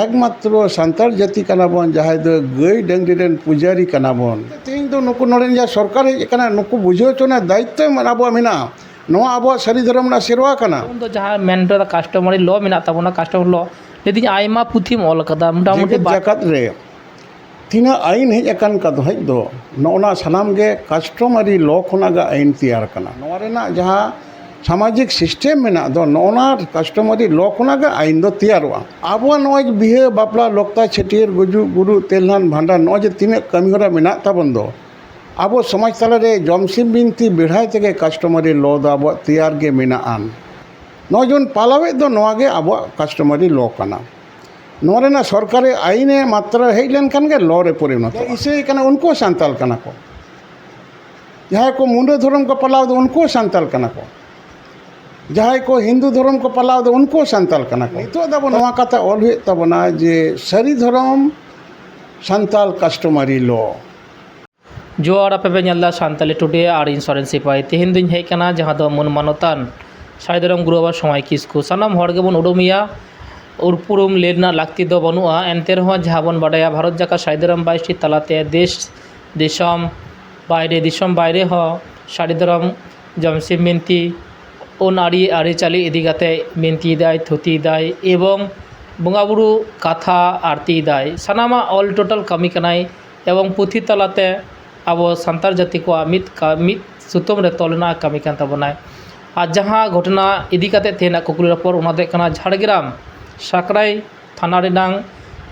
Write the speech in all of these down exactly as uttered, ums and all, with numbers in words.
ᱮᱠᱢᱟᱛᱨᱚ ᱥᱟᱱᱛᱟᱲ ᱡᱟᱹᱛᱤ ᱠᱟᱱᱟ ᱵᱚᱱ, ᱡᱟᱦᱟᱸᱭ ᱫᱚ ᱜᱟᱹᱭ ᱰᱟᱹᱝᱨᱤ ᱨᱮᱱ ᱯᱩᱡᱟᱹᱨᱤ ᱠᱟᱱᱟ ᱵᱚᱱ᱾ ᱛᱮᱦᱮᱧ ᱫᱚ ᱱᱩᱠᱩ ᱱᱚᱰᱮᱱ ᱡᱟᱦᱟᱸ ᱥᱚᱨᱠᱟᱨ ᱦᱮᱡ ᱟᱠᱟᱱᱟ, ᱱᱩᱠᱩ ᱵᱩᱡᱷᱟᱹᱣ ᱦᱚᱪᱚ ᱨᱮᱱᱟᱜ ᱫᱟᱭᱤᱛᱛᱚ ᱟᱵᱚᱣᱟᱜ ᱢᱮᱱᱟᱜᱼᱟ᱾ ᱱᱚᱣᱟ ᱟᱵᱚᱣᱟᱜ ᱥᱟᱹᱨᱤ ᱫᱷᱚᱨᱚᱢ ᱨᱮᱱᱟᱜ ᱥᱮᱨᱣᱟ ᱠᱟᱱᱟ᱾ ᱩᱱ ᱫᱚ ᱡᱟᱦᱟᱸ ᱢᱮᱱ ᱦᱚᱴᱚ ᱠᱟᱫᱟ customary law ᱢᱮᱱᱟᱜ ᱛᱟᱵᱚᱱᱟ, customary law, ᱞᱟᱹᱭᱫᱟᱹᱧ ᱟᱭᱢᱟ ᱯᱩᱛᱷᱤᱢ ᱚᱞ ᱟᱠᱟᱫᱟ, ᱢᱚᱴᱟᱢᱩᱴᱤ ᱡᱮᱜᱮᱛ ᱵᱟ- ᱡᱟᱠᱟᱛ ᱨᱮ ᱛᱤᱱᱟᱹᱜ ᱟᱹᱭᱤᱱ ᱦᱮᱡ ᱟᱠᱟᱱ ᱠᱟᱫ ᱦᱮᱡ ᱫᱚ, ᱱᱚᱜᱼᱚᱱᱟ ᱥᱟᱱᱟᱢ ᱜᱮ customary law ᱠᱷᱚᱱᱟᱜ ᱜᱮ ᱟᱹᱭᱤᱱ ᱛᱮᱭᱟᱨ ᱠᱟᱱᱟ᱾ ᱱᱚᱣᱟ ᱨᱮᱱᱟᱜ ᱡᱟᱦᱟᱸ ᱥᱟᱢᱟᱡᱤᱠ system ᱢᱮᱱᱟᱜ ᱫᱚ, ᱱᱚᱜᱼᱚᱱᱟ customary law ᱠᱷᱚᱱᱟᱜ ᱜᱮ ᱟᱹᱭᱤᱱ ᱫᱚ ᱛᱮᱭᱟᱨᱚᱜᱼᱟ᱾ ᱟᱵᱚᱣᱟᱜ ᱱᱚᱜᱼᱚᱭ ᱡᱮ ᱵᱤᱦᱟᱹ, ᱵᱟᱯᱞᱟ, ᱞᱚᱠᱛᱟ, ᱪᱷᱟᱹᱴᱭᱟᱹᱨ, ᱜᱩᱡᱩᱜ, ᱜᱩᱨᱩᱜ, ᱛᱮᱞᱱᱟᱱ, ᱵᱷᱟᱸᱰᱟᱱ, ᱱᱚᱜᱼᱚᱭ ᱡᱮ ᱛᱤᱱᱟᱹᱜ ᱠᱟᱹᱢᱤᱦᱚᱨᱟ ᱢᱮᱱᱟᱜ ᱛᱟᱵᱚᱱ ᱫᱚ, ᱟᱵᱚ ᱥᱚᱢᱟᱡᱽ ᱛᱟᱞᱟᱨᱮ ᱡᱚᱢᱥᱤᱢ ᱵᱤᱱᱛᱤ ᱵᱮᱲᱦᱟᱭ ᱛᱮᱜᱮ customary law ᱫᱚ ᱟᱵᱚᱣᱟᱜ ᱛᱮᱭᱟᱨ ᱜᱮ ᱢᱮᱱᱟᱜᱼᱟ᱾ ᱱᱚᱜᱼᱚᱭ ᱡᱮᱵᱚᱱ ᱯᱟᱞᱟᱣᱮᱫ ᱫᱚ, ᱱᱚᱣᱟ ᱜᱮ ᱟᱵᱚᱣᱟᱜ customary law ᱠᱟᱱᱟ᱾ ᱱᱚᱣᱟ ᱨᱮᱱᱟᱜ ᱥᱚᱨᱠᱟᱨᱤ ᱟᱹᱭᱤᱱᱮ ᱢᱟᱛᱨᱟ ᱦᱮᱡ ᱞᱮᱱᱠᱷᱟᱱ ᱜᱮ law ᱨᱮ ᱯᱚᱨᱤᱱᱚᱛᱚᱜᱼᱟ᱾ ᱤᱥᱟᱹᱭ ᱠᱟᱱᱟ, ᱩᱱᱠᱩ ᱦᱚᱸ ᱥᱟᱱᱛᱟᱞ ᱠᱟᱱᱟ ᱠᱚ᱾ ᱡᱟᱦᱟᱸᱭ ᱠᱚ ᱢᱩᱸᱰᱟᱹ ᱫᱷᱚᱨᱚᱢ ᱠᱚ ᱯᱟᱞᱟᱣ ᱫᱚ, ᱩᱱᱠᱩ ᱦᱚᱸ ᱥᱟᱱᱛᱟᱞ ᱠᱟᱱᱟ ᱠᱚ᱾ ᱡᱟᱦᱟᱸᱭ ᱠᱚ ᱦᱤᱱᱫᱩ ᱫᱷᱚᱨᱚᱢ ᱠᱚ ᱯᱟᱞᱟᱣ ᱫᱚ, ᱩᱱᱠᱩ ᱦᱚᱸ ᱥᱟᱱᱛᱟᱞ ᱠᱟᱱᱟ ᱠᱚ᱾ ᱱᱤᱛᱚᱜ ᱫᱚ ᱟᱵᱚ ᱱᱚᱣᱟ ᱠᱟᱛᱷᱟ ᱚᱞ ᱦᱩᱭᱩᱜ ᱛᱟᱵᱚᱱᱟ ᱡᱮ ᱥᱟᱹᱨᱤ ᱫᱷᱚᱨᱚᱢ ᱥᱟᱱᱛᱟᱞ customary law᱾ ᱡᱚᱦᱟᱨ, ᱟᱯᱮ ᱯᱮ ᱧᱮᱞ ᱮᱫᱟ ᱥᱟᱱᱛᱟᱞᱤ ᱴᱩᱰᱮ ᱟᱨ ᱤᱧ ᱥᱚᱨᱮᱱ ᱥᱤᱯᱟᱹᱦᱤ᱾ ᱛᱮᱦᱮᱧ ᱫᱚᱧ ᱦᱮᱡ ᱟᱠᱟᱱᱟ ᱡᱟᱦᱟᱸ ᱫᱚ ᱢᱟᱹᱱ ᱢᱟᱱᱚᱛᱟᱱ ᱥᱟᱹᱨᱤ ᱫᱷᱚᱨᱚᱢ ᱜᱩᱨᱩ ᱵᱟᱵᱟ ᱥᱚᱢᱟᱭ ᱠᱤᱥᱠᱩ᱾ ᱥᱟᱱᱟᱢ ᱦᱚᱲ ᱜᱮᱵᱚᱱ ᱩᱨᱩᱢᱮᱭᱟ, ᱩᱯᱨᱩᱢ ᱞᱟᱹᱭ ᱨᱮᱱᱟᱜ ᱞᱟᱹᱠᱛᱤ ᱫᱚ ᱵᱟᱹᱱᱩᱜᱼᱟ᱾ ᱮᱱᱛᱮ ᱨᱮᱦᱚᱸ ᱡᱟᱦᱟᱸ ᱵᱚᱱ ᱵᱟᱰᱟᱭᱟ, ᱵᱷᱟᱨᱚᱛ ᱡᱟᱠᱟᱛ ᱥᱟᱹᱨᱤ ᱫᱷᱚᱨᱚᱢ ᱵᱟᱭᱤᱥᱴᱤ ᱛᱟᱞᱟᱛᱮ ᱫᱮᱥ ᱫᱤᱥᱚᱢ ᱵᱟᱭᱨᱮ, ᱫᱤᱥᱚᱢ ᱵᱟᱭᱨᱮ ᱦᱚᱸ ᱥᱟᱹᱨᱤ ᱫᱷᱚᱨᱚᱢ ᱡᱚᱢᱥᱤᱢ ᱵᱤᱱᱛᱤ, ᱟᱹᱱ ᱟᱹᱨᱤ, ᱟᱹᱨᱤᱪᱟᱹᱞᱤ ᱤᱫᱤ ᱠᱟᱛᱮ ᱵᱤᱱᱛᱤᱭᱮᱫᱟᱭ, ᱛᱷᱩᱛᱤᱭᱮᱫᱟᱭ ᱮᱵᱚᱝ ᱵᱚᱸᱜᱟᱼᱵᱩᱨᱩ ᱠᱟᱛᱷᱟ ᱟᱨᱛᱤᱭᱮᱫᱟᱭ᱾ ᱥᱟᱱᱟᱢᱟᱜ all total ᱠᱟᱹᱢᱤ ᱠᱟᱱᱟᱭ ᱮᱵᱚᱝ ᱯᱩᱛᱷᱤ ᱛᱟᱞᱟᱛᱮ ᱟᱵᱚ ᱥᱟᱱᱛᱟᱲ ᱡᱟᱹᱛᱤ ᱠᱚᱣᱟᱜ ᱢᱤᱫ ᱠᱟ-, ᱢᱤᱫ ᱥᱩᱛᱟᱹᱢ ᱨᱮ ᱛᱚᱞ ᱨᱮᱱᱟᱜ ᱠᱟᱹᱢᱤ ᱠᱟᱱ ᱛᱟᱵᱚᱱᱟᱭ᱾ ᱟᱨ ᱡᱟᱦᱟᱸ ᱜᱷᱚᱴᱚᱱᱟ ᱤᱫᱤ ᱠᱟᱛᱮ ᱛᱮᱦᱮᱧᱟᱜ ᱠᱩᱠᱞᱤ ᱨᱚᱯᱚᱲ, ᱚᱱᱟ ᱫᱚ ᱦᱩᱭᱩᱜ ᱠᱟᱱᱟ ᱡᱷᱟᱲᱜᱨᱟᱢ ᱥᱟᱠᱨᱟᱭ ᱛᱷᱟᱱᱟ ᱨᱮᱱᱟᱝ,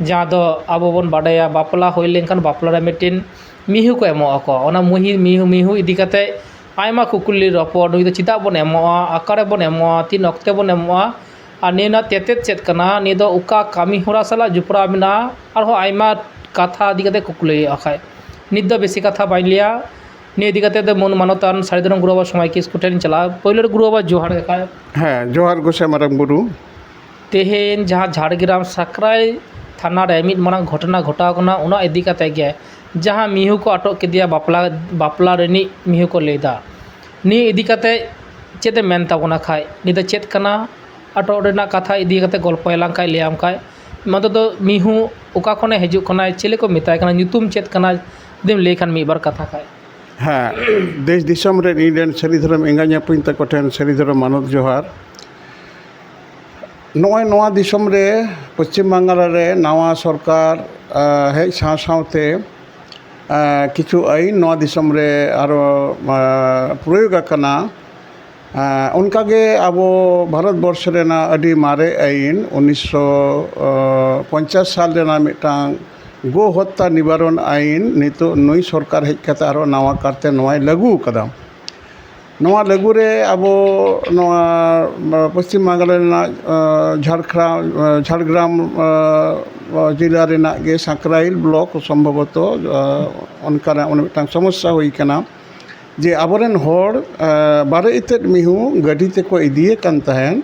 ᱡᱟᱦᱟᱸ ᱫᱚ ᱟᱵᱚ ᱵᱚᱱ ᱵᱟᱰᱟᱭᱟ, ᱵᱟᱯᱞᱟ ᱦᱩᱭ ᱞᱮᱱᱠᱷᱟᱱ ᱵᱟᱯᱞᱟ ᱨᱮ ᱢᱤᱫᱴᱮᱱ ᱢᱤᱦᱩ ᱠᱚ ᱮᱢᱚᱜ ᱟᱠᱚ᱾ ᱚᱱᱟ ᱢᱩᱦᱤ-, ᱢᱤᱦᱩ, ᱢᱤᱦᱩ ᱤᱫᱤ ᱠᱟᱛᱮ ᱟᱭᱢᱟ ᱠᱩᱠᱞᱤ ᱨᱚᱯᱚᱲ, ᱱᱩᱭ ᱫᱚ ᱪᱮᱫᱟᱜ ᱵᱚᱱ ᱮᱢᱚᱜᱼᱟ, ᱚᱠᱟᱨᱮ ᱵᱚᱱ ᱮᱢᱚᱜᱼᱟ, ᱛᱤᱱ ᱚᱠᱛᱮ ᱵᱚᱱ ᱮᱢᱚᱜᱼᱟ, ᱟᱨ ᱱᱤᱭᱟᱹ ᱨᱮᱱᱟᱜ ᱛᱮᱛᱮᱫ ᱪᱮᱫ ᱠᱟᱱᱟ, ᱱᱤᱭᱟᱹ ᱫᱚ ᱚᱠᱟ ᱠᱟᱹᱢᱤ ᱦᱚᱨᱟ ᱥᱟᱞᱟᱜ ᱡᱚᱯᱲᱟᱣ ᱢᱮᱱᱟᱜᱼᱟ, ᱟᱨᱦᱚᱸ ᱟᱭᱢᱟ ᱠᱟᱛᱷᱟ ᱤᱫᱤ ᱠᱟᱛᱮ ᱠᱩᱠᱞᱤ ᱦᱩᱭᱩᱜᱼᱟ᱾ ᱠᱷᱟᱡ ᱱᱤᱛ ᱫᱚ ᱵᱮᱥᱤ ᱠᱟᱛᱷᱟ ᱵᱟᱹᱧ ᱞᱟᱹᱭᱟ, ᱱᱤᱭᱟᱹ ᱤᱫᱤ ᱠᱟᱛᱮ ᱫᱚ ᱢᱟᱹᱱ ᱢᱟᱱᱚᱛᱟᱱ ᱥᱟᱹᱨᱤ ᱫᱷᱚᱨᱚᱢ ᱜᱩᱨᱩ ᱵᱟᱵᱟ ᱥᱚᱢᱟᱭ ᱠᱤᱥᱠᱩ ᱴᱷᱮᱱ ᱤᱧ ᱪᱟᱞᱟᱜᱼᱟ᱾ ᱯᱳᱭᱞᱳ ᱨᱮ ᱜᱩᱨᱩ ᱵᱟᱵᱟ ᱡᱚᱦᱟᱨ ᱜᱮ ᱠᱷᱟᱡ᱾ ᱦᱮᱸ, ᱡᱚᱦᱟᱨ ᱜᱚᱸᱥᱟᱭ ᱢᱟᱨᱟᱝ ᱵᱩᱨᱩ᱾ ᱛᱮᱦᱮᱧ ᱡᱟᱦᱟᱸ ᱡᱷᱟᱲᱜᱨᱟᱢ ᱥᱟᱠᱨᱟᱭ ᱛᱷᱟᱱᱟ ᱨᱮ ᱢᱤᱫ ᱢᱟᱨᱟᱝ ᱜᱷᱚᱴᱚᱱᱟ ᱜᱷᱚᱴᱟᱣ ᱠᱟᱱᱟ, ᱚᱱᱟ ᱤᱫᱤ ᱠᱟᱛᱮ ᱜᱮ, ᱡᱟᱦᱟᱸ ᱢᱤᱦᱩ ᱠᱚ ᱟᱴᱚᱠ ᱠᱮᱫᱮᱭᱟ, ᱵᱟᱯᱞᱟ, ᱵᱟᱯᱞᱟ ᱨᱤᱱᱤᱡ ᱢᱤᱦᱩ ᱠᱚ ᱞᱟᱹᱭᱫᱟ, ᱱᱤᱭᱟᱹ ᱤᱫᱤ ᱠᱟᱛᱮ ᱪᱮᱫ ᱮᱢ ᱢᱮᱱ ᱛᱟᱵᱚᱱᱟ ᱠᱷᱟᱡ? ᱱᱤᱭᱟᱹ ᱫᱚ ᱪᱮᱫ ᱠᱟᱱᱟ? ᱟᱴᱚᱠ ᱨᱮᱱᱟᱜ ᱠᱟᱛᱷᱟ ᱤᱫᱤ ᱠᱟᱛᱮ ᱜᱚᱞᱯᱚᱭᱟᱞᱟᱝ ᱠᱷᱟᱡ, ᱞᱟᱹᱭᱟᱢ ᱠᱷᱟᱡ, ᱢᱟᱫᱚ ᱫᱚ ᱢᱤᱦᱩ ᱚᱠᱟ ᱠᱷᱚᱱᱮ ᱦᱤᱡᱩᱜ ᱠᱟᱱᱟᱭ, ᱪᱮᱞᱮ ᱠᱚ ᱢᱮᱛᱟᱭ ᱠᱟᱱᱟ, ᱧᱩᱛᱩᱢ ᱪᱮᱫ ᱠᱟᱱᱟ, ᱡᱩᱫᱤᱢ ᱞᱟᱹᱭ ᱠᱷᱟᱱ ᱢᱤᱫ ᱵᱟᱨ ᱠᱟᱛᱷᱟ ᱠᱷᱟᱡ᱾ ᱦᱮᱸ, ᱫᱮᱥ ᱫᱤᱥᱚᱢ ᱨᱮ ᱤᱧ ᱨᱮᱱ ᱥᱟᱹᱨᱤ ᱫᱷᱚᱨᱚᱢ ᱮᱸᱜᱟ ᱧᱟᱯᱟᱹᱧ ᱛᱟᱠᱚ ᱴᱷᱮᱱ ᱥᱟᱹᱨᱤ ᱫᱷᱚᱨᱚᱢ ᱢᱟᱱᱚᱛ ᱡᱚᱦᱟᱨ᱾ ᱱᱚᱜᱼᱚᱭ ᱱᱚᱣᱟ ᱫᱤᱥᱚᱢ ᱨᱮ, ᱯᱚᱪᱷᱤᱢ ᱵᱟᱝᱞᱟ ᱨᱮ ᱱᱟᱣᱟ ᱥᱚᱨᱠᱟᱨ ᱟ, ᱦᱮᱡ ᱥᱟᱶ ᱥᱟᱶᱛᱮ ᱟ, ᱠᱤᱪᱷᱩ ᱟᱹᱭᱤᱱ ᱱᱚᱣᱟ ᱫᱤᱥᱚᱢ ᱨᱮ ᱟᱨᱚ ᱟ, ᱯᱨᱚᱭᱳᱜᱽ ᱟᱠᱟᱱᱟ᱾ ᱟ, ᱚᱱᱠᱟᱜᱮ ᱟᱵᱚ ᱵᱷᱟᱨᱚᱛ ᱵᱚᱨᱥᱚ ᱨᱮᱱᱟᱜ ᱟᱹᱰᱤ ᱢᱟᱨᱮ ᱟᱹᱭᱤᱱ, ᱩᱱᱤᱥᱥᱚ ᱯᱚᱧᱪᱟᱥ ᱥᱟᱞ ᱨᱮᱱᱟᱜ ᱢᱤᱫᱴᱟᱝ ᱜᱳ ᱦᱚᱛᱛᱟ ᱱᱤᱵᱟᱨᱚᱱ ᱟᱹᱭᱤᱱ ᱱᱤᱛᱚᱜ ᱱᱩᱭ ᱥᱚᱨᱠᱟᱨ ᱦᱮᱡ ᱠᱟᱛᱮ ᱟᱨᱚ ᱱᱟᱣᱟ ᱠᱟᱨᱛᱮ ᱱᱚᱣᱟᱭ ᱞᱟᱹᱜᱩ ᱟᱠᱟᱫᱟ᱾ ᱱᱚᱣᱟ ᱞᱟᱹᱜᱩ ᱨᱮ ᱟᱵᱚ ᱱᱚᱣᱟ ᱯᱚᱪᱷᱤᱢ ᱵᱟᱝᱞᱟ ᱨᱮᱱᱟᱜ ᱟ, ᱡᱷᱟᱲᱠᱷᱚᱸᱰ, ᱟ, ᱡᱷᱟᱲᱜᱨᱟᱢ ᱟ, ᱡᱮᱞᱟ ᱨᱮᱱᱟᱜ ᱜᱮ ᱥᱟᱸᱠᱨᱟᱭᱤᱞ ᱵᱞᱚᱠ ᱥᱚᱢᱵᱷᱚᱵᱚᱛᱚ ᱟ, ᱚᱱᱠᱟᱱᱟᱜ ᱚᱱᱟ ᱢᱤᱫᱴᱟᱝ ᱥᱚᱢᱚᱥᱥᱟ ᱦᱩᱭ ᱠᱟᱱᱟ᱾ ᱡᱮ ᱟᱵᱚᱨᱮᱱ ᱦᱚᱲ ᱟ, ᱵᱟᱨᱮ ᱤᱛᱟᱹᱫ ᱢᱤᱦᱩ ᱜᱟᱹᱰᱤ ᱛᱮᱠᱚ ᱤᱫᱤᱭᱮ ᱠᱟᱱ ᱛᱟᱦᱮᱸᱱ,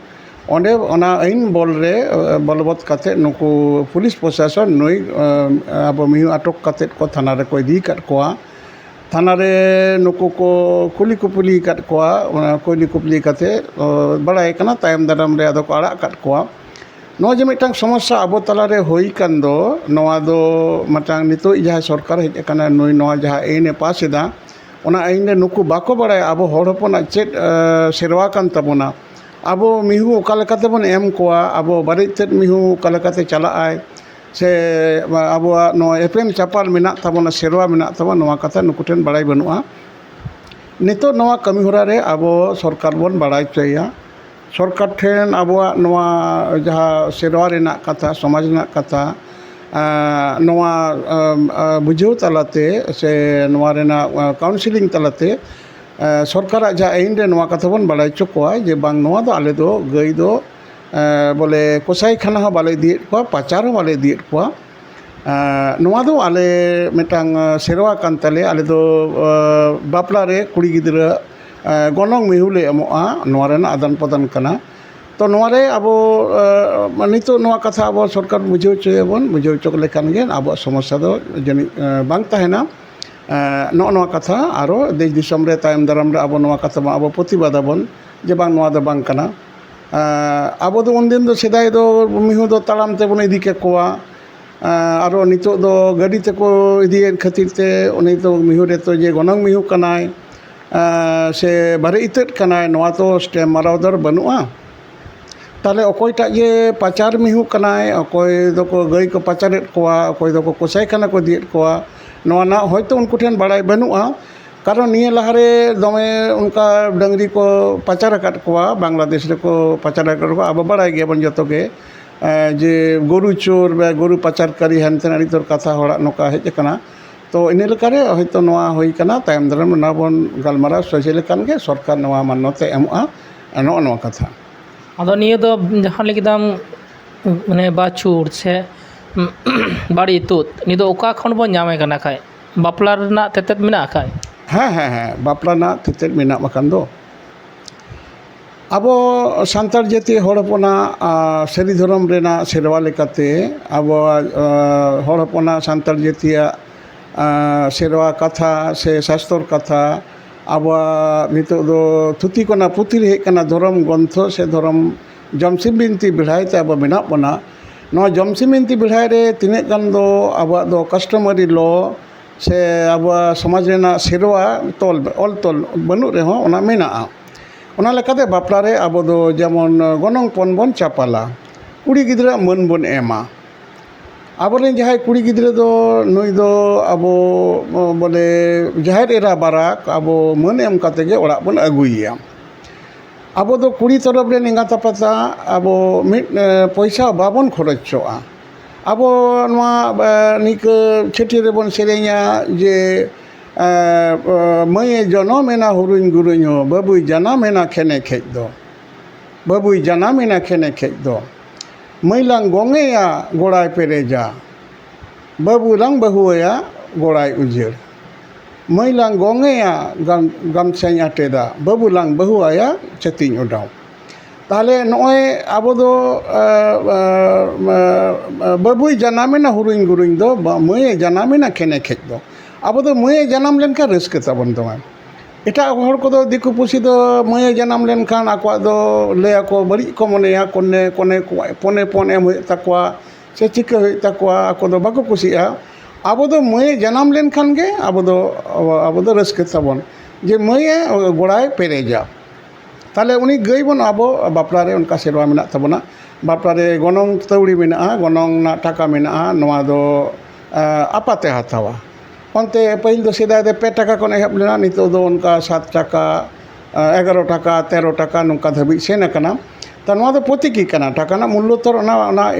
ᱚᱸᱰᱮ ᱚᱱᱟ ᱟᱹᱭᱤᱱ ᱵᱚᱞ ᱨᱮ ᱟ, ᱵᱚᱞᱵᱚᱛ ᱠᱟᱛᱮ ᱱᱩᱠᱩ ᱯᱩᱞᱤᱥ ᱯᱨᱚᱥᱟᱥᱚᱱ ᱱᱩᱭ ᱟ, ᱟᱵᱚ ᱢᱤᱦᱩ ᱟᱴᱚᱠ ᱠᱟᱛᱮ ᱠᱚ ᱛᱷᱟᱱᱟ ᱨᱮᱠᱚ ᱤᱫᱤ ᱟᱠᱟᱫ ᱠᱚᱣᱟ᱾ ᱛᱷᱟᱱᱟ ᱨᱮ ᱱᱩᱠᱩ ᱠᱚ ᱠᱩᱞᱤ ᱠᱩᱯᱞᱤ ᱟᱠᱟᱫ ᱠᱚᱣᱟ᱾ ᱚᱱᱟ ᱠᱩᱞᱤ ᱠᱩᱯᱞᱤ ᱠᱟᱛᱮ ᱟ, ᱵᱟᱲᱟᱭ ᱠᱟᱱᱟ ᱛᱟᱭᱚᱢ ᱫᱟᱨᱟᱢ ᱨᱮ ᱟᱫᱚ ᱠᱚ ᱟᱲᱟᱜ ᱟᱠᱟᱫ ᱠᱚᱣᱟ᱾ ᱱᱚᱣᱟ ᱡᱮ ᱢᱤᱫᱴᱟᱝ ᱥᱚᱢᱚᱥᱥᱟ ᱟᱵᱚ ᱛᱟᱞᱟᱨᱮ ᱦᱩᱭ ᱠᱟᱱ ᱫᱚ, ᱱᱚᱣᱟ ᱫᱚ ᱢᱤᱫᱴᱟᱝ ᱱᱤᱛᱚᱜ ᱡᱟᱦᱟᱸᱭ ᱥᱚᱨᱠᱟᱨ ᱦᱮᱡ ᱟᱠᱟᱱᱟ, ᱱᱩᱭ ᱱᱚᱣᱟ ᱡᱟᱦᱟᱸ ᱟᱹᱭᱤᱱ ᱮ ᱯᱟᱥ ᱮᱫᱟ, ᱚᱱᱟ ᱟᱹᱭᱤᱱ ᱨᱮ ᱱᱩᱠᱩ ᱵᱟᱠᱚ ᱵᱟᱲᱟᱭᱟ ᱟᱵᱚ ᱦᱚᱲ ᱦᱚᱯᱚᱱᱟᱜ ᱪᱮᱫ ᱟ, ᱥᱮᱨᱣᱟ ᱠᱟᱱ ᱛᱟᱵᱚᱱᱟ, ᱟᱵᱚ ᱢᱤᱦᱩ ᱚᱠᱟ ᱞᱮᱠᱟᱛᱮᱵᱚᱱ ᱮᱢ ᱠᱚᱣᱟ, ᱟᱵᱚ ᱵᱟᱨᱮ ᱤᱛᱟᱹᱫ ᱢᱤᱦᱩ ᱚᱠᱟ ᱞᱮᱠᱟᱛᱮ ᱪᱟᱞᱟᱜᱼᱟᱭ, ᱥᱮ ᱟᱵᱚᱣᱟᱜ ᱱᱚᱣᱟ ᱮᱯᱮᱢ ᱪᱟᱯᱟᱞ ᱢᱮᱱᱟᱜ ᱛᱟᱵᱚᱱᱟ, ᱥᱮᱨᱣᱟ ᱢᱮᱱᱟᱜ ᱛᱟᱵᱚᱱᱟ, ᱱᱚᱣᱟ ᱠᱟᱛᱷᱟ ᱱᱩᱠᱩ ᱴᱷᱮᱱ ᱵᱟᱲᱟᱭ ᱵᱟᱹᱱᱩᱜᱼᱟ᱾ ᱱᱤᱛᱚᱜ ᱱᱚᱣᱟ ᱠᱟᱹᱢᱤ ᱦᱚᱨᱟ ᱨᱮ ᱟᱵᱚ ᱥᱚᱨᱠᱟᱨ ᱵᱚᱱ ᱵᱟᱲᱟᱭ ᱦᱚᱪᱚᱭᱮᱭᱟ᱾ ᱥᱚᱨᱠᱟᱨ ᱴᱷᱮᱱ ᱟᱵᱚᱣᱟᱜ ᱱᱚᱣᱟ ᱡᱟᱦᱟᱸ ᱥᱮᱨᱣᱟ ᱨᱮᱱᱟᱜ ᱠᱟᱛᱷᱟ, ᱥᱚᱢᱟᱡᱽ ᱨᱮᱱᱟᱜ ᱠᱟᱛᱷᱟ, ᱟ, ᱱᱚᱣᱟ ᱟ, ᱟ, ᱵᱩᱡᱷᱟᱹᱣ ᱛᱟᱞᱟᱛᱮ ᱥᱮ ᱱᱚᱣᱟ ᱨᱮᱱᱟᱜ ᱟ, ᱠᱟᱣᱩᱱᱥᱤᱞᱤᱝ ᱛᱟᱞᱟᱛᱮ ᱟ, ᱥᱚᱨᱠᱟᱨᱟᱜ ᱡᱟᱦᱟᱸ ᱟᱹᱭᱤᱱ ᱨᱮ ᱱᱚᱣᱟ ᱠᱟᱛᱷᱟ ᱵᱚᱱ ᱵᱟᱲᱟᱭ ᱦᱚᱪᱚ ᱠᱚᱣᱟ ᱡᱮ ᱵᱟᱝ, ᱱᱚᱣᱟ ᱫᱚ ᱟᱞᱮ ᱫᱚ ᱜᱟᱹᱭ ᱫᱚ ᱟ, ᱵᱚᱞᱮ ᱠᱚᱥᱟᱭ ᱠᱷᱟᱱᱟ ᱦᱚᱸ ᱵᱟᱞᱮ ᱤᱫᱤᱭᱮᱫ ᱠᱚᱣᱟ, ᱯᱟᱪᱟᱨ ᱦᱚᱸ ᱵᱟᱞᱮ ᱤᱫᱤᱭᱮᱫ ᱠᱚᱣᱟ᱾ ᱟ, ᱱᱚᱣᱟ ᱫᱚ ᱟᱞᱮ ᱢᱤᱫᱴᱟᱝ ᱟ, ᱥᱮᱨᱣᱟ ᱠᱟᱱ ᱛᱟᱞᱮᱭᱟ᱾ ᱟᱞᱮ ᱫᱚ ᱟ, ᱵᱟᱯᱞᱟ ᱨᱮ ᱠᱩᱲᱤ ᱜᱤᱫᱽᱨᱟᱹ ᱟ, ᱜᱚᱱᱚᱝ ᱢᱤᱦᱩ ᱞᱮ ᱮᱢᱚᱜᱼᱟ, ᱱᱚᱣᱟ ᱨᱮᱱᱟᱜ ᱟᱫᱟᱱ ᱯᱨᱚᱫᱟᱱ ᱠᱟᱱᱟ᱾ ᱛᱚ ᱱᱚᱣᱟ ᱨᱮ ᱟᱵᱚ ᱟ, ᱱᱤᱛᱚᱜ ᱱᱚᱣᱟ ᱠᱟᱛᱷᱟ ᱟᱵᱚ ᱥᱚᱨᱠᱟᱨ ᱵᱩᱡᱷᱟᱹᱣ ᱦᱚᱪᱚᱭᱟᱵᱚᱱ, ᱵᱩᱡᱷᱟᱹᱣ ᱦᱚᱪᱚ ᱞᱮᱠᱷᱟᱱ ᱜᱮ ᱟᱵᱚᱣᱟᱜ ᱥᱚᱢᱚᱥᱥᱟ ᱫᱚ ᱡᱟᱹᱱᱤᱡ ᱟ, ᱵᱟᱝ ᱛᱟᱦᱮᱱᱟ᱾ ᱟ, ᱱᱚᱜᱼᱚ ᱱᱚᱣᱟ ᱠᱟᱛᱷᱟ ᱟᱨᱚ ᱫᱮᱥ ᱫᱤᱥᱚᱢ ᱨᱮ ᱛᱟᱭᱚᱢ ᱫᱟᱨᱟᱢ ᱨᱮ ᱟᱵᱚ ᱱᱚᱣᱟ ᱠᱟᱛᱷᱟ ᱢᱟ ᱟᱵᱚ ᱯᱨᱚᱛᱤᱵᱟᱫᱟᱵᱚᱱ ᱡᱮ ᱵᱟᱝ, ᱱᱚᱣᱟ ᱫᱚ ᱵᱟᱝ ᱠᱟᱱᱟ᱾ ᱟᱵᱚ ᱫᱚ ᱩᱱᱫᱤᱱ ᱫᱚ, ᱥᱮᱫᱟᱭ ᱫᱚ ᱢᱤᱦᱩ ᱫᱚ ᱛᱟᱲᱟᱢ ᱛᱮᱵᱚᱱ ᱤᱫᱤ ᱠᱟᱠᱚᱣᱟ᱾ ᱟᱨᱚ ᱱᱤᱛᱚᱜ ᱫᱚ ᱜᱟᱹᱰᱤ ᱛᱮᱠᱚ ᱤᱫᱤᱭᱮᱫ ᱠᱷᱟᱹᱛᱤᱨ ᱛᱮ ᱩᱱᱤ ᱫᱚ ᱢᱤᱦᱩ ᱨᱮᱛᱚ ᱡᱮ ᱜᱚᱱᱚᱝ ᱢᱤᱦᱩ ᱠᱟᱱᱟᱭ, ᱥᱮ ᱵᱟᱨᱮ ᱤᱛᱟᱹᱫ ᱠᱟᱱᱟᱭ, ᱱᱚᱣᱟ ᱛᱚ ᱥᱴᱮᱢᱯ ᱢᱟᱨᱟᱣ ᱫᱚ ᱟᱨ ᱵᱟᱹᱱᱩᱜᱼᱟ᱾ ᱛᱟᱦᱚᱞᱮ ᱚᱠᱚᱭᱴᱟᱜ ᱡᱮ ᱯᱟᱪᱟᱨ ᱢᱤᱦᱩ ᱠᱟᱱᱟᱭ, ᱚᱠᱚᱭ ᱫᱚᱠᱚ ᱜᱟᱹᱭ ᱠᱚ ᱯᱟᱪᱟᱨᱮᱫ ᱠᱚᱣᱟ, ᱚᱠᱚᱭ ᱫᱚᱠᱚ ᱠᱚᱥᱟᱭ ᱠᱷᱟᱱᱟ ᱠᱚ ᱤᱫᱤᱭᱮᱫ ᱠᱚᱣᱟ, ᱱᱚᱣᱟ ᱨᱮᱱᱟᱜ ᱦᱚᱭᱛᱳ ᱩᱱᱠᱩ ᱴᱷᱮᱱ ᱵᱟᱲᱟᱭ ᱵᱟᱹᱱᱩᱜᱼᱟ᱾ ᱠᱟᱨᱚᱱ ᱱᱤᱭᱟᱹ ᱞᱟᱦᱟᱨᱮ ᱫᱚᱢᱮ ᱚᱱᱠᱟ ᱰᱟᱹᱝᱨᱤ ᱠᱚ ᱯᱟᱪᱟᱨ ᱟᱠᱟᱫ ᱠᱚᱣᱟ, ᱵᱟᱝᱞᱟᱫᱮᱥ ᱨᱮᱠᱚ ᱯᱟᱪᱟᱨ ᱟᱠᱟᱫ ᱠᱚᱣᱟ᱾ ᱟᱵᱚ ᱵᱟᱲᱟᱭ ᱜᱮᱭᱟᱵᱚᱱ ᱡᱚᱛᱚ ᱜᱮ, ᱮᱸ, ᱡᱮ ᱜᱚᱨᱩ ᱪᱳᱨ ᱵᱟ ᱜᱚᱨᱩ ᱯᱟᱪᱟᱨᱠᱟᱨᱤ ᱦᱟᱱᱛᱮ ᱱᱟᱰᱤ ᱛᱚᱨ ᱠᱟᱛᱷᱟ ᱦᱚᱲᱟᱜ ᱱᱚᱝᱠᱟ ᱦᱮᱡ ᱟᱠᱟᱱᱟ᱾ ᱛᱚ ᱤᱱᱟᱹ ᱞᱮᱠᱟᱨᱮ ᱦᱚᱭᱛᱳ ᱱᱚᱣᱟ ᱦᱩᱭ ᱟᱠᱟᱱᱟ, ᱛᱟᱭᱚᱢ ᱫᱟᱨᱟᱢ ᱚᱱᱟ ᱵᱚᱱ ᱜᱟᱞᱢᱟᱨᱟᱣ ᱥᱚᱡᱷᱮ ᱞᱮᱠᱷᱟᱱ ᱜᱮ ᱥᱚᱨᱠᱟᱨ ᱱᱚᱣᱟ ᱢᱟᱱᱱᱚᱛᱟᱭ ᱮᱢᱚᱜᱼᱟ, ᱱᱚᱜᱼᱚ ᱱᱚᱣᱟ ᱠᱟᱛᱷᱟ᱾ ᱟᱫᱚ ᱱᱤᱭᱟᱹ ᱫᱚ ᱡᱟᱦᱟᱸ ᱞᱟᱹᱭ ᱠᱮᱫᱟᱢ, ᱢᱟᱱᱮ ᱵᱟᱪᱷᱩᱨ ᱥᱮ ᱵᱟᱹᱲᱤ ᱛᱩᱫ, ᱱᱤᱭᱟᱹ ᱫᱚ ᱚᱠᱟ ᱠᱷᱚᱱ ᱵᱚᱱ ᱧᱟᱢᱮ ᱠᱟᱱᱟ ᱠᱷᱟᱡ? ᱵᱟᱯᱞᱟ ᱨᱮᱱᱟᱜ ᱛᱮᱛᱮᱫ ᱢᱮᱱᱟᱜᱼᱟ ᱠᱷᱟᱡ? ᱦᱮᱸ, ᱦᱮᱸ, ᱦᱮᱸ, ᱵᱟᱯᱞᱟ ᱨᱮᱱᱟᱜ ᱛᱮᱛᱮᱫ ᱢᱮᱱᱟᱜ ᱵᱟᱠᱷᱟᱱ ᱫᱚ᱾ ᱟᱵᱚ ᱥᱟᱱᱛᱟᱲ ᱡᱟᱹᱛᱤ ᱦᱚᱲ ᱦᱚᱯᱚᱱᱟᱜ, ᱟ, ᱥᱟᱹᱨᱤ ᱫᱷᱚᱨᱚᱢ ᱨᱮᱱᱟᱜ ᱥᱮᱨᱣᱟ ᱞᱮᱠᱟᱛᱮ ᱟᱵᱚᱣᱟᱜ, ᱟ, ᱦᱚᱲ ᱦᱚᱯᱚᱱᱟᱜ ᱥᱟᱱᱛᱟᱲ ᱡᱟᱹᱛᱤᱭᱟᱜ, ᱟ, ᱥᱮᱨᱣᱟ ᱠᱟᱛᱷᱟ ᱥᱮ ᱥᱟᱥᱛᱚᱨ ᱠᱟᱛᱷᱟ, ᱟᱵᱚᱣᱟᱜ ᱱᱤᱛᱚᱜ ᱫᱚ ᱛᱷᱩᱛᱤ ᱠᱚᱱᱟ ᱯᱩᱛᱷᱤ ᱨᱮ ᱦᱮᱡ ᱠᱟᱱᱟ, ᱫᱷᱚᱨᱚᱢ ᱜᱨᱚᱱᱛᱷᱚ ᱥᱮ ᱫᱷᱚᱨᱚᱢ ᱡᱚᱢᱥᱤᱢ ᱵᱤᱱᱛᱤ ᱵᱮᱲᱦᱟᱭ ᱛᱮ ᱟᱵᱚ ᱢᱮᱱᱟᱜ ᱵᱚᱱᱟ᱾ ᱱᱚᱣᱟ ᱡᱚᱢᱥᱤᱢ ᱵᱤᱱᱛᱤ ᱵᱮᱲᱦᱟᱭ ᱨᱮ ᱛᱤᱱᱟᱹᱜ ᱜᱟᱱ ᱫᱚ ᱟᱵᱚᱣᱟᱜ ᱫᱚ customary law ᱥᱮ ᱟᱵᱚᱣᱟᱜ ᱥᱚᱢᱟᱡᱽ ᱨᱮᱱᱟᱜ ᱥᱮᱨᱣᱟ ᱛᱚᱞ, ᱚᱞ ᱛᱚᱞ ᱵᱟᱹᱱᱩᱜ ᱨᱮᱦᱚᱸ ᱚᱱᱟ ᱢᱮᱱᱟᱜᱼᱟ᱾ ᱚᱱᱟ ᱞᱮᱠᱟᱛᱮ ᱵᱟᱯᱞᱟ ᱨᱮ ᱟᱵᱚ ᱫᱚ ᱡᱮᱢᱚᱱ ᱜᱚᱱᱚᱝ ᱯᱚᱱ ᱵᱚᱱ ᱪᱟᱯᱟᱞᱟ, ᱠᱩᱲᱤ ᱜᱤᱫᱽᱨᱟᱹᱣᱟᱜ ᱢᱟᱹᱱ ᱵᱚᱱ ᱮᱢᱟ᱾ ᱟᱵᱚᱨᱮᱱ ᱡᱟᱦᱟᱸᱭ ᱠᱩᱲᱤ ᱜᱤᱫᱽᱨᱟᱹ ᱫᱚ ᱱᱩᱭ ᱫᱚ ᱟᱵᱚ, ᱵᱚᱞᱮ, ᱡᱟᱦᱮᱨ ᱮᱨᱟ ᱵᱟᱨᱟᱠ ᱟᱵᱚ ᱢᱟᱹᱱ ᱮᱢ ᱠᱟᱛᱮ ᱜᱮ ᱚᱲᱟᱜ ᱵᱚᱱ ᱟᱹᱜᱩᱭᱮᱭᱟ᱾ ᱟᱵᱚ ᱫᱚ ᱠᱩᱲᱤ ᱛᱚᱨᱚᱯ ᱨᱮᱱ ᱮᱸᱜᱟᱛ ᱟᱯᱟᱛ ᱟᱜ ᱟᱵᱚ ᱢᱤᱫ, ᱮ, ᱯᱚᱭᱥᱟ ᱵᱟᱵᱚᱱ ᱠᱷᱚᱨᱚᱪ ᱦᱚᱪᱚᱜᱼᱟ᱾ ᱟᱵᱚ ᱱᱚᱣᱟ, ᱮ, ᱱᱤᱝᱠᱟᱹ ᱪᱷᱟᱹᱴᱭᱟᱹᱨ ᱨᱮᱵᱚᱱ ᱥᱮᱨᱮᱧᱟ ᱡᱮ, ᱮ, ᱮ, ᱢᱟᱹᱭᱮ ᱡᱚᱱᱚᱢ ᱮᱱᱟ ᱦᱩᱨᱩᱧ ᱜᱩᱨᱩᱧ ᱦᱚᱸ, ᱵᱟᱹᱵᱩᱭ ᱡᱟᱱᱟᱢ ᱮᱱᱟ ᱠᱷᱮᱱᱮ ᱠᱷᱮᱡ ᱫᱚ, ᱵᱟᱹᱵᱩᱭ ᱡᱟᱱᱟᱢ ᱮᱱᱟ ᱠᱷᱮᱱᱮ ᱠᱷᱮᱡ ᱫᱚ, ᱢᱟᱹᱭ ᱞᱟᱝ ᱜᱚᱝᱮᱭᱟ ᱜᱚᱲᱟᱭ ᱯᱮᱨᱮᱡᱟ, ᱵᱟᱹᱵᱩ ᱞᱟᱝ ᱵᱟᱹᱦᱩᱣᱟᱭᱟ ᱜᱚᱲᱟᱭ ᱩᱡᱟᱹᱲ᱾ ᱢᱟᱹᱭ ᱞᱟᱝ ᱜᱚᱝᱮᱭᱟ ᱜᱟᱢ-, ᱜᱟᱢᱪᱷᱟᱧ ᱟᱴᱮᱫᱟ, ᱵᱟᱹᱵᱩ ᱞᱟᱝ ᱵᱟᱹᱦᱩᱣᱟᱭᱟ ᱪᱷᱟᱹᱛᱤᱧ ᱚᱰᱟᱣ᱾ ᱛᱟᱦᱞᱮ ᱱᱚᱜᱼᱚᱭ ᱟᱵᱚ ᱫᱚ, ᱮ, ᱮ, ᱮ, ᱵᱟᱹᱵᱩᱭ ᱡᱟᱱᱟᱢᱮᱱᱟ ᱦᱩᱨᱩᱧ ᱜᱩᱨᱩᱧ ᱫᱚ, ᱵᱟ-, ᱢᱟᱹᱭᱮ ᱡᱟᱱᱟᱢᱮᱱᱟ ᱠᱷᱮᱱᱮ ᱠᱷᱮᱡ ᱫᱚ᱾ ᱟᱵᱚ ᱫᱚ ᱢᱟᱹᱭᱮ ᱡᱟᱱᱟᱢ ᱞᱮᱱᱠᱷᱟᱱ ᱨᱟᱹᱥᱠᱟᱹ ᱛᱟᱵᱚᱱ ᱫᱚᱢᱮ᱾ ᱮᱴᱟᱜ ᱦᱚᱲ ᱠᱚᱫᱚ, ᱫᱤᱠᱩ ᱯᱩᱥᱤ ᱫᱚ ᱢᱟᱹᱭᱮ ᱡᱟᱱᱟᱢ ᱞᱮᱱᱠᱷᱟᱱ ᱟᱠᱚᱣᱟᱜ ᱫᱚ ᱞᱟᱹᱭᱟᱠᱚ ᱵᱟᱹᱲᱤᱡ ᱠᱚ ᱢᱚᱱᱮᱭᱟ, ᱠᱚᱱᱮ ᱠᱚᱱᱮ ᱠᱚ ᱯᱚᱱᱮ ᱯᱚᱱ ᱮᱢ ᱦᱩᱭᱩᱜ ᱛᱟᱠᱚᱣᱟ ᱥᱮ ᱪᱤᱠᱟᱹ ᱦᱩᱭᱩᱜ ᱛᱟᱠᱚᱣᱟ, ᱟᱠᱚ ᱫᱚ ᱵᱟᱠᱚ ᱠᱩᱥᱤᱜᱼᱟ᱾ ᱟᱵᱚ ᱫᱚ ᱢᱟᱹᱭᱮ ᱡᱟᱱᱟᱢ ᱞᱮᱱᱠᱷᱟᱱ ᱜᱮ ᱟᱵᱚ ᱫᱚ, ᱟᱵᱚ ᱫᱚ ᱨᱟᱹᱥᱠᱟᱹ ᱛᱟᱵᱚᱱ, ᱡᱮ ᱢᱟᱹᱭᱮ ᱜᱚᱲᱟᱭ ᱯᱮᱨᱮᱡᱟ᱾ ᱛᱟᱦᱚᱞᱮ ᱩᱱᱤ ᱜᱟᱹᱭ ᱵᱚᱱ, ᱟᱵᱚ ᱵᱟᱯᱞᱟ ᱨᱮ ᱚᱱᱠᱟ ᱥᱮᱨᱣᱟ ᱢᱮᱱᱟᱜ ᱛᱟᱵᱚᱱᱟ, ᱵᱟᱯᱞᱟ ᱨᱮ ᱜᱚᱱᱚᱝ ᱛᱟᱹᱣᱲᱤ ᱢᱮᱱᱟᱜᱼᱟ, ᱜᱚᱱᱚᱝ ᱨᱮᱱᱟᱜ ᱴᱟᱠᱟ ᱢᱮᱱᱟᱜᱼᱟ, ᱱᱚᱣᱟ ᱫᱚ ᱮ, ᱟᱯᱟᱛᱮ ᱦᱟᱛᱟᱣᱟ᱾ ᱚᱱᱛᱮ ᱯᱟᱹᱦᱤᱞ ᱫᱚ, ᱥᱮᱫᱟᱭ ᱫᱚ ᱯᱮ ᱴᱟᱠᱟ ᱠᱷᱚᱱ ᱮᱦᱚᱵ ᱞᱮᱱᱟ, ᱱᱤᱛᱚᱜ ᱫᱚ ᱚᱱᱠᱟ ᱥᱟᱛ ᱴᱟᱠᱟ, ᱮ, ᱮᱜᱟᱨᱚ ᱴᱟᱠᱟ, ᱛᱮᱨᱚ ᱴᱟᱠᱟ ᱱᱚᱝᱠᱟ ᱫᱷᱟᱹᱵᱤᱡ ᱥᱮᱱ ᱟᱠᱟᱱᱟ᱾ ᱛᱚ, ᱱᱚᱣᱟ ᱫᱚ ᱯᱨᱚᱛᱤᱠᱤ ᱠᱟᱱᱟ, ᱴᱟᱠᱟ ᱨᱮᱱᱟᱜ ᱢᱩᱞᱞᱚ ᱛᱚ ᱚᱱᱟ, ᱚᱱᱟ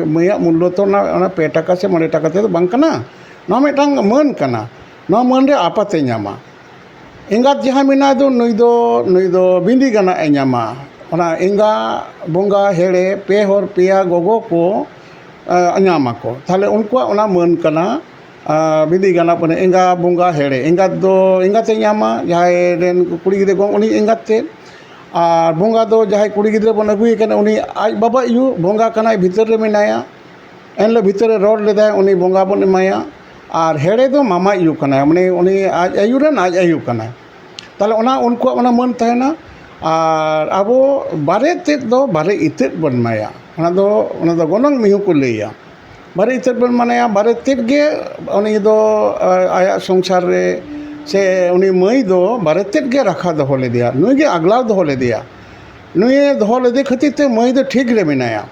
ᱢᱟᱹᱭᱟᱜ ᱢᱩᱞᱞᱚ ᱛᱚ ᱚᱱᱟ, ᱚᱱᱟ ᱯᱮ ᱴᱟᱠᱟ ᱥᱮ ᱢᱚᱬᱮ ᱴᱟᱠᱟ ᱛᱮᱫᱚ ᱵᱟᱝ ᱠᱟᱱᱟ, ᱱᱚᱣᱟ ᱢᱤᱫᱴᱟᱝ ᱢᱟᱹᱱ ᱠᱟᱱᱟ᱾ ᱱᱚᱣᱟ ᱢᱟᱹᱱ ᱨᱮ ᱟᱯᱟᱛᱮ ᱧᱟᱢᱟ᱾ ᱮᱸᱜᱟᱛ ᱡᱟᱦᱟᱸᱭ ᱢᱮᱱᱟᱭ ᱫᱚ, ᱱᱩᱭ ᱫᱚ, ᱱᱩᱭ ᱫᱚ ᱵᱤᱸᱫᱤ ᱜᱟᱱᱟᱜ ᱮ ᱧᱟᱢᱟ᱾ ᱚᱱᱟ ᱮᱸᱜᱟ, ᱵᱚᱸᱜᱟ, ᱦᱮᱲᱮ, ᱯᱮ ᱦᱚᱲ ᱯᱮᱭᱟ ᱜᱚᱜᱚ ᱠᱚ, ᱮ, ᱧᱟᱢ ᱟᱠᱚ᱾ ᱛᱟᱦᱞᱮ ᱩᱱᱠᱩᱣᱟᱜ ᱚᱱᱟ ᱢᱟᱹᱱ ᱠᱟᱱᱟ, ᱟ, ᱵᱤᱸᱫᱤ ᱜᱟᱱᱟᱜ ᱢᱟᱱᱮ ᱮᱸᱜᱟ, ᱵᱚᱸᱜᱟ, ᱦᱮᱲᱮ᱾ ᱮᱸᱜᱟᱛ ᱫᱚ ᱮᱸᱜᱟᱛᱮ ᱧᱟᱢᱟ, ᱡᱟᱦᱟᱸᱭ ᱨᱮᱱ ᱠᱩᱲᱤ ᱜᱤᱫᱽᱨᱟᱹ ᱜᱚᱝ, ᱩᱱᱤ ᱮᱸᱜᱟᱛ ᱛᱮ᱾ ᱟᱨ ᱵᱚᱸᱜᱟ ᱫᱚ ᱡᱟᱦᱟᱸᱭ ᱠᱩᱲᱤ ᱜᱤᱫᱽᱨᱟᱹ ᱵᱚᱱ ᱟᱹᱜᱩᱭᱮ ᱠᱟᱱᱟ, ᱩᱱᱤ ᱟᱡ ᱵᱟᱵᱟ ᱟᱭᱩ ᱵᱚᱸᱜᱟ ᱠᱟᱱᱟᱭ, ᱵᱷᱤᱛᱟᱹᱨ ᱨᱮ ᱢᱮᱱᱟᱭᱟ᱾ ᱮᱱᱦᱤᱞᱳᱜ ᱵᱷᱤᱛᱟᱹᱨ ᱨᱮ ᱨᱚᱲ ᱞᱮᱫᱟᱭ, ᱩᱱᱤ ᱵᱚᱸᱜᱟ ᱵᱚᱱ ᱮᱢᱟᱭᱟ᱾ ᱟᱨ ᱦᱮᱲᱮ ᱫᱚ ᱢᱟᱢᱟ ᱟᱭᱩ ᱠᱟᱱᱟᱭ, ᱢᱟᱱᱮ ᱩᱱᱤ ᱟᱡ ᱟᱭᱩ ᱨᱮᱱ ᱟᱡ ᱟᱭᱩ ᱠᱟᱱᱟᱭ᱾ ᱛᱟᱦᱞᱮ ᱚᱱᱟ ᱩᱱᱠᱩᱣᱟᱜ ᱚᱱᱟ ᱢᱟᱹᱱ ᱛᱟᱦᱮᱱᱟ᱾ ᱟᱨ ᱟᱵᱚ ᱵᱟᱨᱮ ᱛᱮᱫ ᱫᱚ ᱵᱟᱨᱮ ᱤᱛᱟᱹᱫ ᱵᱚᱱ ᱮᱢᱟᱭᱟ, ᱚᱱᱟ ᱫᱚ, ᱚᱱᱟ ᱫᱚ ᱜᱚᱱᱚᱝ ᱢᱤᱦᱩ ᱠᱚ ᱞᱟᱹᱭᱟ᱾ ᱵᱟᱨᱮ ᱤᱛᱟᱹᱫ ᱵᱚᱱ ᱮᱢᱟᱭᱟ, ᱵᱟᱨᱮ ᱛᱮᱫ ᱜᱮ ᱩᱱᱤ ᱫᱚ, ᱟ-, ᱟᱭᱟᱜ ᱥᱚᱝᱥᱟᱨ ᱨᱮ ᱥᱮ ᱩᱱᱤ ᱢᱟᱹᱭ ᱫᱚ ᱵᱟᱨᱮ ᱛᱮᱫ ᱜᱮ ᱨᱟᱠᱷᱟ ᱫᱚᱦᱚ ᱞᱮᱫᱮᱭᱟ, ᱱᱩᱭ ᱜᱮ ᱟᱜᱽᱞᱟᱣ ᱫᱚᱦᱚ ᱞᱮᱫᱮᱭᱟ᱾ ᱱᱩᱭᱮ ᱫᱚᱦᱚ ᱞᱮᱫᱮ ᱠᱷᱟᱹᱛᱤᱨ ᱛᱮ ᱢᱟᱹᱭ ᱫᱚ ᱴᱷᱤᱠ ᱨᱮ ᱢᱮᱱᱟᱭᱟ᱾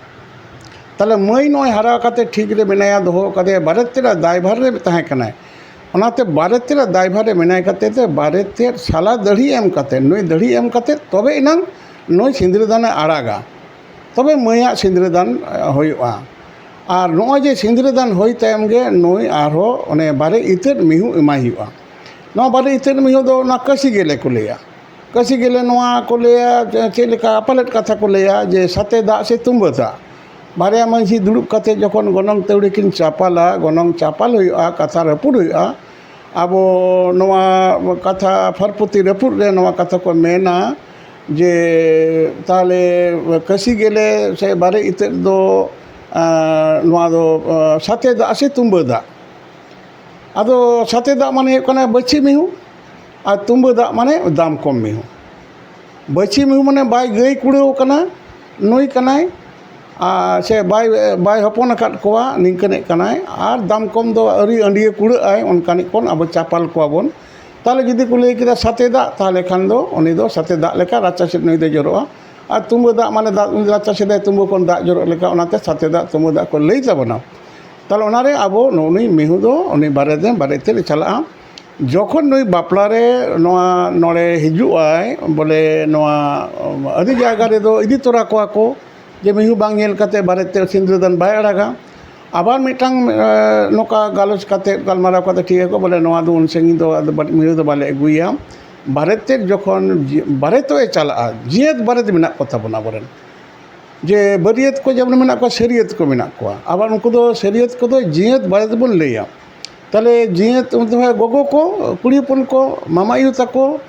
ᱛᱟᱦᱞᱮ ᱢᱟᱹᱭ ᱱᱚᱜᱼᱚᱭ ᱦᱟᱨᱟ ᱠᱟᱛᱮ ᱴᱷᱤᱠ ᱨᱮ ᱢᱮᱱᱟᱭᱟ, ᱫᱚᱦᱚ ᱠᱟᱫᱮᱭᱟ, ᱵᱟᱨᱮ ᱛᱮᱫ ᱫᱟᱭᱵᱷᱟᱨ ᱨᱮ ᱛᱟᱦᱮᱸ ᱠᱟᱱᱟᱭ᱾ ᱚᱱᱟᱛᱮ ᱵᱟᱨᱮ ᱛᱮᱫ ᱫᱟᱭᱵᱷᱟᱨ ᱨᱮ ᱢᱮᱱᱟᱭ ᱠᱟᱛᱮ ᱛᱮ ᱵᱟᱨᱮ ᱛᱮᱫ ᱥᱟᱞᱟ ᱫᱟᱹᱲᱦᱤ ᱮᱢ ᱠᱟᱛᱮ, ᱱᱩᱭ ᱫᱟᱹᱲᱦᱤ ᱮᱢ ᱠᱟᱛᱮ ᱛᱚᱵᱮ ᱮᱱᱟᱝ ᱱᱩᱭ ᱥᱤᱸᱫᱽᱨᱟᱹ ᱫᱟᱱᱮ ᱟᱲᱟᱜᱟ, ᱛᱚᱵᱮ ᱢᱟᱹᱭᱟᱜ ᱥᱤᱸᱫᱽᱨᱟᱹ ᱫᱟᱱ, ᱮ, ᱦᱩᱭᱩᱜᱼᱟ᱾ ᱟᱨ ᱱᱚᱜᱼᱚᱭ ᱡᱮ ᱥᱤᱸᱫᱽᱨᱟᱹ ᱫᱟᱱ ᱦᱩᱭ ᱛᱟᱭᱚᱢ ᱜᱮ ᱱᱩᱭ ᱟᱨᱦᱚᱸ ᱚᱱᱮ ᱵᱟᱨᱮ ᱤᱛᱟᱹᱫ ᱢᱤᱦᱩ ᱮᱢᱟᱭ ᱦᱩᱭᱩᱜᱼᱟ᱾ ᱱᱚᱣᱟ ᱵᱟᱨᱮ ᱤᱛᱟᱹᱫ ᱢᱤᱦᱩ ᱫᱚ ᱚᱱᱟ ᱠᱟᱹᱥᱤ ᱜᱮᱞᱮ ᱠᱚ ᱞᱟᱹᱭᱟ᱾ ᱠᱟᱹᱥᱤ ᱜᱮᱞᱮ ᱱᱚᱣᱟ ᱠᱚ ᱞᱟᱹᱭᱟ, ᱪᱮᱫ ᱞᱮᱠᱟ ᱯᱟᱞᱮᱫ ᱠᱟᱛᱷᱟ ᱠᱚ ᱞᱟᱹᱭᱟ ᱡᱮ ᱥᱟᱛᱮ ᱫᱟᱜ ᱥᱮ ᱛᱩᱢᱵᱟᱹ ᱫᱟᱜ᱾ ᱵᱟᱨᱭᱟ ᱢᱟᱹᱡᱷᱤ ᱫᱩᱲᱩᱵ ᱠᱟᱛᱮ ᱡᱚᱠᱷᱚᱱ ᱜᱚᱱᱚᱝ ᱛᱟᱹᱣᱲᱤ ᱠᱤᱱ ᱪᱟᱯᱟᱞᱟ, ᱜᱚᱱᱚᱝ ᱪᱟᱯᱟᱞ ᱦᱩᱭᱩᱜᱼᱟ, ᱠᱟᱛᱷᱟ ᱨᱟᱹᱯᱩᱫ ᱦᱩᱭᱩᱜᱼᱟ᱾ ᱟᱵᱚ ᱱᱚᱣᱟ ᱠᱟᱛᱷᱟ ᱯᱷᱟᱨᱯᱩᱛᱤ ᱨᱟᱹᱯᱩᱫ ᱨᱮ ᱱᱚᱣᱟ ᱠᱟᱛᱷᱟ ᱠᱚ ᱢᱮᱱᱟ ᱡᱮ ᱛᱟᱦᱞᱮ ᱠᱟᱹᱥᱤ ᱜᱮᱞᱮ ᱥᱮ ᱵᱟᱨᱮ ᱤᱛᱟᱹᱫ ᱫᱚ, ᱟᱸ, ᱱᱚᱣᱟ ᱫᱚ, ᱟᱸ, ᱥᱟᱛᱮ ᱫᱟᱜ ᱥᱮ ᱛᱩᱢᱵᱟᱹ ᱫᱟᱜ᱾ ᱟᱫᱚ ᱥᱟᱛᱮ ᱫᱟᱜ ᱢᱟᱱᱮ ᱦᱩᱭᱩᱜ ᱠᱟᱱᱟ ᱵᱟᱹᱪᱷᱤ ᱢᱤᱦᱩ᱾ ᱟᱨ ᱛᱩᱢᱵᱟᱹ ᱫᱟᱜ ᱢᱟᱱᱮ ᱫᱟᱢ ᱠᱚᱢ ᱢᱤᱦᱩ᱾ ᱵᱟᱹᱪᱷᱤ ᱢᱤᱦᱩ ᱢᱟᱱᱮ ᱵᱟᱭ ᱜᱟᱹᱭ ᱠᱩᱲᱟᱹᱣ ᱠᱟᱱᱟ, ᱱᱩᱭ ᱠᱟᱱᱟᱭ, ᱟᱨ ᱥᱮ ᱵᱟᱭ, ᱵᱟᱭ ᱦᱚᱯᱚᱱ ᱟᱠᱟᱫ ᱠᱚᱣᱟ, ᱱᱤᱝᱠᱟᱹᱱᱤᱡ ᱠᱟᱱᱟᱭ, ᱟᱨ ᱫᱟᱢ ᱠᱚᱢ ᱫᱚ ᱟᱹᱣᱨᱤ ᱟᱹᱰᱭᱟᱹ ᱠᱩᱲᱟᱹᱜ ᱟᱭ, ᱚᱱᱠᱟᱱᱤᱡ ᱠᱷᱚᱱ ᱟᱵᱚ ᱪᱟᱯᱟᱞ ᱠᱚᱣᱟ ᱵᱚᱱ᱾ ᱛᱟᱦᱚᱞᱮ ᱡᱩᱫᱤ ᱠᱚ ᱞᱟᱹᱭ ᱠᱮᱫᱟ ᱥᱟᱛᱮ ᱫᱟᱜ, ᱛᱟᱦᱚᱞᱮ ᱠᱷᱟᱱ ᱫᱚ ᱩᱱᱤ ᱫᱚ ᱥᱟᱛᱮ ᱫᱟᱜ ᱞᱮᱠᱟ ᱨᱟᱪᱟ ᱥᱮᱫ ᱱᱩᱭ ᱫᱚ ᱡᱚᱨᱚᱜᱼᱟ᱾ ᱟᱨ ᱛᱩᱢᱵᱟᱹ ᱫᱟᱜ ᱢᱟᱱᱮ ᱫᱟᱜ, ᱩᱱᱤ ᱨᱟᱪᱟ ᱥᱮᱫᱟᱭ ᱛᱩᱢᱵᱟᱹ ᱠᱷᱚᱱ ᱫᱟᱜ ᱡᱚᱨᱚᱜ ᱞᱮᱠᱟ, ᱚᱱᱟᱛᱮ ᱥᱟᱛᱮ ᱫᱟᱜ ᱛᱩᱢᱵᱟᱹ ᱫᱟᱜ ᱠᱚ ᱞᱟᱹᱭ ᱛᱟᱵᱚᱱᱟ᱾ ᱛᱟᱦᱚᱞᱮ ᱚᱱᱟᱨᱮ ᱟᱵᱚ ᱱᱩᱭ ᱢᱤᱦᱩ ᱫᱚ ᱩᱱᱤ ᱵᱟᱨᱮᱛ ᱮ, ᱵᱟᱨᱮᱛ ᱛᱮ ᱪᱟᱞᱟᱜᱼᱟ᱾ ᱡᱚᱠᱷᱚᱱ ᱱᱩᱭ ᱵᱟᱯᱞᱟ ᱨᱮ ᱱᱚᱣᱟ ᱱᱚᱰᱮ ᱦᱤᱡᱩᱜ ᱟᱭ, ᱵᱚᱞᱮ ᱱᱚᱣᱟ ᱟᱹᱰᱤ ᱡᱟᱭᱜᱟ ᱨᱮᱫᱚ ᱤᱫᱤ ᱛᱚᱨᱟ ᱠᱚᱣᱟ ᱠᱚ, ᱡᱮ ᱢᱤᱦᱩ ᱵᱟᱝ ᱧᱮᱞ ᱠᱟᱛᱮ ᱵᱟᱨᱮᱛ ᱛᱮ ᱥᱤᱸᱫᱽᱨᱟᱹ ᱫᱟᱱ ᱵᱟᱭ ᱟᱲᱟᱜᱟ᱾ ᱟᱵᱟᱨ ᱢᱤᱫᱴᱟᱝ, ᱮ, ᱱᱚᱝᱠᱟ ᱜᱟᱞᱚᱪ ᱠᱟᱛᱮ, ᱜᱟᱞᱢᱟᱨᱟᱣ ᱠᱟᱛᱮ ᱴᱷᱤᱠ ᱟᱠᱚ, ᱵᱚᱞᱮ ᱱᱚᱣᱟ ᱫᱚ ᱩᱱ ᱥᱟᱺᱜᱤᱧ ᱫᱚ ᱟᱫᱚ ᱵᱟ-, ᱢᱤᱦᱩ ᱫᱚ ᱵᱟᱞᱮ ᱟᱹᱜᱩᱭᱟ᱾ ᱵᱟᱨᱮᱛ ᱛᱮ ᱡᱚᱠᱷᱚᱱ ᱡᱤ-, ᱵᱟᱨᱮᱛᱚᱜ ᱮ ᱪᱟᱞᱟᱜᱼᱟ, ᱡᱤᱭᱟᱹᱛ ᱵᱟᱨᱮᱛ ᱢᱮᱱᱟᱜ ᱠᱚ ᱛᱟᱵᱚᱱᱟ ᱟᱵᱚᱨᱮᱱ᱾ ᱡᱮ ᱵᱟᱹᱨᱭᱟᱹᱛ ᱠᱚ ᱡᱮᱢᱚᱱ ᱢᱮᱱᱟᱜ ᱠᱚᱣᱟ, ᱥᱟᱹᱨᱭᱟᱹᱛ ᱠᱚ ᱢᱮᱱᱟᱜ ᱠᱚᱣᱟ᱾ ᱟᱵᱟᱨ ᱩᱱᱠᱩ ᱫᱚ ᱥᱟᱹᱨᱭᱟᱹᱛ ᱠᱚᱫᱚ ᱡᱤᱭᱟᱹᱛ ᱵᱟᱨᱮᱛ ᱵᱚᱱ ᱞᱟᱹᱭᱟ᱾ ᱛᱟᱦᱞᱮ ᱡᱤᱭᱟᱹᱛ ᱩᱱ ᱫᱚ ᱜᱚᱜᱚ ᱠᱚ, ᱠᱩᱲᱤ ᱦᱚᱯᱚᱱ ᱠᱚ, ᱢᱟᱢᱟ ᱟᱭᱳ ᱛᱟᱠᱚ,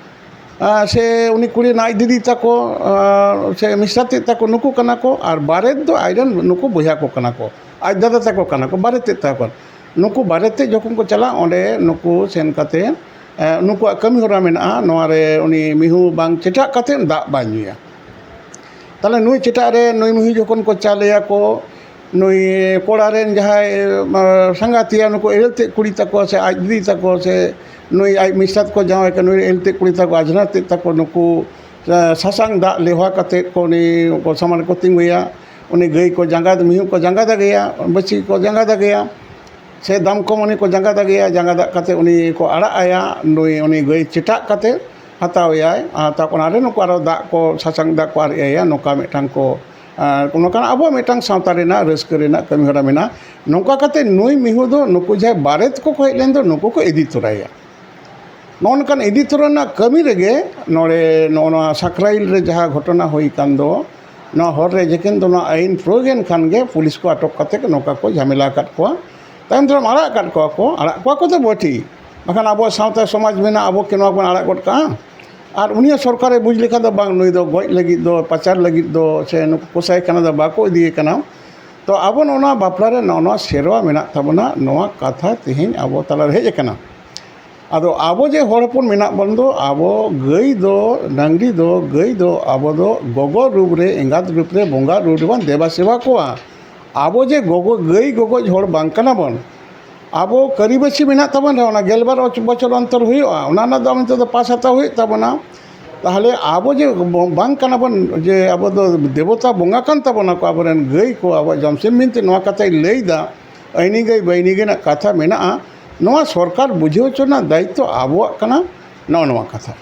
ᱟᱨ ᱥᱮ ᱩᱱᱤ ᱠᱩᱲᱤ ᱨᱮᱱ ᱟᱡ ᱫᱤᱫᱤ ᱛᱟᱠᱚ, ᱟᱨ ᱥᱮ ᱢᱤᱥᱨᱟ ᱛᱮᱫ ᱛᱟᱠᱚ, ᱱᱩᱠᱩ ᱠᱟᱱᱟ ᱠᱚ᱾ ᱟᱨ ᱵᱟᱨᱮᱛ ᱫᱚ ᱟᱡ ᱨᱮᱱ ᱱᱩᱠᱩ ᱵᱚᱭᱦᱟ ᱠᱚ ᱠᱟᱱᱟ ᱠᱚ, ᱟᱡ ᱫᱟᱫᱟ ᱛᱟᱠᱚ ᱠᱟᱱᱟ ᱠᱚ, ᱵᱟᱨᱮᱛ ᱛᱮᱫ ᱛᱟᱠᱚ ᱠᱟᱱᱟ᱾ ᱱᱩᱠᱩ ᱵᱟᱨᱮᱛ ᱛᱮᱫ ᱡᱚᱠᱷᱚᱱ ᱠᱚ ᱪᱟᱞᱟᱜᱼᱟ, ᱚᱸᱰᱮ ᱱᱩᱠᱩ ᱥᱮᱱ ᱠᱟᱛᱮ, ᱮ, ᱱᱩᱠᱩᱣᱟᱜ ᱠᱟᱹᱢᱤ ᱦᱚᱨᱟ ᱢᱮᱱᱟᱜᱼᱟ᱾ ᱱᱚᱣᱟ ᱨᱮ ᱩᱱᱤ ᱢᱤᱦᱩ ᱵᱟᱝ ᱪᱮᱴᱟᱜ ᱠᱟᱛᱮ ᱫᱟᱜ ᱵᱟᱭ ᱧᱩᱭᱟ᱾ ᱛᱟᱦᱞᱮ ᱱᱩᱭ ᱪᱮᱴᱟᱜ ᱨᱮ ᱱᱩᱭ ᱢᱤᱦᱩ ᱡᱚᱠᱷᱚᱱ ᱠᱚ ᱪᱟᱞᱮᱭᱟ ᱠᱚ, ᱱᱩᱭ ᱠᱚᱲᱟ ᱨᱮᱱ ᱡᱟᱦᱟᱸᱭ, ᱮ, ᱥᱟᱸᱜᱟᱛᱤᱭᱟ, ᱱᱩᱠᱩ ᱮᱨᱮᱞ ᱛᱮᱫ ᱠᱩᱲᱤ ᱛᱟᱠᱚ ᱥᱮ ᱟᱡ ᱫᱤᱫᱤ ᱛᱟᱠᱚ ᱥᱮ ᱱᱩᱭ ᱟᱡ ᱢᱤᱥᱨᱟᱛ ᱠᱚ ᱡᱟᱶᱟᱭ ᱠᱟᱱᱟ, ᱱᱩᱭ ᱮᱨᱮᱞ ᱛᱮᱫ ᱠᱩᱲᱤ ᱛᱟᱠᱚ, ᱟᱡᱷᱱᱟᱨ ᱛᱮᱫ ᱛᱟᱠᱚ, ᱱᱩᱠᱩ, ᱮ, ᱥᱟᱥᱟᱝ ᱫᱟᱜ ᱞᱮᱣᱦᱟ ᱠᱟᱛᱮᱫ ᱠᱚ ᱩᱱᱤ ᱠᱚ ᱥᱟᱢᱟᱝ ᱨᱮᱠᱚ ᱛᱤᱸᱜᱩᱭᱟ᱾ ᱩᱱᱤ ᱜᱟᱹᱭ ᱠᱚ ᱡᱟᱸᱜᱟ, ᱢᱤᱦᱩ ᱠᱚ ᱡᱟᱸᱜᱟ ᱫᱟᱜᱮᱭᱟ, ᱵᱟᱹᱪᱷᱤ ᱠᱚ ᱡᱟᱸᱜᱟ ᱫᱟᱜᱮᱭᱟ᱾ ᱥᱮ ᱫᱟᱢ ᱠᱚᱢ ᱩᱱᱤ ᱠᱚ ᱡᱟᱸᱜᱟ ᱫᱟᱜᱮᱭᱟ, ᱡᱟᱸᱜᱟ ᱫᱟᱜ ᱠᱟᱛᱮ ᱩᱱᱤ ᱠᱚ ᱟᱲᱟᱜ ᱟᱭᱟ, ᱱᱩᱭ, ᱩᱱᱤ ᱜᱟᱹᱭ ᱪᱮᱴᱟᱜ ᱠᱟᱛᱮ ᱦᱟᱛᱟᱣ ᱮᱭᱟᱭ᱾ ᱟᱨ ᱛᱟᱨᱯᱚᱨ ᱚᱱᱟ ᱨᱮ ᱱᱩᱠᱩ ᱟᱨᱚ ᱫᱟᱜ ᱠᱚ, ᱥᱟᱥᱟᱝ ᱫᱟᱜ ᱠᱚ ᱟᱨᱮᱡ ᱟᱭᱟ, ᱱᱚᱝᱠᱟ ᱢᱤᱫᱴᱟᱝ ᱠᱚ, ᱟᱨ ᱱᱚᱝᱠᱟᱱᱟᱜ ᱟᱵᱚᱣᱟᱜ ᱢᱤᱫᱴᱟᱝ ᱥᱟᱶᱛᱟ ᱨᱮᱱᱟᱜ ᱨᱟᱹᱥᱠᱟᱹ ᱨᱮᱱᱟᱜ ᱠᱟᱹᱢᱤ ᱦᱚᱨᱟ ᱢᱮᱱᱟᱜᱼᱟ᱾ ᱱᱚᱝᱠᱟ ᱠᱟᱛᱮ ᱱᱩᱭ ᱢᱤᱦᱩ ᱫᱚ ᱱᱩᱠᱩ ᱡᱟᱦᱟᱸᱭ ᱵᱟᱨᱮᱛ ᱠᱚᱠᱚ ᱦᱮᱡ ᱞᱮᱱ ᱫᱚ, ᱱᱩᱠᱩ ᱠᱚ ᱤᱫᱤ ᱛᱚᱨᱟᱭᱟ᱾ ᱱᱚᱜᱼᱚ ᱱᱚᱝᱠᱟᱱ ᱤᱫᱤ ᱛᱚᱨᱟ ᱨᱮᱱᱟᱜ ᱠᱟᱹᱢᱤ ᱨᱮᱜᱮ ᱱᱚᱰᱮ ᱱᱚᱜᱼᱚ ᱱᱚᱣᱟ ᱥᱟᱠᱨᱟᱭᱤᱞ ᱨᱮ ᱡᱟᱦᱟᱸ ᱜᱷᱚᱴᱚᱱᱟ ᱦᱩᱭ ᱠᱟᱱ ᱫᱚ, ᱱᱚᱣᱟ ᱦᱚᱨ ᱨᱮ ᱡᱮᱠᱮᱱ ᱫᱚ ᱱᱚᱣᱟ ᱟᱹᱭᱤᱱ ᱯᱨᱚᱭᱳᱜ ᱮᱱ ᱠᱷᱟᱱ ᱜᱮ ᱯᱩᱞᱤᱥ ᱠᱚ ᱟᱴᱚᱠ ᱠᱟᱛᱮ ᱱᱚᱝᱠᱟ ᱠᱚ ᱡᱷᱟᱢᱮᱞᱟ ᱟᱠᱟᱫ ᱠᱚᱣᱟ᱾ ᱛᱟᱭᱚᱢ ᱫᱟᱨᱟᱢ ᱟᱲᱟᱜ ᱟᱠᱟᱫ ᱠᱚᱣᱟ ᱠᱚ, ᱟᱲᱟᱜ ᱠᱚᱣᱟ ᱠᱚ ᱛᱚ ᱵᱟᱹᱴᱷᱤ, ᱵᱟᱠᱷᱟᱱ ᱟᱵᱚᱣᱟᱜ ᱥᱟᱶᱛᱟ ᱥᱚᱢᱟᱡᱽ ᱢᱮᱱᱟᱜᱼᱟ, ᱟᱵᱚ ᱠᱤ ᱱᱚᱣᱟ ᱵᱚᱱ ᱟᱲᱟᱜ ᱜᱚᱫ ᱠᱟᱜᱼᱟ? ᱟᱨ ᱩᱱᱤ ᱦᱚᱸ ᱥᱚᱨᱠᱟᱨᱮ ᱵᱩᱡᱽ ᱞᱮᱠᱷᱟᱱ ᱫᱚ ᱵᱟᱝ, ᱱᱩᱭ ᱫᱚ ᱜᱚᱡ ᱞᱟᱹᱜᱤᱫ ᱫᱚ, ᱯᱟᱪᱟᱨ ᱞᱟᱹᱜᱤᱫ ᱫᱚ, ᱥᱮ ᱱᱩᱠᱩ ᱠᱚᱥᱟᱭ ᱠᱷᱟᱱᱟ ᱫᱚ ᱵᱟᱠᱚ ᱤᱫᱤᱭᱮ ᱠᱟᱱᱟ᱾ ᱛᱚ ᱟᱵᱚ ᱱᱚᱜᱼᱚ ᱱᱚᱣᱟ ᱵᱟᱯᱞᱟ ᱨᱮ ᱱᱚᱜᱼᱚ ᱱᱚᱣᱟ ᱥᱮᱨᱣᱟ ᱢᱮᱱᱟᱜ ᱛᱟᱵᱚᱱᱟ, ᱱᱚᱣᱟ ᱠᱟᱛᱷᱟ ᱛᱮᱦᱮᱧ ᱟᱵᱚ ᱛᱟᱞᱟᱨᱮ ᱦᱮᱡ ᱟᱠᱟᱱᱟ᱾ ᱟᱫᱚ ᱟᱵᱚ ᱡᱮ ᱦᱚᱲ ᱦᱚᱯᱚᱱ ᱢᱮᱱᱟᱜ ᱵᱚᱱ ᱫᱚ, ᱟᱵᱚ ᱜᱟᱹᱭ ᱫᱚ, ᱰᱟᱹᱝᱨᱤ ᱫᱚ, ᱜᱟᱹᱭ ᱫᱚ ᱟᱵᱚ ᱫᱚ ᱜᱚᱜᱚ ᱨᱩᱯ ᱨᱮ, ᱮᱸᱜᱟᱛ ᱨᱩᱯ ᱨᱮ, ᱵᱚᱸᱜᱟ ᱨᱩᱯ ᱨᱮᱵᱚᱱ ᱫᱮᱵᱟ ᱥᱮᱵᱟ ᱠᱚᱣᱟ᱾ ᱟᱵᱚ ᱡᱮ ᱜᱚᱜᱚ, ᱜᱟᱹᱭ ᱜᱚᱜᱚᱡ ᱦᱚᱲ ᱵᱟᱝ ᱠᱟᱱᱟ ᱵᱚᱱ᱾ ᱟᱵᱚ ᱠᱟᱹᱨᱤᱵᱟᱹᱪᱤ ᱢᱮᱱᱟᱜ ᱛᱟᱵᱚᱱ ᱨᱮᱦᱚᱸ, ᱚᱱᱟ ᱜᱮᱞᱵᱟᱨ ᱵᱚᱪᱷᱚᱨ ᱚᱱᱛᱚᱨ ᱦᱩᱭᱩᱜᱼᱟ, ᱚᱱᱟ ᱨᱮᱱᱟᱜ ᱫᱚ ᱱᱤᱛᱚᱜ ᱫᱚ ᱯᱟᱥ ᱦᱟᱛᱟᱣ ᱦᱩᱭᱩᱜ ᱛᱟᱵᱚᱱᱟ᱾ ᱛᱟᱦᱚᱞᱮ ᱟᱵᱚ ᱡᱮ ᱵᱟᱝ ᱠᱟᱱᱟ ᱵᱚᱱ, ᱡᱮ ᱟᱵᱚ ᱫᱚ ᱫᱮᱵᱚᱛᱟ ᱵᱚᱸᱜᱟ ᱠᱟᱱ ᱛᱟᱵᱚᱱᱟ ᱠᱚ ᱟᱵᱚᱨᱮᱱ ᱜᱟᱹᱭ ᱠᱚ, ᱟᱵᱚᱣᱟᱜ ᱡᱚᱢᱥᱤᱢ ᱵᱤᱱᱛᱤ ᱱᱚᱣᱟ ᱠᱟᱛᱷᱟᱭ ᱞᱟᱹᱭᱫᱟ, ᱟᱹᱭᱱᱤ ᱜᱟᱹᱭ ᱵᱟᱹᱭᱱᱤ ᱜᱟᱹᱭ ᱨᱮᱱᱟᱜ ᱠᱟᱛᱷᱟ ᱢᱮᱱᱟᱜᱼᱟ, ᱱᱚᱣᱟ ᱥᱚᱨᱠᱟᱨ ᱵᱩᱡᱷᱟᱹᱣ ᱦᱚᱪᱚ ᱨᱮᱱᱟᱜ ᱫᱟᱭᱤᱛᱛᱚ ᱟᱵᱚᱣᱟᱜ ᱠᱟᱱᱟ᱾ ᱱᱚᱜᱼᱚ ᱱᱚᱣᱟ ᱠᱟᱛᱷᱟ᱾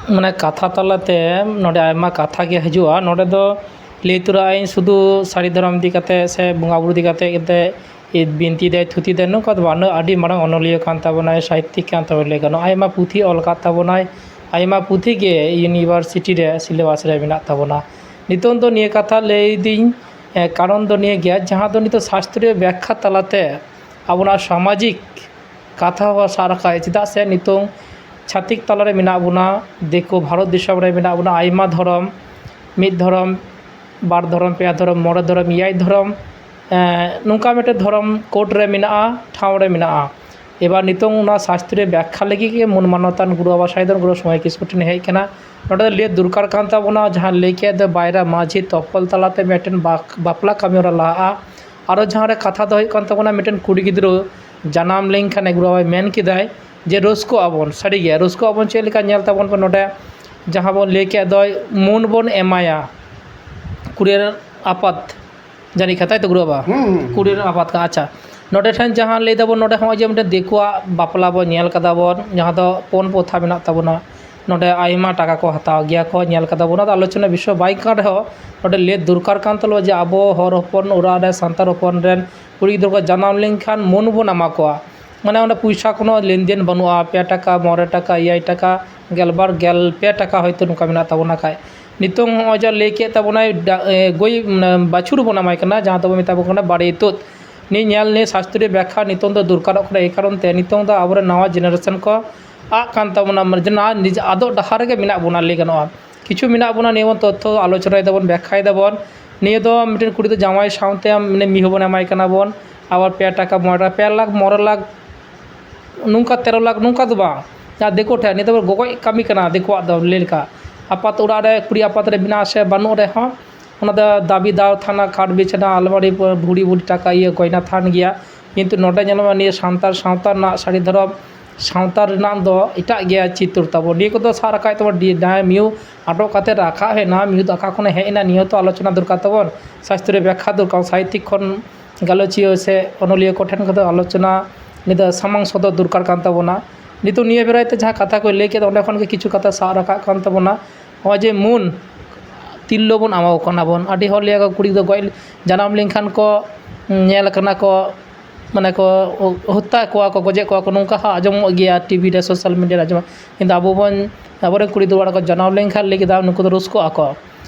ᱢᱟᱱᱮ ᱠᱟᱛᱷᱟ ᱛᱟᱞᱟᱛᱮ ᱱᱚᱰᱮ ᱟᱭᱢᱟ ᱠᱟᱛᱷᱟ ᱜᱮ ᱦᱤᱡᱩᱜᱼᱟ᱾ ᱱᱚᱰᱮ ᱫᱚ ᱞᱟᱹᱭ ᱛᱚᱨᱟᱜ ᱟᱹᱧ ᱥᱩᱫᱷᱩ ᱥᱟᱹᱨᱤ ᱫᱷᱚᱨᱚᱢ ᱤᱫᱤ ᱠᱟᱛᱮ ᱥᱮ ᱵᱚᱸᱜᱟ ᱵᱩᱨᱩ ᱤᱫᱤ ᱠᱟᱛᱮ ᱮᱱᱛᱮ ᱵᱤᱱᱛᱤ ᱫᱟᱭ, ᱛᱷᱩᱛᱤ ᱫᱟᱭ, ᱱᱚᱝᱠᱟ ᱫᱚ ᱵᱟᱝ᱾ ᱟᱹᱰᱤ ᱢᱟᱨᱟᱝ ᱚᱱᱚᱞᱤᱭᱟᱹ ᱠᱟᱱ ᱛᱟᱵᱚᱱᱟᱭ, ᱥᱟᱦᱤᱛᱛᱤᱠ ᱠᱟᱱ ᱛᱟᱵᱚᱱᱟᱭ, ᱞᱟᱹᱭ ᱜᱟᱱᱚᱜᱼᱟ᱾ ᱟᱭᱢᱟ ᱯᱩᱛᱷᱤ ᱚᱞ ᱟᱠᱟᱫ ᱛᱟᱵᱚᱱᱟᱭ, ᱟᱭᱢᱟ ᱯᱩᱛᱷᱤ ᱜᱮ ᱤᱭᱩᱱᱤᱵᱷᱟᱨᱥᱤᱴᱤ ᱨᱮ ᱥᱤᱞᱮᱵᱟᱥ ᱨᱮ ᱢᱮᱱᱟᱜ ᱛᱟᱵᱚᱱᱟ᱾ ᱱᱤᱛᱚᱝ ᱫᱚ ᱱᱤᱭᱟᱹ ᱠᱟᱛᱷᱟ ᱞᱟᱹᱭᱫᱟᱹᱧ, ᱮ, ᱠᱟᱨᱚᱱ ᱫᱚ ᱱᱤᱭᱟᱹ ᱜᱮᱭᱟ, ᱡᱟᱦᱟᱸ ᱫᱚ ᱱᱤᱛᱚᱜ ᱥᱟᱥᱛᱨᱤᱭᱚ ᱵᱮᱠᱠᱷᱟ ᱛᱟᱞᱟᱛᱮ ᱟᱵᱚᱱᱟᱜ ᱥᱟᱢᱟᱡᱤᱠ ᱠᱟᱛᱷᱟ ᱦᱚᱸ ᱥᱟᱵ ᱨᱟᱠᱟᱵ᱾ ᱪᱮᱫᱟᱜ ᱥᱮ ᱱᱤᱛᱚᱝ ᱪᱷᱟᱹᱛᱤᱠ ᱛᱟᱞᱟᱨᱮ ᱢᱮᱱᱟᱜ ᱵᱚᱱᱟ, ᱫᱤᱠᱩ ᱵᱷᱟᱨᱚᱛ ᱫᱤᱥᱚᱢ ᱨᱮ ᱢᱮᱱᱟᱜ ᱵᱚᱱᱟ, ᱟᱭᱢᱟ ᱫᱷᱚᱨᱚᱢ, ᱢᱤᱫ ᱫᱷᱚᱨᱚᱢ, ᱵᱟᱨ ᱫᱷᱚᱨᱚᱢ, ᱯᱮᱭᱟ ᱫᱷᱚᱨᱚᱢ, ᱢᱚᱬᱮ ᱫᱷᱚᱨᱚᱢ, ᱮᱭᱟᱭ ᱫᱷᱚᱨᱚᱢ, ᱮᱸ, ᱱᱚᱝᱠᱟ ᱢᱤᱫᱴᱮᱱ ᱫᱷᱚᱨᱚᱢ ᱠᱳᱰ ᱨᱮ ᱢᱮᱱᱟᱜᱼᱟ, ᱴᱷᱟᱶ ᱨᱮ ᱢᱮᱱᱟᱜᱼᱟ᱾ ᱮᱵᱟᱨ ᱱᱤᱛᱚᱝ ᱚᱱᱟ ᱥᱟᱥᱛᱨᱤᱭᱚ ᱵᱮᱠᱠᱷᱟ ᱞᱟᱹᱜᱤᱫ ᱜᱮ ᱢᱩᱞ ᱢᱟᱱᱚᱛᱟᱱ ᱜᱩᱨᱩ ᱵᱟᱵᱟ ᱥᱟᱭ ᱫᱚ ᱜᱩᱨᱩ ᱥᱚᱢᱚᱭ ᱠᱤᱥᱠᱩ ᱴᱷᱮᱱ ᱦᱮᱡ ᱟᱠᱟᱱᱟ᱾ ᱱᱚᱰᱮ ᱫᱚ ᱞᱟᱹᱭ ᱫᱚᱨᱠᱟᱨ ᱠᱟᱱ ᱛᱟᱵᱚᱱᱟ, ᱡᱟᱦᱟᱸ ᱞᱟᱹᱭ ᱠᱮᱫ ᱫᱚ ᱵᱟᱭᱨᱟ ᱢᱟᱹᱡᱷᱤ ᱛᱚᱯᱚᱞ ᱛᱟᱞᱟᱛᱮ ᱢᱤᱫᱴᱮᱱ ᱵᱟᱠ-, ᱵᱟᱯᱞᱟ ᱠᱟᱹᱢᱤ ᱦᱚᱨᱟ ᱞᱟᱦᱟᱜᱼᱟ᱾ ᱟᱨᱚ ᱡᱟᱦᱟᱸ ᱨᱮ ᱠᱟᱛᱷᱟ ᱫᱚ ᱦᱩᱭᱩᱜ ᱠᱟᱱ ᱛᱟᱵᱚᱱᱟ, ᱢᱤᱫᱴᱮᱱ ᱠᱩᱲᱤ ᱜᱤᱫᱽᱨᱟᱹ ᱡᱟᱱᱟᱢ ᱞᱮᱱᱠᱷᱟᱱ ᱮ ᱜᱩᱨᱩ ᱵᱟᱵᱟᱭ ᱢᱮᱱ ᱠᱮᱫᱟᱭ ᱡᱮ ᱨᱟᱹᱥᱠᱟᱹᱜ ᱟᱵᱚᱱ, ᱥᱟᱹᱨᱤᱜᱮ ᱨᱟᱹᱥᱠᱟᱹᱜ ᱟᱵᱚᱱ᱾ ᱪᱮᱫ ᱞᱮᱠᱟ ᱧᱮᱞ ᱛᱟᱵᱚᱱ ᱯᱮ ᱱᱚᱰᱮ, ᱡᱟᱦᱟᱸ ᱵᱚᱱ ᱞᱟᱹᱭ ᱠᱮᱫ ᱫᱚ ᱢᱩᱱ ᱵᱚᱱ ᱮᱢᱟᱭᱟ ᱠᱩᱲᱤ ᱨᱮᱱ ᱟᱯᱟᱛ, ᱡᱟᱹᱱᱤᱡ ᱠᱷᱟᱱ ᱛᱟᱭ ᱛᱚ ᱜᱩᱨᱩ ᱵᱟᱵᱟ? ᱦᱩᱸ, ᱦᱩᱸ, ᱦᱩᱸ᱾ ᱠᱩᱲᱤ ᱨᱮᱱ ᱟᱯᱟᱛ ᱠᱟᱱᱟ᱾ ᱟᱪᱪᱷᱟ, ᱱᱚᱰᱮ ᱴᱷᱮᱱ ᱡᱟᱦᱟᱸ ᱞᱟᱹᱭ ᱫᱟᱵᱚᱱ, ᱱᱚᱰᱮ ᱦᱚᱸᱜᱼᱚᱭ ᱡᱮ ᱢᱤᱫᱴᱮᱱ ᱫᱤᱠᱩᱣᱟᱜ ᱵᱟᱯᱞᱟ ᱵᱚᱱ ᱧᱮᱞ ᱠᱟᱫᱟ ᱵᱚᱱ, ᱡᱟᱦᱟᱸ ᱫᱚ ᱯᱚᱱ ᱯᱨᱚᱛᱷᱟ ᱢᱮᱱᱟᱜ ᱛᱟᱵᱚᱱᱟ, ᱱᱚᱰᱮ ᱟᱭᱢᱟ ᱴᱟᱠᱟ ᱠᱚ ᱦᱟᱛᱟᱣ ᱜᱮᱭᱟ ᱠᱚ, ᱧᱮᱞ ᱠᱟᱫᱟ ᱵᱚᱱ᱾ ᱚᱱᱟ ᱫᱚ ᱟᱞᱳᱪᱚᱱᱟ ᱵᱤᱥᱚᱭ ᱵᱟᱭ ᱠᱟᱱ ᱨᱮᱦᱚᱸ, ᱱᱚᱰᱮ ᱞᱟᱹᱭ ᱫᱚᱨᱠᱟᱨ ᱠᱟᱱ ᱛᱟᱵᱚᱱᱟ ᱡᱮ ᱟᱵᱚ ᱦᱚᱲ ᱦᱚᱯᱚᱱ ᱚᱲᱟᱜ ᱨᱮ ᱥᱟᱱᱛᱟᱲ ᱦᱚᱯᱚᱱ ᱨᱮᱱ ᱠᱩᱲᱤ ᱜᱤᱫᱽᱨᱟᱹ ᱠᱚ ᱡᱟᱱᱟᱢ ᱞᱮᱱᱠᱷᱟᱱ ᱢᱩᱱ ᱵᱚᱱ ᱮᱢᱟ ᱠᱚᱣᱟ᱾ ᱢᱟᱱᱮ ᱚᱸᱰᱮ ᱯᱚᱭᱥᱟ ᱠᱳᱱᱳ ᱞᱮᱱᱫᱮᱱ ᱵᱟᱹᱱᱩᱜᱼᱟ, ᱯᱮ ᱴᱟᱠᱟ, ᱢᱚᱬᱮ ᱴᱟᱠᱟ, ᱮᱭᱟᱭ ᱴᱟᱠᱟ, ᱜᱮᱞᱵᱟᱨ, ᱜᱮᱞ ᱯᱮ ᱴᱟᱠᱟ ᱦᱚᱭᱛᱳ ᱱᱚᱝᱠᱟ ᱢᱮᱱᱟᱜ ᱛᱟᱵᱚᱱᱟ᱾ ᱠᱷᱟᱡ ᱱᱤᱛᱚᱝ ᱦᱚᱸᱜᱼᱚᱭ ᱡᱮ ᱞᱟᱹᱭ ᱠᱮᱫ ᱛᱟᱵᱚᱱᱟᱭ ᱰᱟ-, ᱮ, ᱜᱟᱹᱭ, ᱢᱟᱱᱮ ᱵᱟᱹᱪᱷᱩᱨ ᱵᱚᱱ ᱮᱢᱟᱭ ᱠᱟᱱᱟ, ᱡᱟᱦᱟᱸ ᱫᱚᱵᱚᱱ ᱢᱮᱛᱟ ᱵᱚᱱ ᱠᱟᱱᱟ ᱵᱟᱲᱮ ᱤᱛᱩᱫ᱾ ᱱᱤᱭᱟᱹ ᱧᱮᱞ, ᱱᱤᱭᱟᱹ ᱥᱟᱥᱛᱨᱤᱭᱚ ᱵᱮᱠᱠᱷᱟ ᱱᱤᱛᱚᱝ ᱫᱚ ᱫᱚᱨᱠᱟᱨᱚᱜ ᱠᱟᱱᱟ᱾ ᱮᱭ ᱠᱟᱨᱚᱱ ᱛᱮ ᱱᱤᱛᱚᱝ ᱫᱚ ᱟᱵᱚᱨᱮᱱ ᱱᱟᱣᱟ ᱡᱮᱱᱟᱨᱮᱥᱚᱱ ᱠᱚ ᱟᱜ ᱠᱟᱱ ᱛᱟᱵᱚᱱᱟ, ᱢᱟᱱᱮ ᱡᱮ ᱱᱟ-, ᱱᱤᱡᱮ ᱟᱫᱚᱜ ᱰᱟᱦᱟᱨ ᱨᱮᱜᱮ ᱢᱮᱱᱟᱜ ᱵᱚᱱᱟ ᱞᱟᱹᱭ ᱜᱟᱱᱚᱜᱼᱟ᱾ ᱠᱤᱪᱷᱩ ᱢᱮᱱᱟᱜ ᱵᱚᱱᱟ, ᱱᱤᱭᱟᱹ ᱵᱚᱱ ᱛᱚᱛᱛᱷᱚ ᱟᱞᱳᱪᱚᱱᱟᱭ ᱫᱟᱵᱚᱱ, ᱵᱮᱠᱠᱷᱟᱭ ᱫᱟᱵᱚᱱ᱾ ᱱᱤᱭᱟᱹ ᱫᱚ ᱢᱤᱫᱴᱮᱱ ᱠᱩᱲᱤ ᱫᱚ ᱡᱟᱶᱟᱭ ᱥᱟᱶᱛᱮ ᱢᱟᱱᱮ ᱢᱤᱦᱩ ᱵᱚᱱ ᱮᱢᱟᱭ ᱠᱟᱱᱟ ᱵᱚᱱ, ᱟᱵᱟᱨ ᱯᱮ ᱴᱟᱠᱟ, ᱢᱚᱬᱮ ᱴᱟᱠᱟ, ᱯᱮ ᱞᱟᱠᱷ, ᱢᱚᱬᱮ ᱞᱟᱠᱷ ᱱᱚᱝᱠᱟ ᱛᱮᱨᱚ ᱞᱟᱠᱷ ᱱᱚᱝᱠᱟ ᱫᱚ ᱵᱟᱝ, ᱡᱟᱦᱟᱸ ᱫᱤᱠᱩ ᱴᱷᱮᱱ, ᱱᱤᱭᱟᱹ ᱫᱚ ᱜᱚᱜᱚᱡ ᱠᱟᱹᱢᱤ ᱠᱟᱱᱟ ᱫᱤᱠᱩᱣᱟᱜ ᱫᱚ ᱞᱟᱹᱭ ᱞᱮᱠᱟ᱾ ᱟᱯᱟᱛ ᱚᱲᱟᱜ ᱨᱮ ᱠᱩᱲᱤ ᱟᱯᱟᱛ ᱨᱮ ᱢᱮᱱᱟᱜ ᱥᱮ ᱵᱟᱹᱱᱩᱜ ᱨᱮᱦᱚᱸ, ᱚᱱᱟ ᱫᱚ ᱫᱟᱹᱵᱤ ᱫᱟᱣ ᱛᱷᱟᱱᱟ, ᱠᱷᱟᱴ ᱵᱤᱪᱷᱱᱟ, ᱟᱞᱢᱟᱨᱤ, ᱵᱷᱩᱲᱤ ᱵᱷᱩᱲᱤ ᱴᱟᱠᱟ ᱤᱭᱟᱹ ᱜᱚᱭᱱᱟ ᱛᱷᱟᱱ ᱜᱮᱭᱟ᱾ ᱠᱤᱱᱛᱩ ᱱᱚᱰᱮ ᱧᱮᱞᱚᱜᱼᱟ, ᱱᱤᱭᱟᱹ ᱥᱟᱱᱛᱟᱲ ᱥᱟᱶᱛᱟ ᱨᱮᱱᱟᱜ ᱥᱟᱹᱨᱤ ᱫᱷᱚᱨᱚᱢ ᱥᱟᱶᱛᱟ ᱨᱮᱱᱟᱜ ᱫᱚ ᱮᱴᱟᱜ ᱜᱮᱭᱟ ᱪᱤᱛᱟᱹᱨ ᱛᱟᱵᱚᱱ᱾ ᱱᱤᱭᱟᱹ ᱠᱚᱫᱚ ᱥᱟᱵ ᱨᱟᱠᱟᱵ ᱛᱟᱵᱚᱱ ᱰᱤ-, ᱡᱟᱦᱟᱸᱭ ᱢᱤᱭᱩ ᱟᱴᱚᱠ ᱠᱟᱛᱮ ᱨᱟᱠᱟᱵ ᱦᱮᱡ ᱮᱱᱟ, ᱢᱤᱭᱩ ᱫᱚ ᱚᱠᱟ ᱠᱷᱚᱱᱮ ᱦᱮᱡ ᱮᱱᱟ, ᱱᱤᱭᱟᱹ ᱛᱚ ᱟᱞᱳᱪᱚᱱᱟ ᱫᱚᱨᱠᱟᱨ ᱛᱟᱵᱚᱱ᱾ ᱥᱟᱥᱛᱨᱤᱭᱚ ᱵᱮᱠᱠᱷᱟ ᱫᱚᱨᱠᱟᱨ, ᱥᱟᱦᱤᱛᱭᱤᱠ ᱠᱷᱚᱱ ᱜᱟᱞᱚᱪᱤᱭᱟᱹ ᱥᱮ ᱚᱱᱚᱞᱤᱭᱟᱹ ᱠᱚᱴᱷᱮᱱ ᱠᱷᱚᱱ ᱫᱚ ᱟᱞᱳᱪᱚᱱᱟ, ᱱᱤᱭᱟᱹ ᱫᱚ ᱥᱟᱢᱟᱝ ᱥᱚᱫᱚᱨ ᱫᱚᱨᱠᱟᱨ ᱠᱟᱱ ᱛᱟᱵᱚᱱᱟ᱾ ᱱᱤᱛᱚᱜ ᱱᱤᱭᱟᱹ ᱵᱮᱲᱟᱭ ᱛᱮ ᱡᱟᱦᱟᱸ ᱠᱟᱛᱷᱟ ᱠᱚ ᱞᱟᱹᱭ ᱠᱮᱫᱟ, ᱚᱸᱰᱮ ᱠᱷᱚᱱ ᱜᱮ ᱠᱤᱪᱷᱩ ᱠᱟᱛᱷᱟ ᱥᱟᱵ ᱨᱟᱠᱟᱵ ᱠᱟᱱ ᱛᱟᱵᱚᱱᱟ᱾ ᱱᱚᱜᱼᱚᱭ ᱡᱮ ᱢᱩᱱ ᱛᱤᱨᱞᱟᱹ ᱵᱚᱱ ᱮᱢᱟ ᱠᱚ ᱠᱟᱱᱟ ᱵᱚᱱ, ᱟᱹᱰᱤ ᱦᱚᱲ ᱞᱟᱹᱭᱟ ᱠᱚ ᱠᱩᱲᱤ ᱫᱚ ᱜᱚᱡ, ᱡᱟᱱᱟᱢ ᱞᱮᱱᱠᱷᱟᱱ ᱠᱚ ᱧᱮᱞ ᱠᱟᱱᱟ ᱠᱚ, ᱢᱟᱱᱮ ᱠᱚ ᱦᱚᱛᱛᱟ ᱠᱚᱣᱟ ᱠᱚ, ᱜᱚᱡᱮᱫ ᱠᱚᱣᱟ ᱠᱚ, ᱱᱚᱝᱠᱟ ᱦᱚᱸ ᱟᱸᱡᱚᱢᱚᱜ ᱜᱮᱭᱟ, ᱴᱤᱵᱷᱤ ᱨᱮ, ᱥᱳᱥᱟᱞ ᱢᱤᱰᱤᱭᱟ ᱨᱮ ᱟᱸᱡᱚᱢᱚᱜ᱾ ᱠᱤᱱᱛᱩ ᱟᱵᱚ ᱵᱚᱱ, ᱟᱵᱚᱨᱮᱱ ᱠᱩᱲᱤ ᱫᱚ ᱚᱲᱟᱜ ᱠᱚ ᱡᱟᱱᱟᱢ ᱞᱮᱱᱠᱷᱟᱱ ᱞᱟᱹᱭ ᱠᱮᱫᱟ ᱱᱩᱠᱩ ᱫᱚ ᱨᱩᱥᱠᱟᱹᱜ ᱟᱠᱚ᱾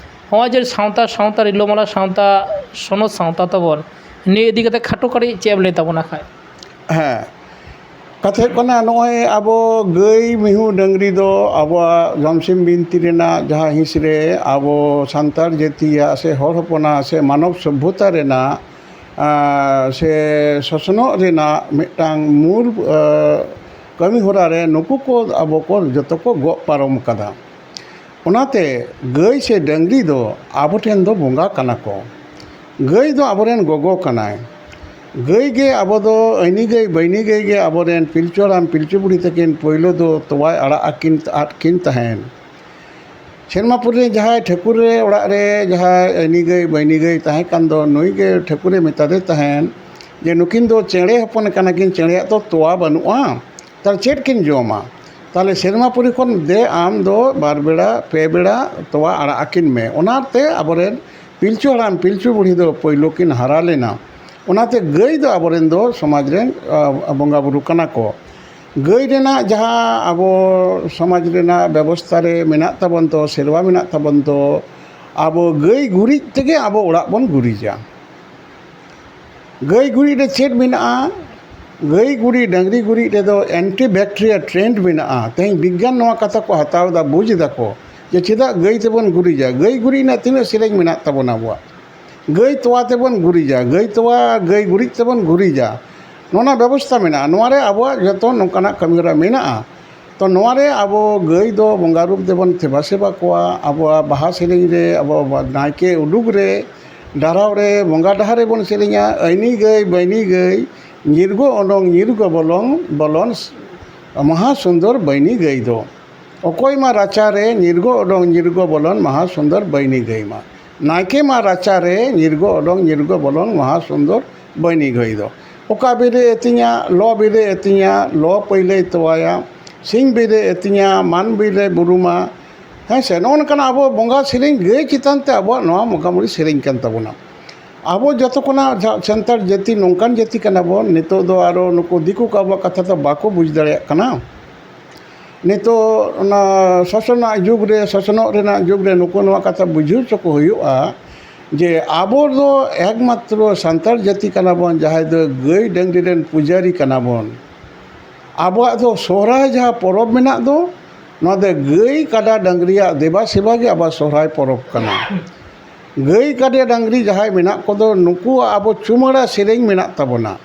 ᱱᱚᱜᱼᱚᱭ ᱡᱮ ᱥᱟᱶᱛᱟ, ᱥᱟᱶᱛᱟ ᱨᱤᱞᱟᱹᱢᱟᱞᱟ ᱥᱟᱶᱛᱟ, ᱥᱚᱱᱚᱛ ᱥᱟᱶᱛᱟ ᱛᱟᱵᱚᱱ, ᱱᱤᱭᱟᱹ ᱤᱫᱤ ᱠᱟᱛᱮ ᱠᱷᱟᱴᱚ ᱠᱟᱹᱴᱤᱡ ᱪᱮᱫ ᱮᱢ ᱞᱟᱹᱭ ᱛᱟᱵᱚᱱᱟ ᱠᱷᱟᱡ? ᱦᱮᱸ, ᱠᱟᱛᱷᱟ ᱦᱩᱭᱩᱜ ᱠᱟᱱᱟ, ᱱᱚᱜᱼᱚᱭ ᱟᱵᱚ ᱜᱟᱹᱭ ᱢᱤᱦᱩ ᱰᱟᱹᱝᱨᱤ ᱫᱚ ᱟᱵᱚᱣᱟᱜ ᱡᱚᱢᱥᱤᱢ ᱵᱤᱱᱛᱤ ᱨᱮᱱᱟᱜ ᱡᱟᱦᱟᱸ ᱦᱤᱸᱥ ᱨᱮ ᱟᱵᱚ ᱥᱟᱱᱛᱟᱲ ᱡᱟᱹᱛᱤᱭᱟᱜ ᱥᱮ ᱦᱚᱲ ᱦᱚᱯᱚᱱᱟᱜ ᱥᱮ ᱢᱟᱱᱚᱵ ᱥᱚᱵᱷᱚᱛᱟ ᱨᱮᱱᱟᱜ, ᱟᱸ, ᱥᱮ ᱥᱚᱥᱱᱚᱜ ᱨᱮᱱᱟᱜ ᱢᱤᱫᱴᱟᱝ ᱢᱩᱞ, ᱟᱸ, ᱠᱟᱹᱢᱤ ᱦᱚᱨᱟ ᱨᱮ ᱱᱩᱠᱩ ᱠᱚ ᱟᱵᱚ ᱠᱚ ᱡᱚᱛᱚ ᱠᱚ ᱜᱚᱜ ᱯᱟᱨᱚᱢ ᱠᱟᱫᱟ᱾ ᱚᱱᱟᱛᱮ ᱜᱟᱹᱭ ᱥᱮ ᱰᱟᱹᱝᱨᱤ ᱫᱚ ᱟᱵᱚ ᱴᱷᱮᱱ ᱫᱚ ᱵᱚᱸᱜᱟ ᱠᱟᱱᱟ ᱠᱚ᱾ ᱜᱟᱹᱭ ᱫᱚ ᱟᱵᱚᱨᱮᱱ ᱜᱚᱜᱚ ᱠᱟᱱᱟᱭ᱾ ᱜᱟᱹᱭ ᱜᱮ ᱟᱵᱚ ᱫᱚ ᱟᱹᱭᱱᱤ ᱜᱟᱹᱭ ᱵᱟᱹᱭᱱᱤ ᱜᱟᱹᱭ ᱜᱮ ᱟᱵᱚᱨᱮᱱ ᱯᱤᱞᱪᱩ ᱦᱟᱲᱟᱢ ᱯᱤᱞᱪᱩ ᱵᱩᱲᱦᱤ ᱛᱟᱹᱠᱤᱱ ᱯᱳᱭᱞᱳ ᱫᱚ ᱛᱚᱣᱟᱭ ᱟᱲᱟᱜ ᱟᱹᱠᱤᱱ, ᱟᱫ ᱠᱤᱱ ᱛᱟᱦᱮᱸᱱ᱾ ᱥᱮᱨᱢᱟᱯᱩᱨᱤ ᱨᱮ ᱡᱟᱦᱟᱸᱭ ᱴᱷᱟᱹᱠᱩᱨ ᱨᱮ ᱚᱲᱟᱜ ᱨᱮ ᱡᱟᱦᱟᱸᱭ ᱟᱹᱭᱱᱤ ᱜᱟᱹᱭ ᱵᱟᱹᱭᱱᱤ ᱜᱟᱹᱭ ᱛᱟᱦᱮᱸ ᱠᱟᱱ ᱫᱚ, ᱱᱩᱭ ᱜᱮ ᱴᱷᱟᱹᱠᱩᱨᱮ ᱢᱮᱛᱟᱫᱮ ᱛᱟᱦᱮᱸᱱ ᱡᱮ ᱱᱩᱠᱤᱱ ᱫᱚ ᱪᱮᱬᱮ ᱦᱚᱯᱚᱱ ᱠᱟᱱᱟ ᱠᱤᱱ, ᱪᱮᱬᱮᱭᱟᱜ ᱫᱚ ᱛᱚᱣᱟ ᱵᱟᱹᱱᱩᱜᱼᱟ, ᱛᱟᱦᱞᱮ ᱪᱮᱫ ᱠᱤᱱ ᱡᱚᱢᱟ? ᱛᱟᱦᱞᱮ ᱥᱮᱨᱢᱟᱯᱩᱨᱤ ᱠᱷᱚᱱ ᱫᱮ ᱟᱢ ᱫᱚ ᱵᱟᱨ ᱵᱮᱲᱟ ᱯᱮ ᱵᱮᱲᱟ ᱛᱚᱣᱟ ᱟᱲᱟᱜ ᱟᱹᱠᱤᱱ ᱢᱮ᱾ ᱚᱱᱟᱛᱮ ᱟᱵᱚᱨᱮᱱ ᱯᱤᱞᱪᱩ ᱦᱟᱲᱟᱢ ᱯᱤᱞᱪᱩ ᱵᱩᱲᱦᱤ ᱫᱚ ᱯᱳᱭᱞᱳ ᱠᱤᱱ ᱦᱟᱨᱟ ᱞᱮᱱᱟ᱾ ᱚᱱᱟᱛᱮ ᱜᱟᱹᱭ ᱫᱚ ᱟᱵᱚᱨᱮᱱ ᱫᱚ ᱥᱚᱢᱟᱡᱽ ᱨᱮᱱ, ᱟ, ᱵᱚᱸᱜᱟ ᱵᱩᱨᱩ ᱠᱟᱱᱟ ᱠᱚ᱾ ᱜᱟᱹᱭ ᱨᱮᱱᱟᱜ ᱡᱟᱦᱟᱸ ᱟᱵᱚ ᱥᱚᱢᱟᱡᱽ ᱨᱮᱱᱟᱜ ᱵᱮᱵᱚᱥᱛᱷᱟ ᱨᱮ ᱢᱮᱱᱟᱜ ᱛᱟᱵᱚᱱ ᱫᱚ, ᱥᱮᱨᱣᱟ ᱢᱮᱱᱟᱜ ᱛᱟᱵᱚᱱ ᱫᱚ, ᱟᱵᱚ ᱜᱟᱹᱭ ᱜᱩᱨᱤᱡ ᱛᱮᱜᱮ ᱟᱵᱚ ᱚᱲᱟᱜ ᱵᱚᱱ ᱜᱩᱨᱤᱡᱟ᱾ ᱜᱟᱹᱭ ᱜᱩᱨᱤᱡ ᱨᱮ ᱪᱮᱫ ᱢᱮᱱᱟᱜᱼᱟ? ᱜᱟᱹᱭ ᱜᱩᱨᱤᱡ, ᱰᱟᱹᱝᱨᱤ ᱜᱩᱨᱤᱡ ᱨᱮᱫᱚ antibacterial trend ᱢᱮᱱᱟᱜᱼᱟ᱾ ᱛᱮᱦᱮᱧ ᱵᱤᱜᱽᱜᱟᱱ ᱱᱚᱣᱟ ᱠᱟᱛᱷᱟ ᱠᱚ ᱦᱟᱛᱟᱣ ᱮᱫᱟ, ᱵᱩᱡᱽ ᱮᱫᱟ ᱠᱚ ᱡᱮ ᱪᱮᱫᱟᱜ ᱜᱟᱹᱭ ᱛᱮᱵᱚᱱ ᱜᱩᱨᱤᱡᱟ᱾ ᱜᱟᱹᱭ ᱜᱩᱨᱤᱡ ᱨᱮᱱᱟᱜ ᱛᱤᱱᱟᱹᱜ ᱥᱮᱨᱮᱧ ᱢᱮᱱᱟᱜ ᱛᱟᱵᱚᱱᱟ ᱟᱵᱚᱣᱟᱜ᱾ ᱜᱟᱹᱭ ᱛᱚᱣᱟ ᱛᱮᱵᱚᱱ ᱜᱩᱨᱤᱡᱟ, ᱜᱟᱹᱭ ᱛᱚᱣᱟ, ᱜᱟᱹᱭ ᱜᱩᱨᱤᱡ ᱛᱮᱵᱚᱱ ᱜᱩᱨᱤᱡᱟ᱾ ᱱᱚᱣᱟ ᱵᱮᱵᱚᱥᱛᱷᱟ ᱢᱮᱱᱟᱜᱼᱟ᱾ ᱱᱚᱣᱟ ᱨᱮ ᱟᱵᱚᱣᱟᱜ ᱡᱚᱛᱚ ᱱᱚᱝᱠᱟᱱᱟᱜ ᱠᱟᱹᱢᱤᱦᱚᱨᱟ ᱢᱮᱱᱟᱜᱼᱟ᱾ ᱛᱚ ᱱᱚᱣᱟ ᱨᱮ ᱟᱵᱚ ᱜᱟᱹᱭ ᱫᱚ ᱵᱚᱸᱜᱟ ᱨᱩᱯ ᱛᱮᱵᱚᱱ ᱥᱮᱵᱟ ᱥᱮᱵᱟ ᱠᱚᱣᱟ᱾ ᱟᱵᱚᱣᱟᱜ ᱵᱟᱦᱟ ᱥᱮᱨᱮᱧ ᱨᱮ ᱟᱵᱚ ᱱᱟᱭᱠᱮ ᱩᱰᱩᱠ ᱨᱮ, ᱰᱟᱨᱟᱣ ᱨᱮ, ᱵᱚᱸᱜᱟ ᱰᱟᱦᱟᱨ ᱨᱮᱵᱚᱱ ᱥᱮᱨᱮᱧᱟ, ᱟᱹᱭᱱᱤ ᱜᱟᱹᱭ ᱵᱟᱹᱭᱱᱤ ᱜᱟᱹᱭ, ᱧᱤᱨᱜᱚ ᱚᱰᱚᱝ ᱧᱤᱨᱜᱚ ᱵᱚᱞᱚᱝ ᱵᱚᱞᱚᱱ, ᱢᱚᱦᱟ ᱥᱩᱱᱫᱚᱨ ᱵᱟᱹᱭᱱᱤ ᱜᱟᱹᱭ ᱫᱚ᱾ ᱚᱠᱚᱭ ᱢᱟ ᱨᱟᱪᱟ ᱨᱮ ᱧᱤᱨᱜᱚ ᱚᱰᱚᱝ ᱧᱤᱨᱜᱚ ᱵᱚᱞᱚᱱ ᱢᱟᱦᱟ ᱥᱩᱱᱫᱚᱨ ᱵᱟᱹᱭᱱᱤ ᱜᱟᱹᱭ ᱢᱟ᱾ ᱱᱟᱭᱠᱮ ᱢᱟ ᱨᱟᱪᱟ ᱨᱮ ᱧᱤᱨᱜᱚ ᱚᱰᱚᱝ ᱧᱤᱨᱜᱚ ᱵᱚᱞᱚᱱ ᱢᱟᱦᱟ ᱥᱩᱱᱫᱚᱨ ᱵᱟᱹᱭᱱᱤ ᱜᱟᱹᱭ ᱫᱚ᱾ ᱚᱠᱟ ᱵᱤᱨᱮ ᱟᱹᱛᱤᱧᱟ, ᱞᱚ ᱵᱤᱨᱮ ᱟᱹᱛᱤᱧᱟ, ᱞᱚ ᱯᱟᱹᱭᱞᱟᱹᱭ ᱛᱚᱣᱟᱭᱟ, ᱥᱤᱧ ᱵᱤᱨᱮ ᱟᱹᱛᱤᱧᱟ, ᱢᱟᱱ ᱵᱤᱨᱮ ᱵᱩᱨᱩᱢᱟ᱾ ᱦᱮᱸ ᱥᱮ, ᱱᱚᱜᱼᱚ ᱱᱚᱝᱠᱟᱱᱟᱜ ᱟᱵᱚ ᱵᱚᱸᱜᱟ ᱥᱮᱨᱮᱧ ᱜᱟᱹᱭ ᱪᱮᱛᱟᱱ ᱛᱮ ᱟᱵᱚᱣᱟᱜ ᱱᱚᱣᱟ ᱵᱚᱸᱜᱟ ᱵᱩᱨᱩ ᱥᱮᱨᱮᱧ ᱠᱟᱱ ᱛᱟᱵᱚᱱᱟ᱾ ᱟᱵᱚ ᱡᱚᱛᱚ ᱠᱷᱚᱱᱟᱜ ᱡᱟ-, ᱥᱟᱱᱛᱟᱲ ᱡᱟᱹᱛᱤ ᱱᱚᱝᱠᱟᱱ ᱡᱟᱹᱛᱤ ᱠᱟᱱᱟ ᱵᱚᱱ, ᱱᱤᱛᱚᱜ ᱫᱚ ᱟᱨᱚ ᱱᱩᱠᱩ ᱫᱤᱠᱩ ᱠᱚ ᱟᱵᱚᱣᱟᱜ ᱠᱟᱛᱷᱟ ᱫᱚ ᱵᱟᱠᱚ ᱵᱩᱡᱽ ᱫᱟᱲᱮᱭᱟᱜ ᱠᱟᱱᱟ᱾ ᱱᱤᱛᱚᱜ ᱚᱱᱟ ᱥᱟᱥᱚᱱᱟᱜ ᱡᱩᱜᱽ ᱨᱮ, ᱥᱟᱥᱚᱱᱚᱜ ᱨᱮᱱᱟᱜ ᱡᱩᱜᱽ ᱨᱮ ᱱᱩᱠᱩ ᱱᱚᱣᱟ ᱠᱟᱛᱷᱟ ᱵᱩᱡᱷᱟᱹᱣ ᱦᱚᱪᱚ ᱠᱚ ᱦᱩᱭᱩᱜᱼᱟ ᱡᱮ ᱟᱵᱚ ᱫᱚ ᱮᱠᱢᱟᱛᱨᱚ ᱥᱟᱱᱛᱟᱲ ᱡᱟᱹᱛᱤ ᱠᱟᱱᱟ ᱵᱚᱱ, ᱡᱟᱦᱟᱸᱭ ᱫᱚ ᱜᱟᱹᱭ ᱰᱟᱹᱝᱨᱤ ᱨᱮᱱ ᱯᱩᱡᱟᱹᱨᱤ ᱠᱟᱱᱟ ᱵᱚᱱ᱾ ᱟᱵᱚᱣᱟᱜ ᱫᱚ ᱥᱚᱦᱨᱟᱭ ᱡᱟᱦᱟᱸ ᱯᱚᱨᱚᱵᱽ ᱢᱮᱱᱟᱜ ᱫᱚ, ᱱᱚᱣᱟ ᱫᱚ ᱜᱟᱹᱭ ᱠᱟᱰᱟ ᱰᱟᱹᱝᱨᱤᱭᱟᱜ ᱫᱮᱵᱟ ᱥᱮᱵᱟ ᱜᱮ ᱟᱵᱚᱣᱟᱜ ᱥᱚᱦᱨᱟᱭ ᱯᱚᱨᱚᱵᱽ ᱠᱟᱱᱟ᱾ ᱜᱟᱹᱭ ᱠᱟᱰᱟ ᱰᱟᱹᱝᱨᱤ ᱡᱟᱦᱟᱸᱭ ᱢᱮᱱᱟᱜ ᱠᱚᱫᱚ, ᱱᱩᱠᱩᱣᱟᱜ ᱟᱵᱚ ᱪᱩᱢᱟᱹᱲᱟ ᱥᱮᱨᱮᱧ ᱢᱮᱱᱟᱜ ᱛᱟᱵᱚᱱᱟ᱾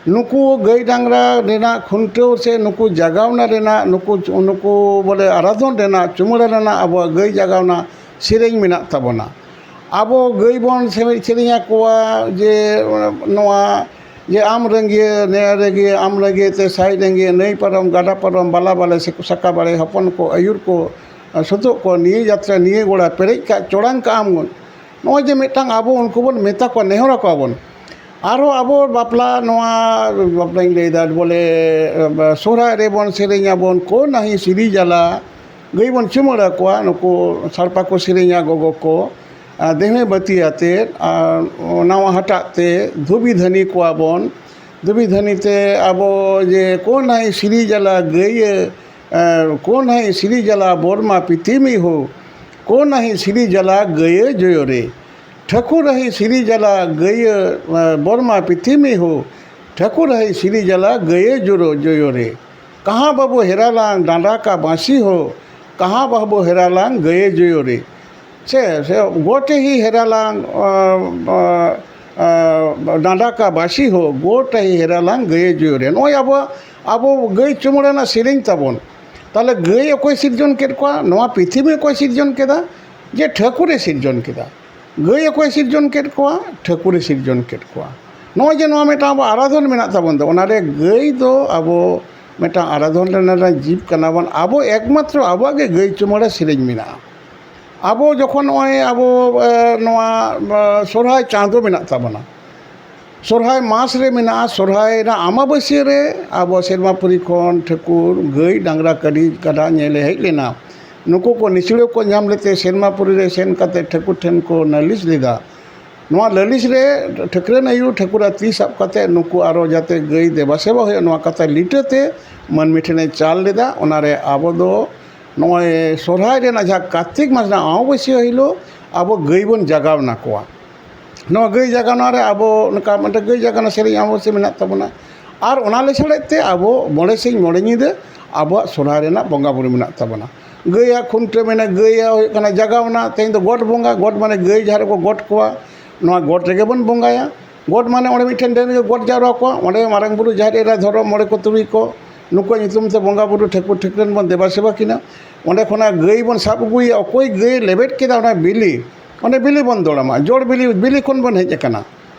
ᱱᱩᱠᱩ ᱜᱟᱹᱭ ᱰᱟᱝᱨᱟ ᱨᱮᱱᱟᱜ ᱠᱷᱩᱱᱴᱟᱹᱣ ᱥᱮ ᱱᱩᱠᱩ ᱡᱟᱜᱟᱣᱱᱟ ᱨᱮᱱᱟᱜ, ᱱᱩᱠᱩ, ᱱᱩᱠᱩ ᱵᱚᱞᱮ ᱟᱨᱟᱫᱷᱚᱱ ᱨᱮᱱᱟᱜ, ᱪᱩᱢᱟᱹᱲᱟ ᱨᱮᱱᱟᱜ ᱟᱵᱚᱣᱟᱜ ᱜᱟᱹᱭ ᱡᱟᱜᱟᱣᱱᱟ ᱥᱮᱨᱮᱧ ᱢᱮᱱᱟᱜ ᱛᱟᱵᱚᱱᱟ᱾ ᱟᱵᱚ ᱜᱟᱹᱭ ᱵᱚᱱ ᱥᱮᱨᱮᱧ, ᱥᱮᱨᱮᱧ ᱟᱠᱚᱣᱟ ᱡᱮ ᱱᱚᱣᱟ ᱡᱮ ᱟᱢ ᱨᱮᱸᱜᱮ, ᱱᱮ ᱨᱮᱸᱜᱮ, ᱟᱢ ᱨᱮᱸᱜᱮ ᱛᱮ ᱥᱟᱭ ᱨᱮᱸᱜᱮ, ᱱᱟᱹᱭ ᱯᱟᱨᱚᱢ, ᱜᱟᱰᱟ ᱯᱟᱨᱚᱢ, ᱵᱟᱞᱟ ᱵᱟᱞᱮ ᱥᱮ ᱥᱟᱠᱟ ᱵᱟᱲᱮ, ᱦᱚᱯᱚᱱ ᱠᱚ, ᱟᱹᱭᱩᱨ ᱠᱚ, ᱥᱩᱛᱩᱜ ᱠᱚ, ᱱᱤᱭᱟᱹ ᱡᱟᱛᱨᱟ, ᱱᱤᱭᱟᱹ ᱜᱚᱲᱟ, ᱯᱮᱨᱮᱡ ᱠᱟᱜ ᱪᱚᱲᱟᱝ ᱠᱟᱜ ᱟᱢ᱾ ᱱᱚᱜᱼᱚᱭ ᱡᱮ ᱢᱤᱫᱴᱟᱝ ᱟᱵᱚ ᱩᱱᱠᱩ ᱵᱚᱱ ᱢᱮᱛᱟ ᱠᱚᱣᱟ, ᱱᱮᱦᱚᱨ ᱟᱠᱚᱣᱟ ᱵᱚᱱ᱾ ᱟᱨᱦᱚᱸ ᱟᱵᱚ ᱵᱟᱯᱞᱟ, ᱱᱚᱣᱟ ᱵᱟᱯᱞᱟᱧ ᱞᱟᱹᱭᱫᱟ, ᱵᱚᱞᱮ, ᱥᱚᱦᱨᱟᱭ ᱨᱮᱵᱚᱱ ᱥᱮᱨᱮᱧ ᱟᱵᱚᱱ, "ᱠᱚ ᱱᱟᱦᱤ ᱥᱤᱨᱤ ᱡᱟᱞᱟ", ᱜᱟᱹᱭ ᱵᱚᱱ ᱪᱩᱢᱟᱹᱲᱟ ᱠᱚᱣᱟ, ᱱᱩᱠᱩ ᱥᱟᱲᱯᱟ ᱠᱚ ᱥᱮᱨᱮᱧᱟ ᱜᱚᱜᱚ ᱠᱚ, ᱟᱨ ᱫᱮᱦᱢᱮ ᱵᱟᱹᱛᱤ ᱟᱛᱮᱫ, ᱟᱨ ᱱᱟᱣᱟ ᱦᱟᱴᱟᱜ ᱛᱮ ᱫᱷᱩᱵᱤ ᱫᱷᱟᱹᱱᱤ ᱠᱚᱣᱟ ᱵᱚᱱ᱾ ᱫᱷᱩᱵᱤ ᱫᱷᱟᱹᱱᱤ ᱛᱮ ᱟᱵᱚ ᱡᱮ, "ᱠᱚ ᱱᱟᱦᱤ ᱥᱤᱨᱤ ᱡᱟᱞᱟ ᱜᱟᱹᱭ, ᱮ, ᱠᱚ ᱱᱟᱦᱤ ᱥᱤᱨᱤ ᱡᱟᱞᱟ ᱵᱚᱨᱢᱟ ᱯᱤᱛᱤᱢᱤ ᱦᱳ, ᱠᱚ ᱱᱟᱦᱤ ᱥᱤᱨᱤ ᱡᱟᱞᱟ ᱜᱟᱹᱭ ᱡᱚᱭᱚ ᱨᱮ, ᱴᱷᱟᱹᱠᱩᱨ ᱟᱦᱤ ᱥᱤᱨᱤ ᱡᱟᱞᱟ ᱜᱟᱹᱭ, ᱮ, ᱵᱚᱨᱢᱟ ᱯᱤᱛᱤᱢᱤ ᱦᱳ, ᱴᱷᱟᱹᱠᱩᱨ ᱟᱦᱤ ᱥᱤᱨᱤ ᱡᱟᱞᱟ ᱜᱟᱹᱭ ᱡᱚᱨᱚ ᱡᱚᱭᱚ ᱨᱮ, ᱠᱟᱦᱟᱸ ᱵᱟᱹᱵᱩ ᱦᱮᱨᱟᱞᱟᱝ ᱰᱟᱸᱰᱟ ᱠᱟ ᱵᱟᱸᱥᱤ ᱦᱳ, ᱠᱟᱦᱟᱸ ᱵᱟᱹᱵᱩ ᱦᱮᱨᱟᱞᱟᱝ ᱜᱟᱹᱭ ᱡᱚᱭᱚ ᱨᱮ", ᱥᱮ, ᱥᱮ, "ᱜᱚᱴᱮ ᱦᱤ ᱦᱮᱨᱟᱞᱟᱝ, ᱟ, ᱟ, ᱰᱟᱸᱰᱟ ᱠᱟ ᱵᱟᱹᱥᱤ ᱦᱳ ᱜᱚᱴᱟᱭ ᱦᱮᱨᱟᱞᱟᱝ ᱜᱟᱹᱭ ᱡᱩᱭᱩᱨᱮ᱾ ᱱᱚᱜᱼᱚᱭ ᱟᱵᱚᱣᱟᱜ, ᱟᱵᱚ ᱜᱟᱹᱭ ᱪᱩᱢᱟᱹᱲᱟ ᱨᱮᱱᱟᱜ ᱥᱮᱨᱮᱧ ᱛᱟᱵᱚᱱ᱾ ᱛᱟᱦᱚᱞᱮ ᱜᱟᱹᱭ ᱚᱠᱚᱭ ᱥᱤᱨᱡᱚᱱ ᱠᱮᱫ ᱠᱚᱣᱟ? ᱱᱚᱣᱟ ᱯᱨᱤᱛᱷᱤᱵᱤ ᱚᱠᱚᱭ ᱥᱤᱨᱡᱚᱱ ᱠᱮᱫᱟ? ᱡᱮ ᱴᱷᱟᱹᱠᱩᱨᱮ ᱥᱤᱨᱡᱚᱱ ᱠᱮᱫᱟ᱾ ᱜᱟᱹᱭ ᱚᱠᱚᱭ ᱥᱤᱨᱡᱚᱱ ᱠᱮᱫ ᱠᱚᱣᱟ? ᱴᱷᱟᱹᱠᱩᱨᱮ ᱥᱤᱨᱡᱚᱱ ᱠᱮᱫ ᱠᱚᱣᱟ᱾ ᱱᱚᱜᱼᱚᱭ ᱡᱮ ᱱᱚᱣᱟ ᱢᱤᱫᱴᱟᱝ ᱟᱵᱚ ᱟᱨᱟᱫᱷᱚᱱ ᱢᱮᱱᱟᱜ ᱛᱟᱵᱚᱱ ᱫᱚ, ᱚᱱᱟᱨᱮ ᱜᱟᱹᱭ ᱫᱚ ᱟᱵᱚ ᱢᱤᱫᱴᱟᱝ ᱟᱨᱟᱫᱷᱚᱱ ᱨᱮᱱᱟᱜ ᱡᱤᱵᱽ ᱠᱟᱱᱟ ᱵᱚᱱ᱾ ᱟᱵᱚ ᱮᱠᱢᱟᱛᱨᱚ ᱟᱵᱚᱣᱟᱜ ᱜᱮ ᱜᱟᱹᱭ ᱪᱩᱢᱟᱹᱲᱟ ᱥᱮᱨᱮᱧ ᱢᱮᱱᱟᱜᱼᱟ᱾ ᱟᱵᱚ ᱡᱚᱠᱷᱚᱱ ᱱᱚᱜᱼᱚᱭ ᱟᱵᱚ, ᱮ, ᱱᱚᱣᱟ, ᱮ, ᱥᱚᱨᱦᱟᱭ ᱪᱟᱸᱫᱚ ᱢᱮᱱᱟᱜ ᱛᱟᱵᱚᱱᱟ, ᱥᱚᱨᱦᱟᱭ ᱢᱟᱥ ᱨᱮ ᱢᱮᱱᱟᱜᱼᱟ, ᱥᱚᱨᱦᱟᱭ ᱨᱮᱱᱟᱜ ᱟᱢᱟᱵᱟᱹᱥᱭᱟᱹ ᱨᱮ ᱟᱵᱚ ᱥᱮᱨᱢᱟᱯᱩᱨᱤ ᱠᱷᱚᱱ ᱴᱷᱟᱹᱠᱩᱨ ᱜᱟᱹᱭ ᱰᱟᱝᱨᱟ ᱠᱟᱹᱰᱤ ᱠᱟᱰᱟ ᱧᱮᱞᱮ ᱦᱮᱡ ᱞᱮᱱᱟ᱾ ᱱᱩᱠᱩ ᱠᱚ ᱱᱤᱥᱲᱟᱹ ᱠᱚ ᱧᱟᱢ ᱞᱮᱫ ᱛᱮ ᱥᱮᱨᱢᱟᱯᱩᱨᱤ ᱨᱮ ᱥᱮᱱ ᱠᱟᱛᱮ ᱴᱷᱟᱹᱠᱩᱨ ᱴᱷᱮᱱ ᱠᱚ ᱱᱟᱹᱞᱤᱥ ᱞᱮᱫᱟ᱾ ᱱᱚᱣᱟ ᱞᱟᱹᱞᱤᱥ ᱨᱮ ᱴᱷᱟᱹᱠᱨᱟᱹᱱ ᱟᱭᱳ ᱴᱷᱟᱹᱠᱩᱨᱟᱜ ᱛᱤ ᱥᱟᱵ ᱠᱟᱛᱮ ᱱᱩᱠᱩ ᱟᱨᱚ ᱡᱟᱛᱮ ᱜᱟᱹᱭ ᱫᱮᱵᱟ ᱥᱮᱵᱟ ᱦᱩᱭᱩᱜ, ᱱᱚᱣᱟ ᱠᱟᱛᱷᱟ ᱞᱤᱴᱟᱹ ᱛᱮ ᱢᱟᱹᱱᱢᱤ ᱴᱷᱮᱱᱮ ᱪᱟᱞ ᱞᱮᱫᱟ᱾ ᱚᱱᱟᱨᱮ ᱟᱵᱚ ᱫᱚ ᱱᱚᱜᱼᱚᱭ ᱥᱚᱨᱦᱟᱭ ᱨᱮᱱᱟᱜ ᱡᱟᱦᱟᱸ ᱠᱟᱨᱛᱤᱠ ᱢᱟᱥ ᱨᱮᱱᱟᱜ ᱟᱢᱟᱵᱟᱹᱥᱭᱟᱹ ᱦᱤᱞᱳᱜ ᱟᱵᱚ ᱜᱟᱹᱭ ᱵᱚᱱ ᱡᱟᱜᱟᱣ ᱱᱟᱠᱚᱣᱟ᱾ ᱱᱚᱣᱟ ᱜᱟᱹᱭ ᱡᱟᱜᱟᱣᱱᱟ ᱨᱮ ᱟᱵᱚ ᱱᱚᱝᱠᱟ ᱢᱤᱫᱴᱮᱱ ᱜᱟᱹᱭ ᱡᱟᱜᱟᱣᱱᱟ ᱥᱮᱨᱮᱧ ᱟᱢᱟᱵᱟᱹᱥᱭᱟᱹ ᱢᱮᱱᱟᱜ ᱛᱟᱵᱚᱱᱟ᱾ ᱟᱨ ᱚᱱᱟ ᱞᱮᱥᱟᱲᱦᱮᱫ ᱛᱮ ᱟᱵᱚ ᱢᱚᱬᱮ ᱥᱤᱧ ᱢᱚᱬᱮ ᱧᱤᱫᱟᱹ ᱟᱵᱚᱣᱟᱜ ᱥᱚᱨᱦᱟᱭ ᱨᱮᱱᱟᱜ ᱵᱚᱸᱜᱟ ᱵᱩᱨᱩ ᱢᱮᱱᱟᱜ ᱛᱟᱵᱚᱱᱟ᱾ ᱜᱟᱹᱭᱟᱜ ᱠᱷᱩᱱᱴᱟᱹᱣ ᱢᱮᱱᱟᱜ, ᱜᱟᱹᱭᱟᱜ ᱦᱩᱭᱩᱜ ᱠᱟᱱᱟ ᱡᱟᱜᱟᱣᱱᱟ᱾ ᱛᱮᱦᱮᱧ ᱫᱚ ᱜᱚᱴ ᱵᱚᱸᱜᱟ, ᱜᱚᱴ ᱢᱟᱱᱮ ᱜᱟᱹᱭ ᱡᱟᱦᱟᱸ ᱨᱮᱠᱚ ᱜᱚᱴ ᱠᱚᱣᱟ, ᱱᱚᱣᱟ ᱜᱚᱴ ᱨᱮᱜᱮ ᱵᱚᱱ ᱵᱚᱸᱜᱟᱭᱟ᱾ ᱜᱚᱴ ᱢᱟᱱᱮ ᱚᱸᱰᱮ ᱢᱤᱫᱴᱷᱮᱱ ᱰᱟᱹᱦᱤ ᱨᱮ ᱜᱚᱴ ᱡᱟᱣᱨᱟ ᱠᱚᱣᱟ, ᱚᱸᱰᱮ ᱢᱟᱨᱟᱝ ᱵᱩᱨᱩ, ᱡᱟᱦᱮᱨ ᱮᱨᱟ, ᱫᱷᱚᱨᱚᱢ ᱢᱚᱬᱮ ᱠᱚ, ᱛᱩᱨᱩᱭ ᱠᱚ, ᱱᱩᱠᱩᱣᱟᱜ ᱧᱩᱛᱩᱢ ᱛᱮ ᱵᱚᱸᱜᱟ ᱵᱩᱨᱩ ᱴᱷᱟᱹᱠᱩᱨ ᱴᱷᱟᱹᱠᱨᱟᱹᱱ ᱵᱚᱱ ᱫᱮᱵᱟ ᱥᱮᱵᱟ ᱠᱤᱱᱟ᱾ ᱚᱸᱰᱮ ᱠᱷᱚᱱᱟᱜ ᱜᱟᱹᱭ ᱵᱚᱱ ᱥᱟᱵ ᱟᱹᱜᱩᱭᱮᱭᱟ, ᱚᱠᱚᱭ ᱜᱟᱹᱭ ᱞᱮᱵᱮᱫ ᱠᱮᱫᱟ ᱚᱱᱟ ᱵᱤᱞᱤ, ᱚᱸᱰᱮ ᱵᱤᱞᱤ ᱵᱚᱱ ᱫᱚᱲᱚᱢᱟ, ᱡᱚᱲ ᱵᱤᱞᱤ, ᱵᱤᱞᱤ ᱠᱷᱚᱱ ᱵᱚᱱ ᱦᱮᱡ ᱟᱠᱟᱱᱟ᱾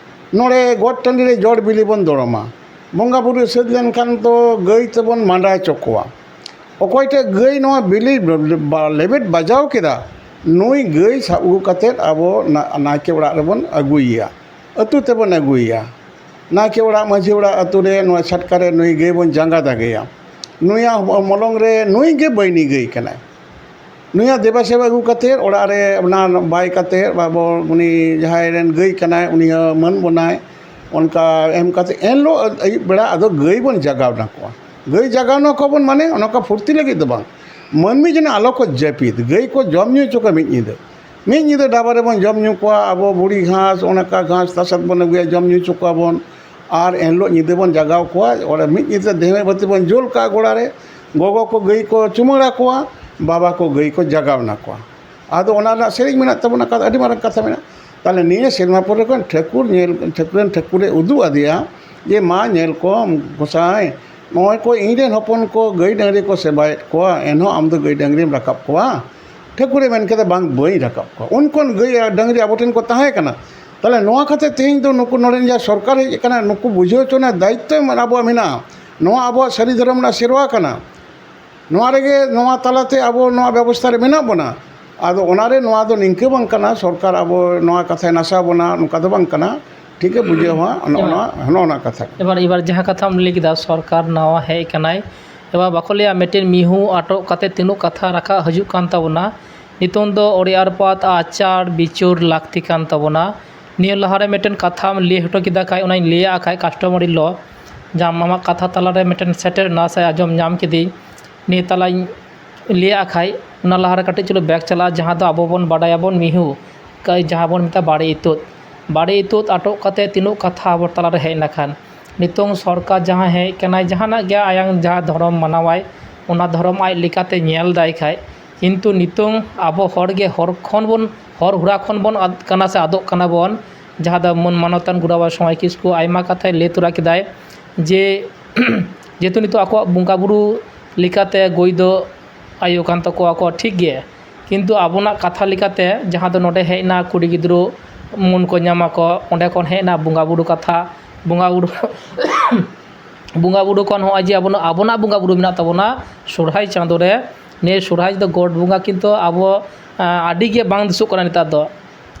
ᱱᱚᱰᱮ ᱜᱚᱴ ᱴᱟᱺᱰᱤ ᱨᱮ ᱡᱚᱲ ᱵᱤᱞᱤ ᱵᱚᱱ ᱫᱚᱲᱚᱢᱟ᱾ ᱵᱚᱸᱜᱟ ᱵᱩᱨᱩ ᱥᱟᱹᱛ ᱞᱮᱱᱠᱷᱟᱱ ᱫᱚ ᱜᱟᱹᱭ ᱛᱮᱵᱚᱱ ᱢᱟᱸᱰᱟ ᱦᱚᱪᱚ ᱠᱚᱣᱟ᱾ ᱚᱠᱚᱭ ᱴᱷᱮᱱ ᱜᱟᱹᱭ ᱱᱚᱣᱟ ᱵᱤᱞᱤ ᱵᱟ-, ᱞᱮᱵᱮᱫ ᱵᱟᱡᱟᱣ ᱠᱮᱫᱟ, ᱱᱩᱭ ᱜᱟᱹᱭ ᱥᱟᱵ ᱟᱹᱜᱩ ᱠᱟᱛᱮᱫ ᱟᱵᱚ ᱱᱟ-, ᱱᱟᱭᱠᱮ ᱚᱲᱟᱜ ᱨᱮᱵᱚᱱ ᱟᱹᱜᱩᱭᱮᱭᱟ, ᱟᱹᱛᱩ ᱛᱮᱵᱚᱱ ᱟᱹᱜᱩᱭᱮᱭᱟ᱾ ᱱᱟᱭᱠᱮ ᱚᱲᱟᱜ, ᱢᱟᱹᱡᱷᱤ ᱚᱲᱟᱜ, ᱟᱹᱛᱩ ᱨᱮ ᱱᱚᱣᱟ ᱪᱷᱟᱴᱠᱟ ᱨᱮ ᱱᱩᱭ ᱜᱟᱹᱭ ᱵᱚᱱ ᱡᱟᱸᱜᱟ ᱫᱟᱜᱮᱭᱟ᱾ ᱱᱩᱭᱟᱜ ᱢᱚᱞᱚᱝ ᱨᱮ ᱱᱩᱭ ᱜᱮ ᱵᱟᱹᱭᱱᱤ ᱜᱟᱹᱭ ᱠᱟᱱᱟᱭ᱾ ᱱᱩᱭᱟᱜ ᱫᱮᱵᱟ ᱥᱮᱵᱟ ᱟᱹᱜᱩ ᱠᱟᱛᱮᱫ ᱚᱲᱟᱜ ᱨᱮ ᱚᱱᱟ ᱵᱟᱭ ᱠᱟᱛᱮᱫ ᱟᱵᱚ ᱩᱱᱤ ᱡᱟᱦᱟᱸᱭ ᱨᱮᱱ ᱜᱟᱹᱭ ᱠᱟᱱᱟᱭ ᱩᱱᱤ ᱦᱚᱸ ᱢᱟᱹᱱ ᱵᱚᱱᱟᱭ᱾ ᱚᱱᱠᱟ ᱮᱢ ᱠᱟᱛᱮᱫ ᱮᱱᱦᱤᱞᱳᱜ ᱟᱹᱭᱩᱵ ᱵᱮᱲᱟ ᱟᱫᱚ ᱜᱟᱹᱭ ᱵᱚᱱ ᱡᱟᱜᱟᱣ ᱱᱟᱠᱚᱣᱟ᱾ ᱜᱟᱹᱭ ᱡᱟᱜᱟᱣ ᱱᱟᱠᱚᱣᱟ ᱵᱚᱱ ᱢᱟᱱᱮ ᱚᱱᱟ ᱠᱚ ᱯᱷᱩᱨᱛᱤ ᱞᱟᱹᱜᱤᱫ ᱫᱚ ᱵᱟᱝ, ᱢᱟᱹᱱᱢᱤ ᱡᱮᱱᱚ ᱟᱞᱚ ᱠᱚ ᱡᱟᱹᱯᱤᱫ, ᱜᱟᱹᱭ ᱠᱚ ᱡᱚᱢ ᱧᱩ ᱦᱚᱪᱚ ᱠᱚᱣᱟ ᱢᱤᱫ ᱧᱤᱫᱟᱹ᱾ ᱢᱤᱫ ᱧᱤᱫᱟᱹ ᱰᱟᱵᱟ ᱨᱮᱵᱚᱱ ᱡᱚᱢ ᱧᱩ ᱠᱚᱣᱟ, ᱟᱵᱚ ᱵᱩᱲᱤ ᱜᱷᱟᱥ, ᱚᱱᱠᱟ ᱜᱷᱟᱥ ᱛᱟᱥᱮᱫ ᱵᱚᱱ ᱟᱹᱜᱩᱭᱟ, ᱡᱚᱢ ᱧᱩ ᱦᱚᱪᱚ ᱠᱚᱣᱟ ᱵᱚᱱ᱾ ᱟᱨ ᱮᱱᱦᱤᱞᱳᱜ ᱧᱤᱫᱟᱹ ᱵᱚᱱ ᱡᱟᱜᱟᱣ ᱠᱚᱣᱟ, ᱚᱸᱰᱮ ᱢᱤᱫ ᱧᱤᱫᱟᱹ ᱫᱮᱦᱮ ᱵᱟᱹᱛᱤ ᱵᱚᱱ ᱡᱩᱞ ᱠᱟᱜᱼᱟ ᱜᱚᱲᱟ ᱨᱮ᱾ ᱜᱚᱜᱚ ᱠᱚ ᱜᱟᱹᱭ ᱠᱚ ᱪᱩᱢᱟᱹᱲᱟ ᱠᱚᱣᱟ, ᱵᱟᱵᱟ ᱠᱚ ᱜᱟᱹᱭ ᱠᱚ ᱡᱟᱜᱟᱣ ᱱᱟᱠᱚᱣᱟ᱾ ᱟᱫᱚ ᱚᱱᱟ ᱨᱮᱱᱟᱜ ᱥᱮᱨᱮᱧ ᱢᱮᱱᱟᱜ ᱛᱟᱵᱚᱱᱟ, ᱠᱟ-, ᱟᱹᱰᱤ ᱢᱟᱨᱟᱝ ᱠᱟᱛᱷᱟ ᱢᱮᱱᱟᱜᱼᱟ᱾ ᱛᱟᱦᱚᱞᱮ ᱱᱤᱭᱟᱹ ᱥᱮᱨᱢᱟ ᱯᱚᱨᱮ ᱠᱷᱚᱱ ᱴᱷᱟᱹᱠᱩᱨ ᱧᱮᱞ, ᱴᱷᱟᱹᱠᱩᱨ ᱨᱮᱱ ᱴᱷᱟᱹᱠᱩᱨᱮ ᱩᱫᱩᱜ ᱟᱫᱮᱭᱟ ᱡᱮ, "ᱢᱟ ᱧᱮᱞ ᱠᱚᱢ ᱜᱚᱸᱥᱟᱭ, ᱱᱚᱜᱼᱚᱭ ᱠᱚ ᱤᱧ ᱨᱮᱱ ᱦᱚᱯᱚᱱ ᱠᱚ ᱜᱟᱹᱭ ᱰᱟᱹᱝᱨᱤ ᱠᱚ ᱥᱮᱵᱟᱭᱮᱫ ᱠᱚᱣᱟ, ᱮᱱᱦᱚᱸ ᱟᱢ ᱫᱚ ᱜᱟᱹᱭ ᱰᱟᱹᱝᱨᱤᱢ ᱨᱟᱠᱟᱵ ᱠᱚᱣᱟ?" ᱴᱷᱟᱹᱠᱩᱨᱮ ᱢᱮᱱ ᱠᱮᱫᱟ, "ᱵᱟᱝ, ᱵᱟᱹᱧ ᱨᱟᱠᱟᱵ ᱠᱚᱣᱟ, ᱩᱱ ᱠᱷᱚᱱ ᱜᱟᱹᱭ ᱟᱨ ᱰᱟᱹᱝᱨᱤ ᱟᱵᱚ ᱴᱷᱮᱱ ᱠᱚ ᱛᱟᱦᱮᱸ ᱠᱟᱱᱟ᱾ ᱛᱟᱦᱚᱞᱮ ᱱᱚᱣᱟ ᱠᱷᱟᱹᱛᱤᱨ ᱛᱮᱦᱮᱧ ᱫᱚ ᱱᱩᱠᱩ ᱱᱚᱰᱮᱱ ᱡᱟᱦᱟᱸ ᱥᱚᱨᱠᱟᱨ ᱦᱮᱡ ᱟᱠᱟᱱᱟ, ᱱᱩᱠᱩ ᱵᱩᱡᱷᱟᱹᱣ ᱦᱚᱪᱚ ᱨᱮᱱᱟᱜ ᱫᱟᱭᱤᱛᱛᱚ ᱟᱵᱚᱣᱟᱜ ᱢᱮᱱᱟᱜᱼᱟ᱾ ᱱᱚᱣᱟ ᱟᱵᱚᱣᱟᱜ ᱥᱟᱹᱨᱤ ᱫᱷᱚᱨᱚᱢ ᱨᱮᱱᱟᱜ ᱥᱮᱨᱣᱟ ᱠᱟᱱᱟ᱾ ᱱᱚᱣᱟ ᱨᱮᱜᱮ, ᱱᱚᱣᱟ ᱛᱟᱞᱟᱛᱮ ᱟᱵᱚ ᱱᱚᱣᱟ ᱵᱮᱵᱚᱥᱛᱷᱟ ᱨᱮ ᱢᱮᱱᱟᱜ ᱵᱚᱱᱟ᱾ ᱟᱫᱚ ᱚᱱᱟᱨᱮ ᱱᱚᱣᱟ ᱫᱚ ᱱᱤᱝᱠᱟᱹ ᱵᱟᱝ ᱠᱟᱱᱟ, ᱥᱚᱨᱠᱟᱨ ᱟᱵᱚ ᱱᱚᱣᱟ ᱠᱟᱛᱷᱟᱭ ᱱᱟᱥᱟᱣ ᱵᱚᱱᱟ, ᱱᱚᱝᱠᱟ ᱫᱚ ᱵᱟᱝ ᱠᱟᱱᱟ᱾ ᱴᱷᱤᱠ ᱜᱮ ᱵᱩᱡᱷᱟᱹᱣᱟ, ᱱᱚᱜᱼᱚ ᱱᱚᱣᱟ, ᱱᱚᱜᱼᱚ ᱱᱚᱣᱟ ᱠᱟᱛᱷᱟ ᱠᱟᱱᱟ᱾ ᱮᱵᱟᱨ, ᱮᱵᱟᱨ ᱡᱟᱦᱟᱸ ᱠᱟᱛᱷᱟᱢ ᱞᱟᱹᱭ ᱠᱮᱫᱟ, ᱥᱚᱨᱠᱟᱨ ᱱᱟᱣᱟ ᱦᱮᱡ ᱟᱠᱟᱱᱟᱭ, ᱮᱵᱟᱨ ᱵᱟᱠᱚ ᱞᱟᱹᱭᱟ, ᱢᱤᱫᱴᱮᱱ ᱢᱤᱦᱩ ᱟᱴᱚᱜ ᱠᱟᱛᱮ ᱛᱤᱱᱟᱹᱜ ᱠᱟᱛᱷᱟ ᱨᱟᱠᱟᱵ ᱦᱤᱡᱩᱜ ᱠᱟᱱ ᱛᱟᱵᱚᱱᱟ᱾ ᱱᱤᱛᱚᱝ ᱫᱚ ᱚᱲᱮ ᱟᱨᱯᱟᱛ ᱟᱪᱟᱨ ᱵᱤᱪᱟᱹᱨ ᱞᱟᱹᱠᱛᱤ ᱠᱟᱱ ᱛᱟᱵᱚᱱᱟ᱾ ᱱᱤᱭᱟᱹ ᱞᱟᱦᱟᱨᱮ ᱢᱤᱫᱴᱮᱱ ᱠᱟᱛᱷᱟᱢ ᱞᱟᱹᱭ ᱦᱚᱴᱚ ᱠᱮᱫᱟ ᱠᱷᱟᱡ, ᱚᱱᱟᱧ ᱞᱟᱹᱭᱟᱜ ᱠᱷᱟᱡ, customary law, ᱡᱟᱦᱟᱸ ᱟᱢᱟᱜ ᱠᱟᱛᱷᱟ ᱛᱟᱞᱟᱨᱮ ᱢᱤᱫᱴᱮᱱ ᱥᱮᱴᱮᱨ ᱮᱱᱟ ᱥᱮ ᱟᱸᱡᱚᱢ ᱧᱟᱢ ᱠᱤᱫᱟᱹᱧ, ᱱᱤᱭᱟᱹ ᱛᱟᱞᱟᱧ ᱞᱟᱹᱭᱟᱜ ᱠᱷᱟᱡ, ᱚᱱᱟ ᱞᱟᱦᱟᱨᱮ ᱠᱟᱹᱴᱤᱡ ᱪᱩᱞᱩᱝ back ᱪᱟᱞᱟᱜᱼᱟ, ᱡᱟᱦᱟᱸ ᱫᱚ ᱟᱵᱚ ᱵᱚᱱ ᱵᱟᱰᱟᱭᱟᱵᱚᱱ ᱢᱤᱦᱩ, ᱠᱟᱹᱭ ᱡᱟᱦᱟᱸ ᱵᱚᱱ ᱢᱮᱛᱟᱜᱼᱟ ᱵᱟᱲᱮ ᱤᱛᱩᱫ᱾ ᱵᱟᱲᱮ ᱤᱛᱩᱫ ᱟᱴᱚᱜ ᱠᱟᱛᱮ ᱛᱤᱱᱟᱹᱜ ᱠᱟᱛᱷᱟ ᱟᱵᱚ ᱛᱟᱞᱟᱨᱮ ᱦᱮᱡ ᱞᱮᱱᱠᱷᱟᱱ, ᱱᱤᱛᱚᱝ ᱥᱚᱨᱠᱟᱨ ᱡᱟᱦᱟᱸ ᱦᱮᱡ ᱠᱟᱱᱟᱭ, ᱡᱟᱦᱟᱱᱟᱜ ᱜᱮ ᱟᱭᱟᱝ ᱡᱟᱦᱟᱸ ᱫᱷᱚᱨᱚᱢ ᱢᱟᱱᱟᱣᱟᱭ, ᱚᱱᱟ ᱫᱷᱚᱨᱚᱢ ᱟᱡ ᱞᱮᱠᱟᱛᱮ ᱧᱮᱞ ᱫᱟᱭ ᱠᱷᱟᱡ, ᱠᱤᱱᱛᱩ ᱱᱤᱛᱚᱝ ᱟᱵᱚ ᱦᱚᱲ ᱜᱮ ᱦᱚᱨ ᱠᱷᱚᱱ ᱵᱚᱱ, ᱦᱚᱨ ᱦᱩᱨᱟ ᱠᱷᱚᱱ ᱵᱚᱱ ᱟᱫ ᱠᱟᱱᱟ ᱥᱮ ᱟᱫᱚᱜ ᱠᱟᱱᱟ ᱵᱚᱱ᱾ ᱡᱟᱦᱟᱸ ᱫᱚ ᱢᱟᱹᱱ ᱢᱟᱱᱚᱛᱟᱱ ᱜᱩᱨᱩ ᱵᱟᱵᱟ ᱥᱚᱢᱟᱭ ᱠᱤᱥᱠᱩ ᱟᱭᱢᱟ ᱠᱟᱛᱷᱟᱭ ᱞᱟᱹᱭ ᱛᱚᱨᱟ ᱠᱮᱫᱟᱭ ᱡᱮ, ᱡᱮᱦᱮᱛᱩ ᱱᱤᱛᱚᱜ ᱟᱠᱚᱣᱟᱜ ᱵᱚᱸᱜᱟ ᱵᱩᱨᱩ ᱞᱮᱠᱟᱛᱮ ᱜᱟᱹᱭ ᱫᱚ ᱟᱭᱳ ᱠᱟᱱ ᱛᱟᱠᱚᱣᱟ ᱠᱚ, ᱴᱷᱤᱠ ᱜᱮ, ᱠᱤᱱᱛᱩ ᱟᱵᱚᱱᱟᱜ ᱠᱟᱛᱷᱟ ᱞᱮᱠᱟᱛᱮ ᱡᱟᱦᱟᱸ ᱫᱚ ᱱᱚᱰᱮ ᱦᱮᱡ ᱮᱱᱟ ᱠᱩᱲᱤ ᱜᱤᱫᱽᱨᱟᱹ ᱢᱚᱱ ᱠᱚ ᱧᱟᱢ ᱟᱠᱚ, ᱚᱸᱰᱮ ᱠᱷᱚᱱ ᱦᱮᱡ ᱮᱱᱟ ᱵᱚᱸᱜᱟ ᱵᱩᱨᱩ ᱠᱟᱛᱷᱟ, ᱵᱚᱸᱜᱟ ᱵᱩᱨᱩ ᱵᱚᱸᱜᱟ ᱵᱩᱨᱩ ᱠᱷᱚᱱ ᱦᱚᱸᱜᱼᱚᱭ ᱡᱮ ᱟᱵᱚᱱᱟᱜ, ᱟᱵᱚᱱᱟᱜ ᱵᱚᱸᱜᱟ ᱵᱩᱨᱩ ᱢᱮᱱᱟᱜ ᱛᱟᱵᱚᱱᱟ ᱥᱚᱨᱦᱟᱭ ᱪᱟᱸᱫᱳ ᱨᱮ, ᱱᱤᱭᱟᱹ ᱥᱚᱨᱦᱟᱭ ᱫᱚ ᱜᱚᱰ ᱵᱚᱸᱜᱟ ᱠᱤᱱᱛᱩ ᱟᱵᱚ, ᱟᱸ, ᱟᱹᱰᱤ ᱜᱮ ᱵᱟᱝ ᱫᱤᱥᱟᱹᱜ ᱠᱟᱱᱟ ᱱᱮᱛᱟᱨ ᱫᱚ᱾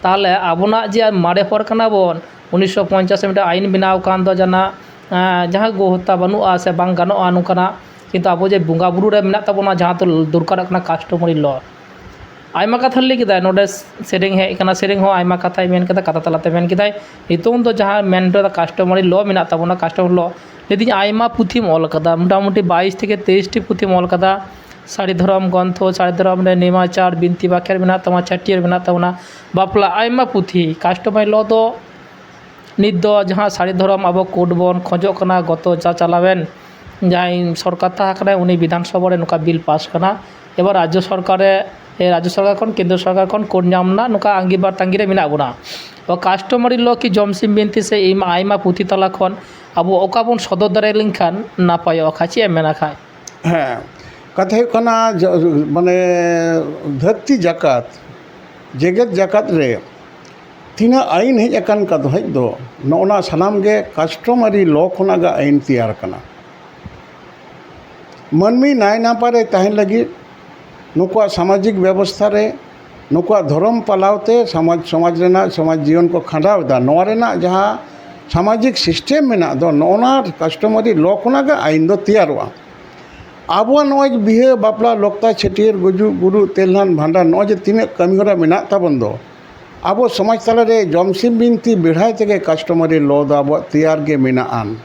ᱛᱟᱦᱚᱞᱮ ᱟᱵᱚᱱᱟᱜ ᱡᱮ ᱢᱟᱨᱮ ᱦᱚᱲ ᱠᱟᱱᱟ ᱵᱚᱱ, ᱩᱱᱤᱥᱥᱚ ᱯᱚᱧᱪᱟᱥ ᱨᱮ ᱢᱤᱫᱴᱟᱝ ᱟᱭᱤᱱ ᱵᱮᱱᱟᱣ ᱟᱠᱟᱱ ᱫᱚ ᱡᱟᱦᱟᱱᱟᱜ, ᱟᱸ, ᱡᱟᱦᱟᱸ ᱜᱳ ᱦᱚᱛᱛᱟ ᱵᱟᱹᱱᱩᱜᱼᱟ ᱥᱮ ᱵᱟᱝ ᱜᱟᱱᱚᱜᱼᱟ ᱱᱚᱝᱠᱟᱱᱟᱜ, ᱠᱤᱱᱛᱩ ᱟᱵᱚ ᱡᱮ ᱵᱚᱸᱜᱟ ᱵᱩᱨᱩ ᱨᱮ ᱢᱮᱱᱟᱜ ᱛᱟᱵᱚᱱᱟ ᱡᱟᱦᱟᱸ ᱫᱚ ᱫᱚᱨᱠᱟᱨᱚᱜ ᱠᱟᱱᱟ customary law, ᱟᱭᱢᱟ ᱠᱟᱛᱷᱟ ᱞᱟᱹᱭ ᱠᱮᱫᱟᱭ ᱱᱚᱰᱮ, ᱥᱮᱨᱮᱧ ᱦᱮᱡ ᱟᱠᱟᱱᱟ, ᱥᱮᱨᱮᱧ ᱦᱚᱸ ᱟᱭᱢᱟ ᱠᱟᱛᱷᱟᱭ ᱢᱮᱱ ᱠᱮᱫᱟ, ᱠᱟᱛᱷᱟ ᱛᱟᱞᱟᱛᱮ ᱢᱮᱱ ᱠᱮᱫᱟᱭ᱾ ᱱᱤᱛᱚᱝ ᱫᱚ ᱡᱟᱦᱟᱸ ᱢᱮᱱ ᱨᱮ customary law ᱢᱮᱱᱟᱜ ᱛᱟᱵᱚᱱᱟ, customary law, ᱞᱟᱹᱭᱫᱟᱹᱧ ᱟᱭᱢᱟ ᱯᱩᱛᱷᱤᱢ ᱚᱞ ᱠᱟᱫᱟ, ᱢᱚᱴᱟᱢᱩᱴᱤ ᱵᱟᱭᱤᱥ ᱛᱷᱮᱠᱮ ᱛᱮᱭᱤᱥ ᱴᱤ ᱯᱩᱛᱷᱤᱢ ᱚᱞ ᱠᱟᱫᱟ, ᱥᱟᱹᱨᱤ ᱫᱷᱚᱨᱚᱢ ᱜᱨᱚᱱᱛᱷᱚ, ᱥᱟᱹᱨᱤ ᱫᱷᱚᱨᱚᱢ ᱨᱮ ᱱᱮᱢᱟᱪᱟᱨ, ᱵᱤᱱᱛᱤ ᱵᱟᱠᱷᱮᱲ ᱢᱮᱱᱟᱜ ᱛᱟᱢᱟ, ᱪᱷᱟᱹᱴᱭᱟᱹᱨ ᱢᱮᱱᱟᱜ ᱛᱟᱵᱚᱱᱟ, ᱵᱟᱯᱞᱟ, ᱟᱭᱢᱟ ᱯᱩᱛᱷᱤ᱾ Customary law ᱫᱚ ᱱᱤᱛ ᱫᱚ ᱡᱟᱦᱟᱸ ᱥᱟᱹᱨᱤ ᱫᱷᱚᱨᱚᱢ ᱟᱵᱚ code ᱵᱚᱱ ᱠᱷᱚᱡᱚᱜ ᱠᱟᱱᱟ, ᱜᱚᱛᱚ ᱡᱟ ᱪᱟᱞᱟᱣᱮᱱ ᱡᱟᱦᱟᱸᱭ ᱥᱚᱨᱠᱟᱨ ᱛᱟᱦᱮᱸ ᱠᱟᱱᱟᱭ, ᱩᱱᱤ ᱵᱤᱫᱷᱟᱱ ᱥᱚᱵᱷᱟ ᱨᱮ ᱱᱚᱝᱠᱟ ᱵᱤᱞ ᱯᱟᱥ ᱠᱟᱱᱟ᱾ ᱮᱵᱟᱨ ᱨᱟᱡᱽᱡᱚ ᱥᱚᱨᱠᱟᱨᱮ ᱨᱟᱡᱽᱡᱚ ᱥᱚᱨᱠᱟᱨ ᱠᱷᱚᱱ, ᱠᱮᱱᱫᱨᱚ ᱥᱚᱨᱠᱟᱨ ᱠᱷᱚᱱ ᱠᱳᱰ ᱧᱟᱢ ᱨᱮᱱᱟᱜ ᱱᱚᱝᱠᱟ ᱟᱸᱜᱤᱵᱷᱟᱨ ᱛᱟᱸᱜᱤ ᱨᱮ ᱢᱮᱱᱟᱜ ᱵᱚᱱᱟ᱾ ᱛᱚ, ᱠᱟᱥᱴᱚᱢᱟᱨᱤ ᱞᱚ ᱠᱤ ᱡᱚᱢᱥᱤᱢ ᱵᱤᱱᱛᱤ ᱥᱮ ᱟᱭᱢᱟ, ᱟᱭᱢᱟ ᱯᱩᱛᱷᱤ ᱛᱟᱞᱟ ᱠᱷᱚᱱ ᱟᱵᱚ ᱚᱠᱟ ᱵᱚᱱ ᱥᱚᱫᱚᱨ ᱫᱟᱲᱮ ᱞᱮᱱᱠᱷᱟᱱ ᱱᱟᱯᱟᱭᱚᱜᱼᱟ ᱠᱷᱟᱡ, ᱪᱮᱫ ᱮᱢ ᱢᱮᱱᱟ ᱠᱷᱟᱡ? ᱦᱮᱸ, ᱠᱟᱛᱷᱟ ᱦᱩᱭᱩᱜ ᱠᱟᱱᱟ, ᱡᱚ-, ᱢᱟᱱᱮ, ᱫᱷᱟᱹᱨᱛᱤ ᱡᱟᱠᱟᱛ, ᱡᱮᱜᱮᱛ ᱡᱟᱠᱟᱛ ᱨᱮ ᱛᱤᱱᱟᱹᱜ ᱟᱹᱭᱤᱱ ᱦᱮᱡ ᱟᱠᱟᱱ ᱠᱟᱫ ᱦᱮᱡ ᱫᱚ, ᱱᱚᱜᱼᱚ ᱱᱟ ᱥᱟᱱᱟᱢ ᱜᱮ ᱠᱟᱥᱴᱚᱢᱟᱨᱤ ᱞᱚ ᱠᱷᱚᱱᱟᱜ ᱜᱮ ᱟᱹᱭᱤᱱ ᱛᱮᱭᱟᱨ ᱠᱟᱱᱟ᱾ ᱢᱟᱹᱱᱢᱤ ᱱᱟᱭ ᱱᱟᱯᱟᱭ ᱨᱮ ᱛᱟᱦᱮᱱ ᱞᱟᱹᱜᱤᱫ, ᱱᱩᱠᱩᱣᱟᱜ ᱥᱟᱢᱟᱡᱤᱠ ᱵᱮᱵᱚᱥᱛᱷᱟ ᱨᱮ, ᱱᱩᱠᱩᱣᱟᱜ ᱫᱷᱚᱨᱚᱢ ᱯᱟᱞᱟᱣ ᱛᱮ ᱥᱚᱢᱟᱡᱽ, ᱥᱚᱢᱟᱡᱽ ᱨᱮᱱᱟᱜ, ᱥᱚᱢᱟᱡᱽ ᱡᱤᱭᱚᱱ ᱠᱚ ᱠᱷᱟᱸᱰᱟᱣ ᱮᱫᱟ, ᱱᱚᱣᱟ ᱨᱮᱱᱟᱜ ᱡᱟᱦᱟᱸ ᱥᱟᱢᱟᱡᱤᱠ ᱥᱤᱥᱴᱮᱢ ᱢᱮᱱᱟᱜ ᱫᱚ, ᱱᱚᱜᱼᱚ ᱱᱟ ᱠᱟᱥᱴᱚᱢᱟᱨᱤ ᱞᱚ ᱠᱷᱚᱱᱟᱜ ᱜᱮ ᱟᱹᱭᱤᱱ ᱫᱚ ᱛᱮᱭᱟᱨᱚᱜᱼᱟ᱾ ᱟᱵᱚᱣᱟᱜ ᱱᱚᱜᱼᱚᱭ ᱡᱮ ᱵᱤᱦᱟᱹ, ᱵᱟᱯᱞᱟ, ᱞᱚᱠᱛᱟ, ᱪᱷᱟᱹᱴᱭᱟᱹᱨ, ᱜᱩᱡᱩᱜ, ᱜᱩᱨᱩᱜ, ᱛᱮᱞᱱᱟᱱ, ᱵᱷᱟᱸᱰᱟᱱ, ᱱᱚᱜᱼᱚᱭ ᱡᱮ ᱛᱤᱱᱟᱹᱜ ᱠᱟᱹᱢᱤᱦᱚᱨᱟ ᱢᱮᱱᱟᱜ ᱛᱟᱵᱚᱱ ᱫᱚ, ᱟᱵᱚ ᱥᱚᱢᱟᱡᱽ ᱛᱟᱞᱟᱨᱮ ᱡᱚᱢᱥᱤᱢ ᱵᱤᱱᱛᱤ ᱵᱮᱲᱦᱟᱭ ᱛᱮᱜᱮ ᱠᱟᱥᱴᱚᱢᱟᱨᱤ ᱞᱚ ᱫᱚ ᱟᱵᱚᱣᱟᱜ ᱛᱮᱭᱟᱨ ᱜᱮ ᱢᱮᱱᱟᱜᱼᱟ᱾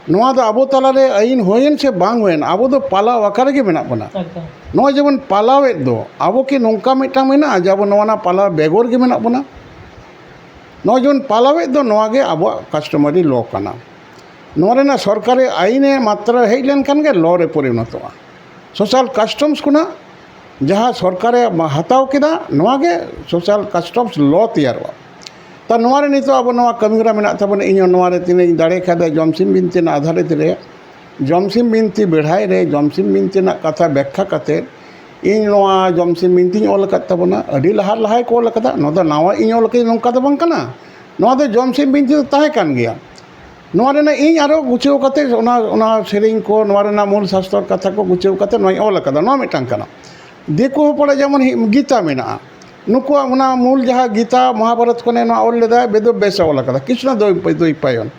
ᱱᱚᱣᱟ ᱫᱚ ᱟᱵᱚ ᱛᱟᱞᱟᱨᱮ ᱟᱹᱭᱤᱱ ᱦᱩᱭᱮᱱ ᱥᱮ ᱵᱟᱝ ᱦᱩᱭᱮᱱ, ᱟᱵᱚ ᱫᱚ ᱯᱟᱞᱟᱣ ᱟᱠᱟ ᱨᱮᱜᱮ ᱢᱮᱱᱟᱜ ᱵᱚᱱᱟ᱾ ᱮᱠᱫᱚᱢ᱾ ᱱᱚᱜᱼᱚᱭ ᱡᱮᱵᱚᱱ ᱯᱟᱞᱟᱣᱮᱫ ᱫᱚ, ᱟᱵᱚ ᱠᱤ ᱱᱚᱝᱠᱟ ᱢᱤᱫᱴᱟᱝ ᱢᱮᱱᱟᱜᱼᱟ ᱡᱮ ᱟᱵᱚ ᱱᱚᱣᱟ ᱨᱮᱱᱟᱜ ᱯᱟᱞᱟᱣ ᱵᱮᱜᱚᱨ ᱜᱮ ᱢᱮᱱᱟᱜ ᱵᱚᱱᱟ? ᱱᱚᱜᱼᱚᱭ ᱡᱮᱵᱚᱱ ᱯᱟᱞᱟᱣᱮᱫ ᱫᱚ, ᱱᱚᱣᱟ ᱜᱮ ᱟᱵᱚᱣᱟᱜ ᱠᱟᱥᱴᱚᱢᱟᱨᱤ ᱞᱚ ᱠᱟᱱᱟ᱾ ᱱᱚᱣᱟ ᱨᱮᱱᱟᱜ ᱥᱚᱨᱠᱟᱨᱤ ᱟᱹᱭᱤᱱᱮ ᱢᱟᱛᱨᱟ ᱦᱮᱡ ᱞᱮᱱᱠᱷᱟᱱ ᱜᱮ ᱞᱚ ᱨᱮ ᱯᱚᱨᱤᱱᱚᱛᱚᱜᱼᱟ᱾ ᱥᱳᱥᱟᱞ ᱠᱟᱥᱴᱚᱢᱥ ᱠᱷᱚᱱᱟᱜ ᱡᱟᱦᱟᱸ ᱥᱚᱨᱠᱟᱨᱮ ᱦᱟᱛᱟᱣ ᱠᱮᱫᱟ, ᱱᱚᱣᱟ ᱜᱮ ᱥᱳᱥᱟᱞ ᱠᱟᱥᱴᱚᱢᱥ ᱞᱚ ᱛᱮᱭᱟᱨᱚᱜᱼᱟ᱾ ᱛᱟ ᱱᱚᱣᱟ ᱨᱮ ᱱᱤᱛᱚᱜ ᱟᱵᱚ ᱱᱚᱣᱟ ᱠᱟᱹᱢᱤᱦᱚᱨᱟ ᱢᱮᱱᱟᱜ ᱛᱟᱵᱚᱱᱟ᱾ ᱤᱧ ᱦᱚᱸ ᱱᱚᱣᱟ ᱨᱮ ᱛᱤᱱᱟᱹᱜ ᱤᱧ ᱫᱟᱲᱮ ᱠᱷᱟᱡ ᱫᱚ ᱡᱚᱢᱥᱤᱢ ᱵᱤᱱᱛᱤ ᱨᱮᱱᱟᱜ ᱟᱫᱷᱟᱨᱤᱛ ᱨᱮ, ᱡᱚᱢᱥᱤᱢ ᱵᱤᱱᱛᱤ ᱵᱮᱲᱦᱟᱭ ᱨᱮ ᱡᱚᱢᱥᱤᱢ ᱵᱤᱱᱛᱤ ᱨᱮᱱᱟᱜ ᱠᱟᱛᱷᱟ ᱵᱮᱠᱠᱷᱟ ᱠᱟᱛᱮ ᱤᱧ ᱱᱚᱣᱟ ᱡᱚᱢᱥᱤᱢ ᱵᱤᱱᱛᱤᱧ ᱚᱞ ᱟᱠᱟᱫ ᱛᱟᱵᱚᱱᱟ᱾ ᱟᱹᱰᱤ ᱞᱟᱦᱟ ᱞᱟᱦᱟᱭ ᱠᱚ ᱚᱞ ᱟᱠᱟᱫᱟ᱾ ᱱᱚᱣᱟ ᱫᱚ ᱱᱟᱣᱟ ᱤᱧ ᱚᱞ ᱟᱠᱟᱫᱟ, ᱱᱚᱝᱠᱟ ᱫᱚ ᱵᱟᱝ ᱠᱟᱱᱟ᱾ ᱱᱚᱣᱟ ᱫᱚ ᱡᱚᱢᱥᱤᱢ ᱵᱤᱱᱛᱤ ᱫᱚ ᱛᱟᱦᱮᱸ ᱠᱟᱱ ᱜᱮᱭᱟ᱾ ᱱᱚᱣᱟ ᱨᱮᱱᱟᱜ ᱤᱧ ᱟᱨᱚ ᱜᱩᱪᱷᱟᱹᱣ ᱠᱟᱛᱮ ᱚᱱᱟ, ᱚᱱᱟ ᱥᱮᱨᱮᱧ ᱠᱚ, ᱱᱚᱣᱟ ᱨᱮᱱᱟᱜ ᱢᱩᱞ ᱥᱟᱥᱛᱚᱨ ᱠᱟᱛᱷᱟ ᱠᱚ ᱜᱩᱪᱷᱟᱹᱣ ᱠᱟᱛᱮ ᱱᱚᱣᱟᱧ ᱚᱞ ᱟᱠᱟᱫᱟ᱾ ᱱᱚᱣᱟ ᱢᱤᱫᱴᱟᱝ ᱠᱟᱱᱟ᱾ ᱫᱤᱠᱩ ᱦᱚᱯᱚᱱᱟᱜ ᱡᱮᱢᱚᱱ ᱦᱤ-, ᱜᱤᱛᱟ ᱢᱮᱱᱟᱜᱼᱟ᱾ ᱱᱩᱠᱩᱣᱟᱜ ᱚᱱᱟ ᱢᱩᱞ ᱡᱟᱦᱟᱸ ᱜᱤᱛᱟ ᱢᱚᱦᱟᱵᱷᱟᱨᱚᱛ ᱠᱷᱚᱱᱮ ᱱᱚᱣᱟ ᱚᱞ ᱞᱮᱫᱟ, ᱵᱮᱫᱚᱵᱽᱭᱟᱥᱮ ᱚᱞ ᱟᱠᱟᱫᱟ, ᱠᱨᱤᱥᱱᱚ ᱫᱣᱟᱭ-, ᱫᱣᱟᱭᱯᱟᱭᱚᱱ᱾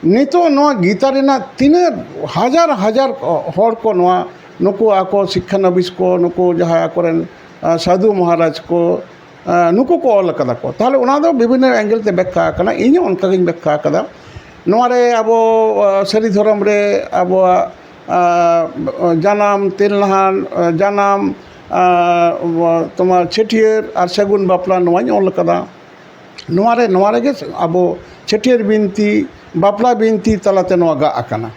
ᱱᱤᱛᱚᱜ ᱱᱚᱣᱟ ᱜᱤᱛᱟ ᱨᱮᱱᱟᱜ ᱛᱤᱱᱟᱹᱜ ᱦᱟᱡᱟᱨ ᱦᱟᱡᱟᱨ ᱦᱚᱲ ᱠᱚ ᱱᱚᱣᱟ, ᱱᱩᱠᱩ ᱟᱠᱚ ᱥᱤᱠᱠᱷᱟᱱᱟᱵᱤᱥ ᱠᱚ, ᱱᱩᱠᱩ ᱡᱟᱦᱟᱸᱭ ᱟᱠᱚᱨᱮᱱ, ᱟ, ᱥᱟᱫᱷᱩ ᱢᱚᱦᱟᱨᱟᱡᱽ ᱠᱚ, ᱟ, ᱱᱩᱠᱩ ᱠᱚ ᱚᱞ ᱟᱠᱟᱫᱟ ᱠᱚ᱾ ᱛᱟᱦᱚᱞᱮ ᱚᱱᱟ ᱫᱚ ᱵᱤᱵᱷᱤᱱᱱᱚ angle ᱛᱮ ᱵᱮᱠᱠᱷᱟ ᱟᱠᱟᱱᱟ, ᱤᱧ ᱦᱚᱸ ᱚᱱᱠᱟ ᱜᱤᱧ ᱵᱮᱠᱠᱷᱟ ᱟᱠᱟᱫᱟ᱾ ᱱᱚᱣᱟ ᱨᱮ ᱟᱵᱚ, ᱟ, ᱥᱟᱹᱨᱤ ᱫᱷᱚᱨᱚᱢ ᱨᱮ ᱟᱵᱚᱣᱟᱜ, ᱟ, ᱡᱟᱱᱟᱢ, ᱛᱮᱞᱱᱟᱦᱟᱱ, ᱟ, ᱡᱟᱱᱟᱢ, ᱟ, ᱛᱳᱢᱟᱨ ᱪᱷᱟᱹᱴᱭᱟᱹᱨ ᱟᱨ ᱥᱟᱹᱜᱩᱱ ᱵᱟᱯᱞᱟ ᱱᱚᱣᱟᱧ ᱚᱞ ᱟᱠᱟᱫᱟ᱾ ᱱᱚᱣᱟ ᱨᱮ, ᱱᱚᱣᱟ ᱨᱮᱜᱮ ᱟᱵᱚ ᱪᱷᱟᱹᱴᱭᱟᱹᱨ ᱵᱤᱱᱛᱤ, ᱵᱟᱯᱞᱟ ᱵᱤᱱᱛᱤ ᱛᱟᱞᱟᱛᱮ ᱱᱚᱣᱟ ᱜᱟᱜ ᱟᱠᱟᱱᱟ᱾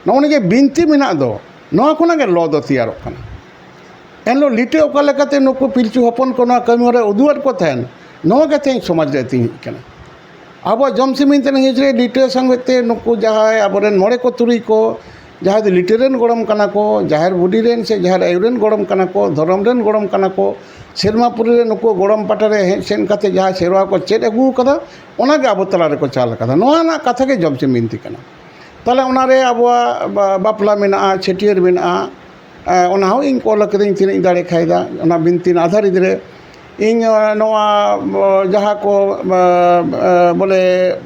ᱱᱚᱜᱼᱚ ᱱᱤᱭᱟᱹ ᱡᱮ ᱵᱤᱱᱛᱤ ᱢᱮᱱᱟᱜ ᱫᱚ, ᱱᱚᱣᱟ ᱠᱷᱚᱱᱟᱜ ᱜᱮ ᱞᱚ ᱫᱚ ᱛᱮᱭᱟᱨᱚᱜ ᱠᱟᱱᱟ᱾ ᱮᱱᱦᱤᱞᱳᱜ ᱞᱤᱴᱟᱹ ᱚᱠᱟ ᱞᱮᱠᱟᱛᱮ ᱱᱩᱠᱩ ᱯᱤᱞᱪᱩ ᱦᱚᱯᱚᱱ ᱠᱚ ᱱᱚᱣᱟ ᱠᱟᱹᱢᱤ ᱦᱚᱨᱟ ᱩᱫᱩᱜ ᱟᱫ ᱠᱚ ᱛᱟᱦᱮᱱ, ᱱᱚᱣᱟ ᱜᱮ ᱛᱮᱦᱮᱧ ᱥᱚᱢᱟᱡᱽ ᱨᱮ ᱛᱤᱸᱜᱩᱜ ᱠᱟᱱᱟ᱾ ᱟᱵᱚᱣᱟᱜ ᱡᱚᱢ ᱥᱤᱢᱤᱱ ᱛᱮ ᱦᱤᱡᱩᱜ ᱨᱮ ᱞᱤᱴᱟᱹ ᱥᱟᱶᱛᱮ ᱱᱩᱠᱩ ᱡᱟᱦᱟᱸᱭ ᱟᱵᱚᱨᱮᱱ ᱢᱚᱬᱮ ᱠᱚ ᱛᱩᱨᱩᱭ ᱠᱚ, ᱡᱟᱦᱟᱸᱭ ᱫᱚ ᱞᱤᱴᱟᱹ ᱨᱮᱱ ᱜᱚᱲᱚᱢ ᱠᱟᱱᱟ ᱠᱚ, ᱡᱟᱦᱮᱨ ᱵᱩᱰᱷᱤ ᱨᱮᱱ ᱥᱮ ᱡᱟᱦᱮᱨ ᱟᱭᱳ ᱨᱮᱱ ᱜᱚᱲᱚᱢ ᱠᱟᱱᱟ ᱠᱚ, ᱫᱷᱚᱨᱚᱢ ᱨᱮᱱ ᱜᱚᱲᱚᱢ ᱠᱟᱱᱟ ᱠᱚ, ᱥᱮᱨᱢᱟ ᱯᱩᱨᱤ ᱨᱮ ᱱᱩᱠᱩ ᱜᱚᱲᱚᱢ ᱯᱟᱦᱴᱟ ᱨᱮ ᱦᱮᱡ ᱥᱮᱱ ᱠᱟᱛᱮ ᱡᱟᱦᱟᱸ ᱥᱮᱨᱣᱟ ᱠᱚ ᱪᱮᱫ ᱟᱹᱜᱩ ᱟᱠᱟᱫᱟ, ᱚᱱᱟᱜᱮ ᱟᱵᱚ ᱛᱟᱞᱟ ᱨᱮᱠᱚ ᱪᱟᱞ ᱟᱠᱟᱫᱟ᱾ ᱱᱚᱣᱟ ᱨᱮᱱᱟᱜ ᱠᱟᱛᱷᱟ ᱜᱮ ᱡᱚᱢ ᱥᱤᱢᱤᱱ ᱵᱤᱱᱛᱤ ᱠᱟᱱᱟ᱾ ᱛᱟᱦᱚᱞᱮ ᱚᱱᱟᱨᱮ ᱟᱵᱚᱣᱟᱜ ᱵᱟ-, ᱵᱟᱯᱞᱟ ᱢᱮᱱᱟᱜᱼᱟ, ᱪᱷᱟᱹᱴᱭᱟᱹᱨ ᱢᱮᱱᱟᱜᱼᱟ, ᱮ, ᱚᱱᱟ ᱦᱚᱸ ᱤᱧ ᱠᱚᱞ ᱟᱠᱟᱫᱟᱹᱧ, ᱛᱤᱱᱟᱹᱜ ᱤᱧ ᱫᱟᱲᱮ ᱠᱷᱟᱭᱫᱟ, ᱚᱱᱟ ᱵᱤᱱᱛᱤ ᱨᱮᱱᱟᱜ ᱟᱫᱷᱟᱨ ᱤᱫᱤ ᱨᱮ ᱤᱧ, ᱮ, ᱱᱚᱣᱟ, ᱮ, ᱡᱟᱦᱟᱸ ᱠᱚ, ᱮ, ᱮ, ᱵᱚᱞᱮ,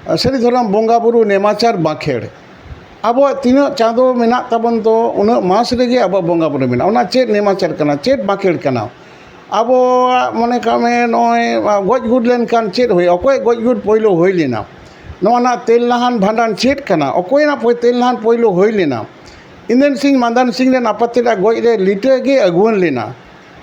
ᱮ, ᱥᱟᱹᱨᱤ ᱫᱷᱚᱨᱚᱢ ᱵᱚᱸᱜᱟ ᱵᱩᱨᱩ ᱱᱮᱢᱟᱪᱟᱨ ᱵᱟᱸᱠᱷᱮᱲ, ᱟᱵᱚᱣᱟᱜ ᱛᱤᱱᱟᱹᱜ ᱪᱟᱸᱫᱳ ᱢᱮᱱᱟᱜ ᱛᱟᱵᱚᱱ ᱫᱚ, ᱩᱱᱟᱹᱜ ᱢᱟᱥ ᱨᱮᱜᱮ ᱟᱵᱚᱣᱟᱜ ᱵᱚᱸᱜᱟ ᱵᱩᱨᱩ ᱢᱮᱱᱟᱜᱼᱟ᱾ ᱚᱱᱟ ᱪᱮᱫ ᱱᱮᱢᱟᱪᱟᱨ ᱠᱟᱱᱟ, ᱪᱮᱫ ᱵᱟᱸᱠᱷᱮᱲ ᱠᱟᱱᱟ? ᱟᱵᱚᱣᱟᱜ ᱢᱚᱱᱮ ᱠᱟᱜ ᱢᱮ, ᱱᱚᱜᱼᱚᱭ ᱜᱚᱡ ᱜᱩᱨ ᱞᱮᱱᱠᱷᱟᱱ ᱪᱮᱫ ᱦᱩᱭᱩᱜᱼᱟ? ᱚᱠᱚᱭ ᱜᱚᱡ ᱜᱩᱨ ᱯᱳᱭᱞᱳ ᱦᱩᱭ ᱞᱮᱱᱟ? ᱱᱚᱣᱟ ᱨᱮᱱᱟᱜ ᱛᱮᱞ ᱱᱟᱦᱟᱱ ᱵᱷᱟᱸᱰᱟᱱ ᱪᱮᱫ ᱠᱟᱱᱟ? ᱚᱠᱚᱭ ᱨᱮᱱᱟᱜ ᱯᱳᱭ-, ᱛᱮᱞ ᱱᱟᱦᱟᱱ ᱯᱳᱭᱞᱳ ᱦᱩᱭ ᱞᱮᱱᱟ? ᱤᱸᱫᱟᱹᱱ ᱥᱤᱝ ᱢᱟᱸᱫᱟᱱ ᱥᱤᱝ ᱨᱮᱱ ᱟᱯᱟᱛ ᱛᱮᱫᱟᱜ ᱜᱚᱡ ᱨᱮ ᱞᱤᱴᱟᱹ ᱜᱮ ᱟᱹᱜᱩᱣᱟᱹᱱ ᱞᱮᱱᱟ᱾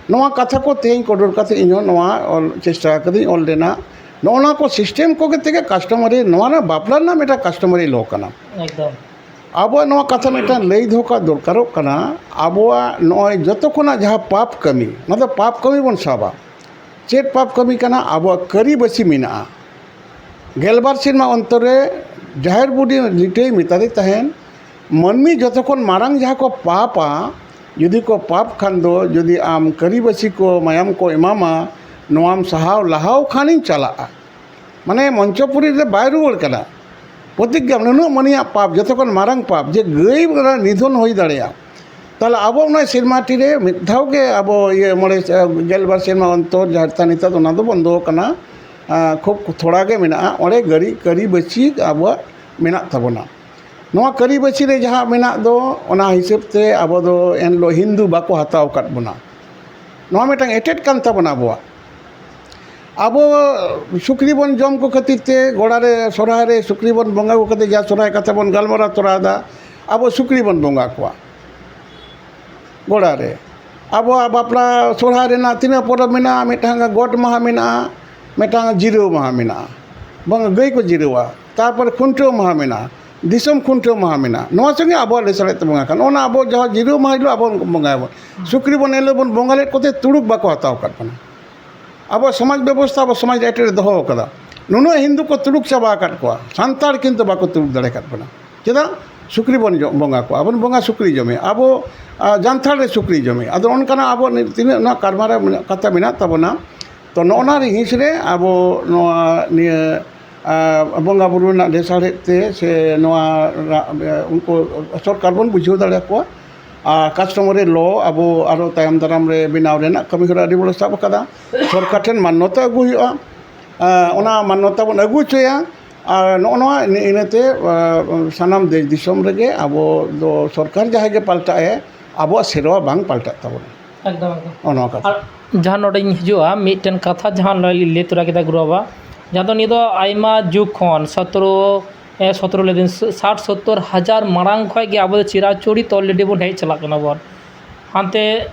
ᱱᱚᱣᱟ ᱠᱟᱛᱷᱟ ᱠᱚ ᱛᱮᱦᱮᱧ ᱠᱚᱰᱚᱨ ᱠᱟᱛᱮ ᱤᱧ ᱦᱚᱸ ᱱᱚᱣᱟ ᱚᱞ ᱪᱮᱥᱴᱟ ᱟᱠᱟᱫᱟᱹᱧ ᱚᱞ ᱨᱮᱱᱟᱜ᱾ ᱱᱚᱜᱼᱚ ᱱᱚᱣᱟ ᱠᱚ ᱥᱤᱥᱴᱮᱢ ᱠᱚᱜᱮ ᱛᱮᱜᱮ ᱠᱟᱥᱴᱚᱢᱟᱨᱤ, ᱱᱚᱣᱟ ᱨᱮᱱᱟᱜ ᱵᱟᱯᱞᱟ ᱨᱮᱱᱟᱜ ᱢᱤᱫᱴᱟᱝ ᱠᱟᱥᱴᱚᱢᱟᱨᱤ ᱞᱚ ᱠᱟᱱᱟ᱾ ᱮᱠᱫᱚᱢ᱾ ᱟᱵᱚᱣᱟᱜ ᱱᱚᱣᱟ ᱠᱟᱛᱷᱟ ᱢᱤᱫᱴᱟᱝ ᱞᱟᱹᱭ ᱫᱚᱦᱚ ᱠᱟᱜ ᱫᱚᱨᱠᱟᱨᱚᱜ ᱠᱟᱱᱟ᱾ ᱟᱵᱚᱣᱟᱜ ᱱᱚᱜᱼᱚᱭ ᱡᱚᱛᱚ ᱠᱷᱚᱱᱟᱜ ᱡᱟᱦᱟᱸ ᱯᱟᱯ ᱠᱟᱹᱢᱤ, ᱚᱱᱟ ᱫᱚ ᱯᱟᱯ ᱠᱟᱹᱢᱤ ᱵᱚᱱ ᱥᱟᱵᱟ᱾ ᱪᱮᱫ ᱯᱟᱯ ᱠᱟᱹᱢᱤ ᱠᱟᱱᱟ? ᱟᱵᱚᱣᱟᱜ ᱠᱟᱹᱨᱤ ᱵᱟᱹᱥᱤ ᱢᱮᱱᱟᱜᱼᱟ᱾ ᱜᱮᱞᱵᱟᱨ ᱥᱮᱨᱢᱟ ᱚᱱᱛᱚᱨ ᱨᱮ ᱡᱟᱦᱮᱨ ᱵᱩᱰᱷᱤ ᱞᱤᱴᱟᱹᱭ ᱢᱮᱛᱟᱫᱮ ᱛᱟᱦᱮᱱ, ᱢᱟᱹᱱᱢᱤ ᱡᱚᱛᱚ ᱠᱷᱚᱱ ᱢᱟᱨᱟᱝ ᱡᱟᱦᱟᱸ ᱠᱚ ᱯᱟᱯᱟ, ᱡᱩᱫᱤ ᱠᱚ ᱯᱟᱯ ᱠᱷᱟᱱ ᱫᱚ, ᱡᱩᱫᱤ ᱟᱢ ᱠᱟᱹᱨᱤ ᱵᱟᱹᱥᱤ ᱠᱚ ᱢᱟᱭᱟᱢ ᱠᱚ ᱮᱢᱟᱢᱟ, ᱱᱚᱣᱟᱢ ᱥᱟᱦᱟᱣ ᱞᱟᱦᱟᱣ ᱠᱷᱟᱱᱤᱧ ᱪᱟᱞᱟᱜᱼᱟ᱾ ᱢᱟᱱᱮ ᱢᱚᱧᱪᱚᱯᱩᱨᱤ ᱨᱮ ᱵᱟᱭ ᱨᱩᱣᱟᱹᱲ ᱠᱟᱱᱟ᱾ ᱯᱨᱚᱛᱤᱜᱽᱜᱟ, ᱱᱩᱱᱟᱹᱜ ᱢᱟᱹᱱᱤᱭᱟᱜ ᱯᱟᱯ, ᱡᱚᱛᱚ ᱠᱷᱚᱱ ᱢᱟᱨᱟᱝ ᱯᱟᱯ, ᱡᱮ ᱜᱟᱹᱭ ᱚᱱᱟ ᱱᱤᱫᱷᱚᱱ ᱦᱩᱭ ᱫᱟᱲᱮᱭᱟᱜᱼᱟ᱾ ᱛᱟᱦᱚᱞᱮ ᱟᱵᱚ ᱚᱱᱟ ᱥᱮᱨᱢᱟ ᱴᱤ ᱨᱮ ᱢᱤᱫ ᱫᱷᱟᱣ ᱜᱮ ᱟᱵᱚ ᱤᱭᱟᱹ ᱢᱚᱬᱮ, ᱜᱮᱞᱵᱟᱨ ᱥᱮᱨᱢᱟ ᱚᱱᱛᱚᱨ ᱡᱟᱦᱮᱨ ᱛᱷᱟᱱ ᱱᱮᱛᱟᱨ ᱫᱚ ᱚᱱᱟ ᱫᱚ ᱵᱚᱱᱫᱚ ᱟᱠᱟᱱᱟ᱾ ᱟᱸ, ᱠᱷᱩᱵ ᱛᱷᱚᱲᱟ ᱜᱮ ᱢᱮᱱᱟᱜᱼᱟ᱾ ᱚᱸᱰᱮ ᱜᱟᱹᱨᱤ, ᱠᱟᱹᱨᱤ ᱵᱟᱹᱪᱤ ᱟᱵᱚᱣᱟᱜ ᱢᱮᱱᱟᱜ ᱛᱟᱵᱚᱱᱟ᱾ ᱱᱚᱣᱟ ᱠᱟᱹᱨᱤ ᱵᱟᱹᱪᱤ ᱨᱮ ᱡᱟᱦᱟᱸ ᱢᱮᱱᱟᱜ ᱫᱚ, ᱚᱱᱟ ᱦᱤᱥᱟᱹᱵ ᱛᱮ ᱟᱵᱚ ᱫᱚ ᱮᱱᱦᱤᱞᱳᱜ ᱦᱤᱱᱫᱩ ᱵᱟᱠᱚ ᱦᱟᱛᱟᱣ ᱟᱠᱟᱫ ᱵᱚᱱᱟ᱾ ᱱᱚᱣᱟ ᱢᱤᱫᱴᱟᱝ ᱮᱴᱮᱫ ᱠᱟᱱ ᱛᱟᱵᱚᱱᱟ ᱟᱵᱚᱣᱟᱜ᱾ ᱟᱵᱚ ᱥᱩᱠᱨᱤ ᱵᱚᱱ ᱡᱚᱢ ᱠᱚ ᱠᱷᱟᱹᱛᱤᱨ ᱛᱮ ᱜᱚᱲᱟ ᱨᱮ ᱥᱚᱨᱦᱟᱭ ᱨᱮ ᱥᱩᱠᱨᱤ ᱵᱚᱱ ᱵᱚᱸᱜᱟ ᱠᱚ ᱠᱷᱟᱹᱛᱤᱨ ᱡᱟ ᱥᱚᱨᱦᱟᱭ ᱠᱟᱛᱷᱟ ᱵᱚᱱ ᱜᱟᱞᱢᱟᱨᱟᱣ ᱛᱚᱨᱟᱣ ᱮᱫᱟ, ᱟᱵᱚ ᱥᱩᱠᱨᱤ ᱵᱚᱱ ᱵᱚᱸᱜᱟ ᱠᱚᱣᱟ ᱜᱚᱲᱟ ᱨᱮ᱾ ᱟᱵᱚᱣᱟᱜ ᱵᱟᱯᱞᱟ ᱥᱚᱨᱦᱟᱭ ᱨᱮᱱᱟᱜ ᱛᱤᱱᱟᱹᱜ ᱯᱚᱨᱚᱵᱽ ᱢᱮᱱᱟᱜᱼᱟ, ᱢᱤᱫᱴᱟᱝ ᱜᱚᱴ ᱢᱟᱦᱟ ᱢᱮᱱᱟᱜᱼᱟ, ᱢᱤᱫᱴᱟᱝ ᱡᱤᱨᱟᱹᱣ ᱢᱟᱦᱟ ᱢᱮᱱᱟᱜᱼᱟ, ᱵᱟᱝ ᱜᱟᱹᱭ ᱠᱚ ᱡᱤᱨᱟᱹᱣᱟ, ᱛᱟᱨᱯᱚᱨᱮ ᱠᱷᱩᱱᱴᱟᱹᱣ ᱢᱟᱦᱟ ᱢᱮᱱᱟᱜᱼᱟ, ᱫᱤᱥᱚᱢ ᱠᱷᱩᱱᱴᱟᱹᱣ ᱢᱟᱦᱟ ᱢᱮᱱᱟᱜᱼᱟ, ᱱᱚᱣᱟ ᱥᱚᱸᱜᱮ ᱟᱵᱚᱣᱟᱜ ᱞᱮᱥᱟᱲᱦᱮᱫ ᱛᱮ ᱵᱚᱸᱜᱟ ᱠᱟᱱᱟ᱾ ᱚᱱᱟ ᱟᱵᱚ ᱡᱟᱦᱟᱸ ᱡᱤᱨᱟᱹᱣ ᱢᱟᱦᱟ ᱦᱤᱞᱳᱜ ᱟᱵᱚ ᱵᱚᱸᱜᱟᱭᱟᱵᱚᱱ, ᱥᱩᱠᱨᱤ ᱵᱚᱱ ᱮᱱ ᱦᱤᱞᱳᱜ ᱵᱚᱱ ᱵᱚᱸᱜᱟ ᱞᱮᱫ ᱠᱚᱛᱮ ᱛᱩᱲᱩᱠ ᱵᱟᱠᱚ ᱦᱟᱛᱟᱣ ᱟᱠᱟᱫ ᱵᱚᱱᱟ᱾ ᱟᱵᱚᱣᱟᱜ ᱥᱚᱢᱟᱡᱽ ᱵᱮᱵᱚᱥᱛᱷᱟ ᱟᱵᱚ ᱥᱚᱢᱟᱡᱽ ᱮᱴᱮᱫ ᱮ ᱫᱚᱦᱚ ᱟᱠᱟᱫᱟ᱾ ᱱᱩᱱᱟᱹᱜ ᱦᱤᱱᱫᱩ ᱠᱚ ᱛᱩᱲᱩᱠ ᱪᱟᱵᱟ ᱟᱠᱟᱫ ᱠᱚᱣᱟ, ᱥᱟᱱᱛᱟᱲ ᱠᱤᱱᱛᱩ ᱵᱟᱠᱚ ᱛᱩᱲᱩᱠ ᱫᱟᱲᱮ ᱟᱠᱟᱫ ᱵᱚᱱᱟ᱾ ᱪᱮᱫᱟᱜ? ᱥᱩᱠᱨᱤ ᱵᱚᱱ ᱡᱚ-, ᱵᱚᱸᱜᱟ ᱠᱚᱣᱟ, ᱟᱵᱚ ᱵᱚᱱ ᱵᱚᱸᱜᱟ ᱥᱩᱠᱨᱤ ᱡᱚᱢᱮ, ᱟᱵᱚ, ᱟ, ᱡᱟᱱᱛᱷᱟᱲ ᱨᱮ ᱥᱩᱠᱨᱤ ᱡᱚᱢᱮ᱾ ᱟᱫᱚ ᱚᱱᱠᱟᱱᱟᱜ ᱟᱵᱚ ᱱᱤ-, ᱛᱤᱱᱟᱹᱜ ᱱᱚᱣᱟ ᱠᱟᱨᱢᱟ ᱨᱮ ᱢᱮᱱᱟᱜ, ᱠᱟᱛᱷᱟ ᱢᱮᱱᱟᱜ ᱛᱟᱵᱚᱱᱟ, ᱛᱚ ᱱᱚᱜᱼᱚ ᱱᱟ ᱦᱤᱸᱥ ᱨᱮ ᱟᱵᱚ ᱱᱚᱣᱟ ᱱᱤᱭᱟᱹ, ᱟ, ᱵᱚᱸᱜᱟ ᱵᱩᱨᱩ ᱨᱮᱱᱟᱜ ᱞᱮᱥᱟᱲᱦᱮᱫ ᱛᱮ ᱥᱮ ᱱᱚᱣᱟ ᱨᱟ-, ᱩᱱᱠᱩ ᱥᱚᱨᱠᱟᱨ ᱵᱚᱱ ᱵᱩᱡᱷᱟᱹᱣ ᱫᱟᱲᱮᱭᱟᱠᱚᱣᱟ᱾ ᱟᱨ customary law ᱟᱵᱚ ᱟᱨᱚ ᱛᱟᱭᱚᱢ ᱫᱟᱨᱟᱢ ᱨᱮ ᱵᱮᱱᱟᱣ ᱨᱮᱱᱟᱜ ᱠᱟᱹᱢᱤ ᱦᱚᱨᱟ ᱟᱹᱰᱤ ᱵᱚᱲᱚ ᱥᱟᱵ ᱟᱠᱟᱫᱟ᱾ ᱥᱚᱨᱠᱟᱨ ᱴᱷᱮᱱ ᱢᱟᱱᱱᱚᱛᱟ ᱟᱹᱜᱩ ᱦᱩᱭᱩᱜᱼᱟ᱾ ᱟ, ᱚᱱᱟ ᱢᱟᱱᱱᱚᱛᱟ ᱵᱚᱱ ᱟᱹᱜᱩ ᱦᱚᱪᱚᱭᱟ᱾ ᱟᱨ ᱱᱚᱜᱼᱚ ᱱᱚᱣᱟ ᱤᱱᱟᱹ, ᱤᱱᱟᱹᱛᱮ, ᱟ, ᱥᱟᱱᱟᱢ ᱫᱮᱥ ᱫᱤᱥᱚᱢ ᱨᱮᱜᱮ ᱟᱵᱚ ᱫᱚ ᱥᱚᱨᱠᱟᱨ ᱡᱟᱦᱟᱸᱭ ᱜᱮ ᱯᱟᱞᱴᱟᱜ ᱮ, ᱟᱵᱚᱣᱟᱜ ᱥᱮᱨᱣᱟ ᱵᱟᱝ ᱯᱟᱞᱴᱟᱜ ᱛᱟᱵᱚᱱᱟ᱾ ᱮᱠᱫᱚᱢ, ᱮᱠᱫᱚᱢ᱾ ᱱᱚᱜᱼᱚ ᱱᱚᱣᱟ ᱠᱟᱛᱷᱟ᱾ ᱟᱨ ᱡᱟᱦᱟᱸ ᱱᱚᱰᱮᱧ ᱦᱤᱡᱩᱜᱼᱟ, ᱢᱤᱫᱴᱮᱱ ᱠᱟᱛᱷᱟ ᱡᱟᱦᱟᱸ ᱞᱟᱹᱭ, ᱞᱟᱹᱭ ᱛᱚᱨᱟ ᱠᱮᱫᱟ ᱜᱩᱨᱩ ᱵᱟᱵᱟ, ᱡᱟᱦᱟᱸ ᱫᱚ ᱱᱤᱭᱟᱹ ᱫᱚ ᱟᱭᱢᱟ ᱡᱩᱜᱽ ᱠᱷᱚᱱ, ᱥᱚᱛᱨᱚ, ᱮ, ᱥᱚᱛᱨᱚ ᱞᱟᱹᱭ ᱫᱟᱹᱧ, ᱥᱟᱴ ᱥᱚᱛᱛᱚᱨ ᱦᱟᱡᱟᱨ ᱢᱟᱲᱟᱝ ᱠᱷᱚᱱ ᱜᱮ ᱟᱵᱚ ᱫᱚ ᱪᱤᱨᱟᱪᱚᱨᱤᱛ already ᱵᱚᱱ ᱦᱮᱡ ᱪᱟᱞᱟᱜ ᱠᱟᱱᱟ ᱵᱚᱱ᱾ ᱦᱟᱱᱛᱮ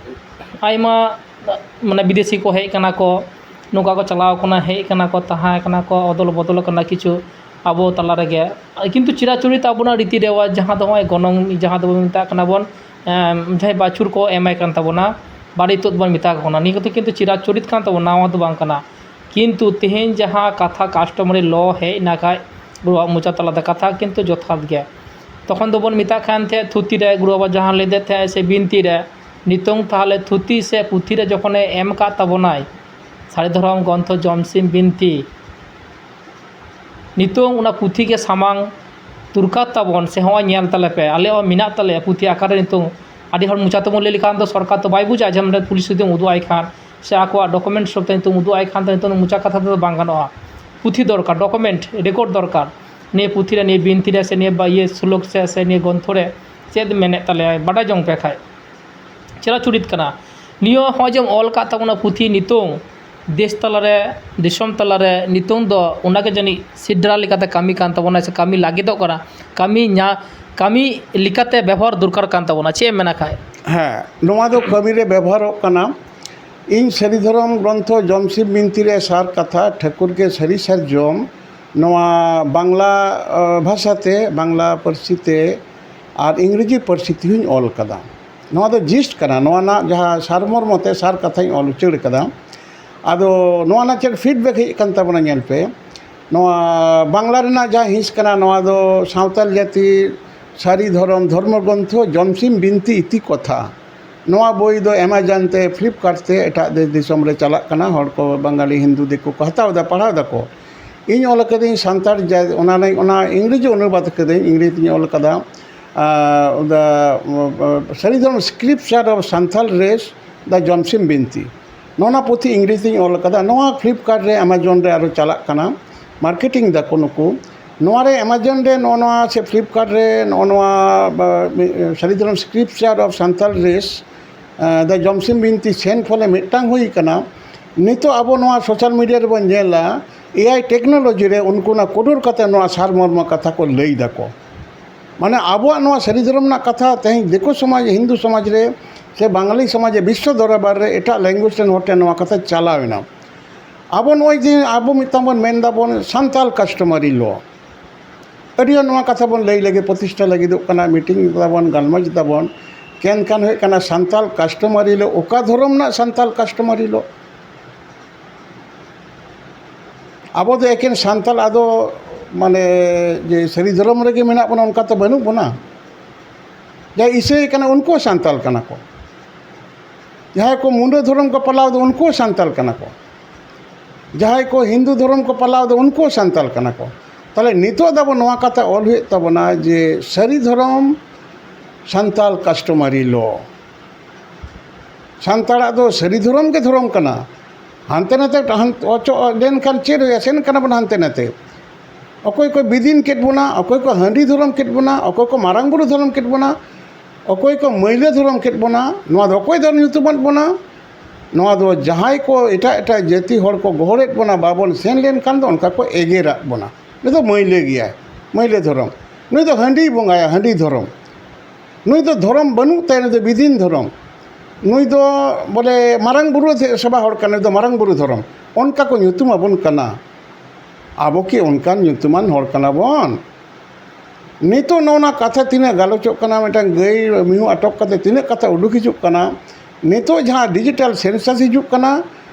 ᱢᱟᱱᱮ ᱵᱤᱫᱮᱥᱤ ᱠᱚ ᱦᱮᱡ ᱠᱟᱱᱟ ᱠᱚ, ᱱᱚᱝᱠᱟ ᱠᱚ ᱪᱟᱞᱟᱣ ᱠᱟᱱᱟ, ᱦᱮᱡ ᱠᱟᱱᱟ ᱠᱚ, ᱛᱟᱦᱮᱸ ᱠᱟᱱᱟ ᱠᱚ, ᱚᱫᱚᱞ ᱵᱚᱫᱚᱞ ᱠᱟᱱᱟ ᱠᱤᱪᱷᱩ ᱟᱵᱚ ᱛᱟᱞᱟ ᱨᱮᱜᱮ᱾ ᱠᱤᱱᱛᱩ ᱪᱤᱨᱟᱪᱚᱨᱤᱛ ᱟᱵᱚᱱᱟᱜ ᱨᱤᱛᱤ ᱨᱮᱣᱟᱡᱽ, ᱡᱟᱦᱟᱸ ᱫᱚ ᱱᱚᱜᱼᱚᱭ ᱜᱚᱱᱚᱝ, ᱡᱟᱦᱟᱸ ᱫᱚᱵᱚᱱ ᱢᱮᱛᱟᱜ ᱠᱟᱱᱟ ᱵᱚᱱ, ᱮᱢ, ᱡᱟᱦᱟᱸᱭ ᱵᱟᱹᱪᱷᱩᱨ ᱠᱚ ᱮᱢᱟᱭ ᱠᱟᱱ ᱛᱟᱵᱚᱱᱟ, ᱵᱟᱨᱮ ᱤᱛᱟᱹᱫ ᱵᱚᱱ ᱢᱮᱛᱟ ᱠᱚ ᱠᱟᱱᱟ, ᱱᱤᱭᱟᱹ ᱠᱚᱫᱚ ᱠᱤᱱᱛᱩ ᱪᱤᱨᱟᱪᱚᱨᱤᱛ ᱠᱟᱱ ᱛᱟᱵᱚᱱᱟ, ᱱᱟᱣᱟ ᱫᱚ ᱵᱟᱝ ᱠᱟᱱᱟ᱾ ᱠᱤᱱᱛᱩ ᱛᱮᱦᱮᱧ ᱡᱟᱦᱟᱸ ᱠᱟᱛᱷᱟ customary law ᱦᱮᱡ ᱮᱱᱟ ᱠᱷᱟᱡ, ᱜᱩᱨᱩᱣᱟᱜ ᱢᱚᱪᱟ ᱛᱟᱞᱟᱛᱮ ᱠᱟᱛᱷᱟ ᱠᱤᱱᱛᱩ ᱡᱚᱛᱷᱟᱛ ᱜᱮ᱾ ᱛᱚᱠᱷᱚᱱ ᱫᱚᱵᱚᱱ ᱢᱮᱛᱟᱜ ᱠᱟᱱ ᱛᱟᱦᱮᱸᱫ ᱛᱷᱩᱛᱤ ᱨᱮ, ᱜᱩᱨᱩ ᱵᱟᱵᱟ ᱡᱟᱦᱟᱸ ᱞᱟᱹᱭ ᱞᱮᱫ ᱛᱟᱦᱮᱸᱫ ᱥᱮ ᱵᱤᱱᱛᱤ ᱨᱮ, ᱱᱤᱛᱚᱝ ᱛᱟᱦᱚᱞᱮ ᱛᱷᱩᱛᱤ ᱥᱮ ᱯᱩᱛᱷᱤ ᱨᱮ ᱡᱚᱠᱷᱚᱱᱮ ᱮᱢ ᱟᱠᱟᱫ ᱛᱟᱵᱚᱱᱟᱭ, ᱥᱟᱹᱨᱤ ᱫᱷᱚᱨᱚᱢ ᱜᱨᱚᱱᱛᱷᱚ ᱡᱚᱢᱥᱤᱢ ᱵᱤᱱᱛᱤ, ᱱᱤᱛᱚᱝ ᱚᱱᱟ ᱯᱩᱛᱷᱤ ᱜᱮ ᱥᱟᱢᱟᱝ ᱫᱚᱨᱠᱟᱨ ᱛᱟᱵᱚᱱ, ᱥᱮ ᱦᱚᱸᱜᱼᱚᱭ ᱧᱮᱞ ᱛᱟᱞᱮ ᱯᱮ, ᱟᱞᱮ ᱦᱚᱸ ᱢᱮᱱᱟᱜ ᱛᱟᱞᱮᱭᱟ ᱯᱩᱛᱷᱤ ᱟᱠᱟᱨᱮ᱾ ᱱᱤᱛᱚᱝ ᱟᱹᱰᱤ ᱦᱚᱲ ᱢᱚᱪᱟ ᱛᱮᱵᱚᱱ ᱞᱟᱹᱭ ᱞᱮᱠᱷᱟᱱ ᱫᱚ ᱥᱚᱨᱠᱟᱨ ᱫᱚ ᱵᱟᱭ ᱵᱩᱡᱟ, ᱡᱮ ᱱᱚᱰᱮ ᱯᱩᱞᱤᱥ ᱡᱩᱫᱤᱢ ᱩᱫᱩᱜ ᱟᱭ ᱠᱷᱟᱱ ᱥᱮ ᱟᱠᱚᱣᱟᱜ ᱰᱚᱠᱩᱢᱮᱱᱴᱥ ᱥᱚᱵ ᱛᱮ ᱱᱤᱛᱚᱝ ᱩᱫᱩᱜ ᱟᱭ ᱠᱷᱟᱱ ᱫᱚ ᱱᱤᱛᱚᱝ ᱢᱚᱪᱟ ᱠᱟᱛᱷᱟ ᱛᱮᱫᱚ ᱵᱟᱝ ᱜᱟᱱᱚᱜᱼᱟ᱾ ᱯᱩᱛᱷᱤ ᱫᱚᱨᱠᱟᱨ, ᱰᱚᱠᱩᱢᱮᱱᱴ, ᱨᱮᱠᱚᱨᱰ ᱫᱚᱨᱠᱟᱨ᱾ ᱱᱤᱭᱟᱹ ᱯᱩᱛᱷᱤ ᱨᱮ, ᱱᱤᱭᱟᱹ ᱵᱤᱱᱛᱤ ᱨᱮ, ᱥᱮ ᱱᱤᱭᱟᱹ ᱵᱟ-, ᱤᱭᱟᱹ ᱥᱞᱳᱠ ᱥᱮ, ᱥᱮ ᱱᱤᱭᱟᱹ ᱜᱨᱚᱱᱛᱷᱚ ᱨᱮ ᱪᱮᱫ ᱢᱮᱱᱮᱫ ᱛᱟᱞᱮᱭᱟᱭ, ᱵᱟᱰᱟᱭ ᱡᱚᱝ ᱯᱮ ᱠᱷᱟᱡ᱾ ᱪᱤᱨᱟᱪᱚᱨᱤᱛ ᱠᱟᱱᱟ᱾ ᱱᱤᱭᱟᱹ ᱦᱚᱸᱜᱼᱚᱭ ᱡᱮᱢ ᱚᱞ ᱠᱟᱜ ᱛᱟᱵᱚᱱᱟ ᱯᱩᱛᱷᱤ, ᱱᱤᱛᱚᱝ ᱫᱮᱥ ᱛᱟᱞᱟᱨᱮ, ᱫᱤᱥᱚᱢ ᱛᱟᱞᱟᱨᱮ ᱱᱤᱛᱚᱝ ᱫᱚ ᱚᱱᱟᱜᱮ ᱡᱟᱹᱱᱤᱡ ᱥᱤᱰᱨᱟ ᱞᱮᱠᱟᱛᱮ ᱠᱟᱹᱢᱤ ᱠᱟᱱ ᱛᱟᱵᱚᱱᱟ, ᱥᱮ ᱠᱟᱹᱢᱤ ᱞᱟᱹᱜᱤᱫᱚᱜ ᱠᱟᱱᱟ, ᱠᱟᱹᱢᱤ ᱧᱟ-, ᱠᱟᱹᱢᱤ ᱞᱮᱠᱟᱛᱮ ᱵᱮᱵᱚᱦᱟᱨ ᱫᱚᱨᱠᱟᱨ ᱠᱟᱱ ᱛᱟᱵᱚᱱᱟ᱾ ᱪᱮᱫ ᱮᱢ ᱢᱮᱱᱟ ᱠᱷᱟᱡ? ᱦᱮᱸ, ᱱᱚᱣᱟ ᱫᱚ ᱠᱟᱹᱢᱤᱨᱮ ᱵᱮᱵᱚᱦᱟᱨᱚᱜ ᱠᱟᱱᱟ᱾ ᱤᱧ ᱥᱟᱹᱨᱤ ᱫᱷᱚᱨᱚᱢ ᱜᱨᱚᱱᱛᱷᱚ ᱡᱚᱢᱥᱤᱢ ᱵᱤᱱᱛᱤ ᱨᱮ ᱥᱟᱨ ᱠᱟᱛᱷᱟ, ᱴᱷᱟᱹᱠᱩᱨ ᱜᱮ ᱥᱟᱹᱨᱤ ᱥᱟᱨᱡᱚᱢ, ᱱᱚᱣᱟ ᱵᱟᱝᱞᱟ ᱵᱷᱟᱥᱟ ᱛᱮ, ᱵᱟᱝᱞᱟ ᱯᱟᱹᱨᱥᱤ ᱛᱮ ᱟᱨ ᱤᱝᱨᱮᱡᱤ ᱯᱟᱹᱨᱥᱤ ᱛᱮᱦᱚᱧ ᱚᱞ ᱠᱟᱫᱟ᱾ ᱱᱚᱣᱟ ᱫᱚ ᱡᱤᱥᱴ ᱠᱟᱱᱟ, ᱱᱚᱣᱟ ᱨᱮᱱᱟᱜ ᱡᱟᱦᱟᱸ ᱥᱟᱨᱢᱚᱨᱢᱚ ᱛᱮ ᱥᱟᱨ ᱠᱟᱛᱷᱟᱧ ᱚᱞ ᱩᱪᱟᱹᱲ ᱠᱟᱫᱟ᱾ ᱟᱫᱚ ᱱᱚᱣᱟ ᱨᱮᱱᱟᱜ ᱪᱮᱫ ᱯᱷᱤᱰᱵᱮᱠ ᱦᱮᱡ ᱟᱠᱟᱱ ᱛᱟᱵᱚᱱᱟ, ᱧᱮᱞ ᱯᱮ᱾ ᱱᱚᱣᱟ ᱵᱟᱝᱞᱟ ᱨᱮᱱᱟᱜ ᱡᱟᱦᱟᱸ ᱦᱤᱸᱥ ᱠᱟᱱᱟ, ᱱᱚᱣᱟ ᱫᱚ ᱥᱟᱶᱛᱟᱞ ᱡᱟᱹᱛᱤ ᱥᱟᱹᱨᱤ ᱫᱷᱚᱨᱚᱢ ᱫᱷᱚᱨᱢᱚ ᱜᱨᱚᱱᱛᱷᱚ ᱡᱚᱢᱥᱤᱢ ᱵᱤᱱᱛᱤ ᱤᱛᱤ ᱠᱚᱛᱷᱟ᱾ ᱱᱚᱣᱟ ᱵᱚᱭ ᱫᱚ ᱮᱢᱟᱡᱚᱱ ᱛᱮ, ᱯᱷᱞᱤᱯᱠᱟᱨᱴ ᱛᱮ ᱮᱴᱟᱜ ᱫᱮᱥ ᱫᱤᱥᱚᱢ ᱨᱮ ᱪᱟᱞᱟᱜ ᱠᱟᱱᱟ᱾ ᱦᱚᱲ ᱠᱚ, ᱵᱟᱝᱜᱟᱞᱤ ᱦᱤᱱᱫᱩ ᱫᱤᱠᱩ ᱠᱚ ᱦᱟᱛᱟᱣ ᱮᱫᱟ, ᱯᱟᱲᱦᱟᱣ ᱫᱟᱠᱚ᱾ ᱤᱧ ᱚᱞ ᱠᱟᱹᱫᱟᱹᱧ ᱥᱟᱱᱛᱟᱲ ᱡᱟ-, ᱚᱱᱟ ᱨᱮ-, ᱚᱱᱟ ᱤᱝᱨᱮᱡᱤ ᱚᱱᱩᱵᱟᱫ ᱠᱟᱹᱫᱟᱹᱧ, ᱤᱝᱨᱮᱡᱤ ᱛᱮᱧ ᱚᱞ ᱠᱟᱫᱟ᱾ ᱟᱨ the, uh, Saridharam Scripture of Santal Race, the Jamsim Binti᱾ ᱱᱚᱣᱟ ᱯᱩᱛᱷᱤ ᱤᱝᱨᱮᱡᱤ ᱛᱮᱧ ᱚᱞ ᱠᱟᱫᱟ᱾ ᱱᱚᱣᱟ ᱯᱷᱞᱤᱯᱠᱟᱨᱴ ᱨᱮ, ᱮᱢᱟᱡᱚᱱ ᱨᱮ ᱟᱨᱚ ᱪᱟᱞᱟᱜ ᱠᱟᱱᱟ, ᱢᱟᱨᱠᱮᱴᱤᱝ ᱫᱟᱠᱚ ᱱᱩᱠᱩ᱾ ᱱᱚᱣᱟ ᱨᱮ, ᱮᱢᱟᱡᱚᱱ ᱨᱮ, ᱱᱚᱜᱼᱚ ᱱᱚᱣᱟ ᱥᱮ ᱯᱷᱞᱤᱯᱠᱟᱨᱴ ᱨᱮ ᱱᱚᱜᱼᱚ ᱱᱚᱣᱟ, ᱵᱟ, ᱢᱤ-, Saridharam Scripture of Santal Race, ᱟᱸ, the Jamsim Binti ᱥᱮᱱ ᱯᱷᱚᱞᱮ ᱢᱤᱫᱴᱟᱝ ᱦᱩᱭ ᱠᱟᱱᱟ᱾ ᱱᱤᱛᱚᱜ ᱟᱵᱚ ᱱᱚᱣᱟ ᱥᱳᱥᱟᱞ ᱢᱤᱰᱤᱭᱟ ᱨᱮᱵᱚᱱ ᱧᱮᱞᱟ, ᱮ ᱟᱭ ᱴᱮᱠᱱᱳᱞᱚᱡᱤ ᱨᱮ ᱩᱱᱠᱩ ᱚᱱᱟ ᱠᱳᱰᱚᱨ ᱠᱟᱛᱮ ᱱᱚᱣᱟ ᱥᱟᱨᱢᱚᱨᱢᱚ ᱠᱟᱛᱷᱟ ᱠᱚ ᱞᱟᱹᱭ ᱫᱟᱠᱚ᱾ ᱢᱟᱱᱮ ᱟᱵᱚᱣᱟᱜ ᱱᱚᱣᱟ ᱥᱟᱹᱨᱤ ᱫᱷᱚᱨᱚᱢ ᱨᱮᱱᱟᱜ ᱠᱟᱛᱷᱟ ᱛᱮᱦᱮᱧ ᱫᱤᱠᱩ ᱥᱚᱢᱟᱡᱽ, ᱦᱤᱱᱫᱩ ᱥᱚᱢᱟᱡᱽ ᱨᱮ ᱥᱮ ᱵᱟᱝᱟᱞᱤ ᱥᱚᱢᱟᱡᱽ ᱨᱮ, ᱵᱤᱥᱥᱚ ᱫᱚᱨᱵᱟᱨ ᱨᱮ ᱮᱴᱟᱜ ᱞᱮᱝᱜᱩᱭᱮᱡᱽ ᱨᱮᱱ ᱦᱚᱲ ᱴᱷᱮᱱ ᱱᱚᱣᱟ ᱠᱟᱛᱷᱟ ᱪᱟᱞᱟᱣ ᱮᱱᱟ᱾ ᱟᱵᱚ ᱱᱚᱜᱼᱚᱭ ᱡᱮ ᱟᱵᱚ ᱢᱤᱫᱴᱟᱝ ᱵᱚᱱ ᱢᱮᱱ ᱫᱟᱵᱚᱱ ᱥᱟᱱᱛᱟᱞ ᱠᱟᱥᱴᱚᱢᱟᱨᱤ ᱞᱚ, ᱟᱹᱰᱤ ᱦᱚᱲ ᱱᱚᱣᱟ ᱠᱟᱛᱷᱟ ᱵᱚᱱ ᱞᱟᱹᱭ ᱞᱟᱹᱜᱤᱫ ᱯᱨᱚᱛᱤᱥᱴᱷᱟ ᱞᱟᱹᱜᱤᱫᱚᱜ ᱠᱟᱱᱟ, ᱢᱤᱴᱤᱝ ᱫᱟᱵᱚᱱ, ᱜᱟᱞᱢᱟᱨᱟᱣ ᱫᱟᱵᱚᱱ᱾ ᱠᱮᱱᱠᱟᱱ ᱦᱩᱭᱩᱜ ᱠᱟᱱᱟ ᱥᱟᱱᱛᱟᱞ ᱠᱟᱥᱴᱚᱢᱟᱨᱤ ᱞᱚ᱾ ᱚᱠᱟ ᱫᱷᱚᱨᱚᱢ ᱨᱮᱱᱟᱜ ᱥᱟᱱᱛᱟᱞ ᱠᱟᱥᱴᱚᱢᱟᱨᱤ ᱞᱚ? ᱟᱵᱚ ᱫᱚ ᱮᱠᱮᱱ ᱥᱟᱱᱛᱟᱞ, ᱟᱫᱚ ᱢᱟᱱᱮ ᱡᱮ ᱥᱟᱹᱨᱤ ᱫᱷᱚᱨᱚᱢ ᱨᱮᱜᱮ ᱢᱮᱱᱟᱜ ᱵᱚᱱᱟ ᱚᱱᱠᱟ ᱛᱚ ᱵᱟᱹᱱᱩᱜ ᱵᱚᱱᱟ᱾ ᱡᱟᱦᱟᱸᱭ ᱤᱥᱟᱹᱭ ᱠᱟᱱᱟ ᱩᱱᱠᱩ ᱦᱚᱸ ᱥᱟᱱᱛᱟᱞ ᱠᱟᱱᱟ ᱠᱚ, ᱡᱟᱦᱟᱸᱭ ᱠᱚ ᱢᱩᱸᱰᱟᱹ ᱫᱷᱚᱨᱚᱢ ᱠᱚ ᱯᱟᱞᱟᱣ ᱫᱚ ᱩᱱᱠᱩ ᱦᱚᱸ ᱥᱟᱱᱛᱟᱞ ᱠᱟᱱᱟ ᱠᱚ, ᱡᱟᱦᱟᱸᱭ ᱠᱚ ᱦᱤᱱᱫᱩ ᱫᱷᱚᱨᱚᱢ ᱠᱚ ᱯᱟᱞᱟᱣ ᱫᱚ ᱩᱱᱠᱩ ᱦᱚᱸ ᱥᱟᱱᱛᱟᱞ ᱠᱟᱱᱟ ᱠᱚ᱾ ᱛᱟᱦᱚᱞᱮ ᱱᱤᱛᱚᱜ ᱫᱚ ᱟᱵᱚ ᱱᱚᱣᱟ ᱠᱟᱛᱷᱟ ᱚᱞ ᱦᱩᱭᱩᱜ ᱛᱟᱵᱚᱱᱟ ᱡᱮ ᱥᱟᱹᱨᱤ ᱫᱷᱚᱨᱚᱢ ᱥᱟᱱᱛᱟᱞ ᱠᱟᱥᱴᱚᱢᱟᱨᱤ ᱞᱚ᱾ ᱥᱟᱱᱛᱟᱲᱟᱜ ᱫᱚ ᱥᱟᱹᱨᱤ ᱫᱷᱚᱨᱚᱢ ᱜᱮ ᱫᱷᱚᱨᱚᱢ ᱠᱟᱱᱟ᱾ ᱦᱟᱱᱛᱮ ᱱᱟᱛᱮ ᱴᱟᱦᱟᱱ ᱚᱪᱚᱜ ᱞᱮᱱᱠᱷᱟᱱ ᱪᱮᱫ ᱦᱩᱭᱩᱜᱼᱟ? ᱥᱮᱱ ᱠᱟᱱᱟ ᱵᱚᱱ ᱦᱟᱱᱛᱮ ᱱᱟᱛᱮ᱾ ᱚᱠᱚᱭ ᱠᱚ ᱵᱤᱫᱤᱱ ᱠᱮᱫ ᱵᱚᱱᱟ, ᱚᱠᱚᱭ ᱠᱚ ᱦᱟᱺᱰᱤ ᱫᱷᱚᱨᱚᱢ ᱠᱮᱫ ᱵᱚᱱᱟ, ᱚᱠᱚᱭ ᱠᱚ ᱢᱟᱨᱟᱝ ᱵᱩᱨᱩ ᱫᱷᱚᱨᱚᱢ ᱠᱮᱫ ᱵᱚᱱᱟ, ᱚᱠᱚᱭ ᱠᱚ ᱢᱟᱹᱭᱞᱟᱹ ᱫᱷᱚᱨᱚᱢ ᱠᱮᱫ ᱵᱚᱱᱟ᱾ ᱱᱚᱣᱟ ᱫᱚ ᱚᱠᱚᱭ ᱫᱚ ᱧᱩᱛᱩᱢᱟᱫ ᱵᱚᱱᱟ? ᱱᱚᱣᱟ ᱫᱚ ᱡᱟᱦᱟᱸᱭ ᱠᱚ ᱮᱴᱟᱜ ᱮᱴᱟᱜ ᱡᱟᱹᱛᱤ ᱦᱚᱲ ᱠᱚ ᱜᱚᱦᱚᱲᱮᱫ ᱵᱚᱱᱟ, ᱵᱟᱵᱚᱱ ᱥᱮᱱ ᱞᱮᱱᱠᱷᱟᱱ ᱫᱚ ᱚᱱᱠᱟ ᱠᱚ ᱮᱜᱮᱨᱟᱫ ᱵᱚᱱᱟ᱾ ᱱᱩᱭ ᱫᱚ ᱢᱟᱹᱭᱞᱟᱹ ᱜᱮᱭᱟᱭ, ᱢᱟᱹᱭᱞᱟᱹ ᱫᱷᱚᱨᱚᱢ᱾ ᱱᱩᱭ ᱫᱚ ᱦᱟᱺᱰᱤ ᱵᱚᱸᱜᱟᱭᱟ, ᱦᱟᱺᱰᱤ ᱫᱷᱚᱨᱚᱢ᱾ ᱱᱩᱭ ᱫᱚ ᱫᱷᱚᱨᱚᱢ ᱵᱟᱹᱱᱩᱜ ᱛᱟᱭᱟ, ᱱᱩᱭ ᱫᱚ ᱵᱤᱫᱤᱱ ᱫᱷᱚᱨᱚᱢ᱾ ᱱᱩᱭ ᱫᱚ ᱵᱚᱞᱮ ᱢᱟᱨᱟᱝ ᱵᱩᱨᱩ ᱥᱮᱵᱟ ᱦᱚᱲ ᱠᱟᱱᱟᱭ, ᱱᱩᱭ ᱫᱚ ᱢᱟᱨᱟᱝ ᱵᱩᱨᱩ ᱫᱷᱚᱨᱚᱢ᱾ ᱚᱱᱠᱟ ᱠᱚ ᱧᱩᱛᱩᱢ ᱟᱵᱚᱱ ᱠᱟᱱᱟ᱾ ᱟᱵᱚ ᱠᱤ ᱚᱱᱠᱟᱱ ᱧᱩᱛᱩᱢᱟᱱ ᱦᱚᱲ ᱠᱟᱱᱟ ᱵᱚᱱ? ᱱᱤᱛᱚᱜ ᱱᱚᱜᱼᱚ ᱱᱟ ᱠᱟᱛᱷᱟ ᱛᱤᱱᱟᱹᱜ ᱜᱟᱞᱚᱪᱚᱜ ᱠᱟᱱᱟ, ᱢᱤᱫᱴᱟᱝ ᱜᱟᱹᱭ ᱢᱤᱦᱩ ᱟᱴᱚᱠ ᱠᱟᱛᱮ ᱛᱤᱱᱟᱹᱜ ᱠᱟᱛᱷᱟ ᱩᱰᱩᱠ ᱦᱤᱡᱩᱜ ᱠᱟᱱᱟ, ᱱᱤᱛᱚᱜ ᱡᱟᱦᱟᱸ ᱰᱤᱡᱤᱴᱟᱞ ᱥᱮᱱᱥᱟᱥ ᱦᱤᱡᱩᱜ ᱠᱟᱱᱟ,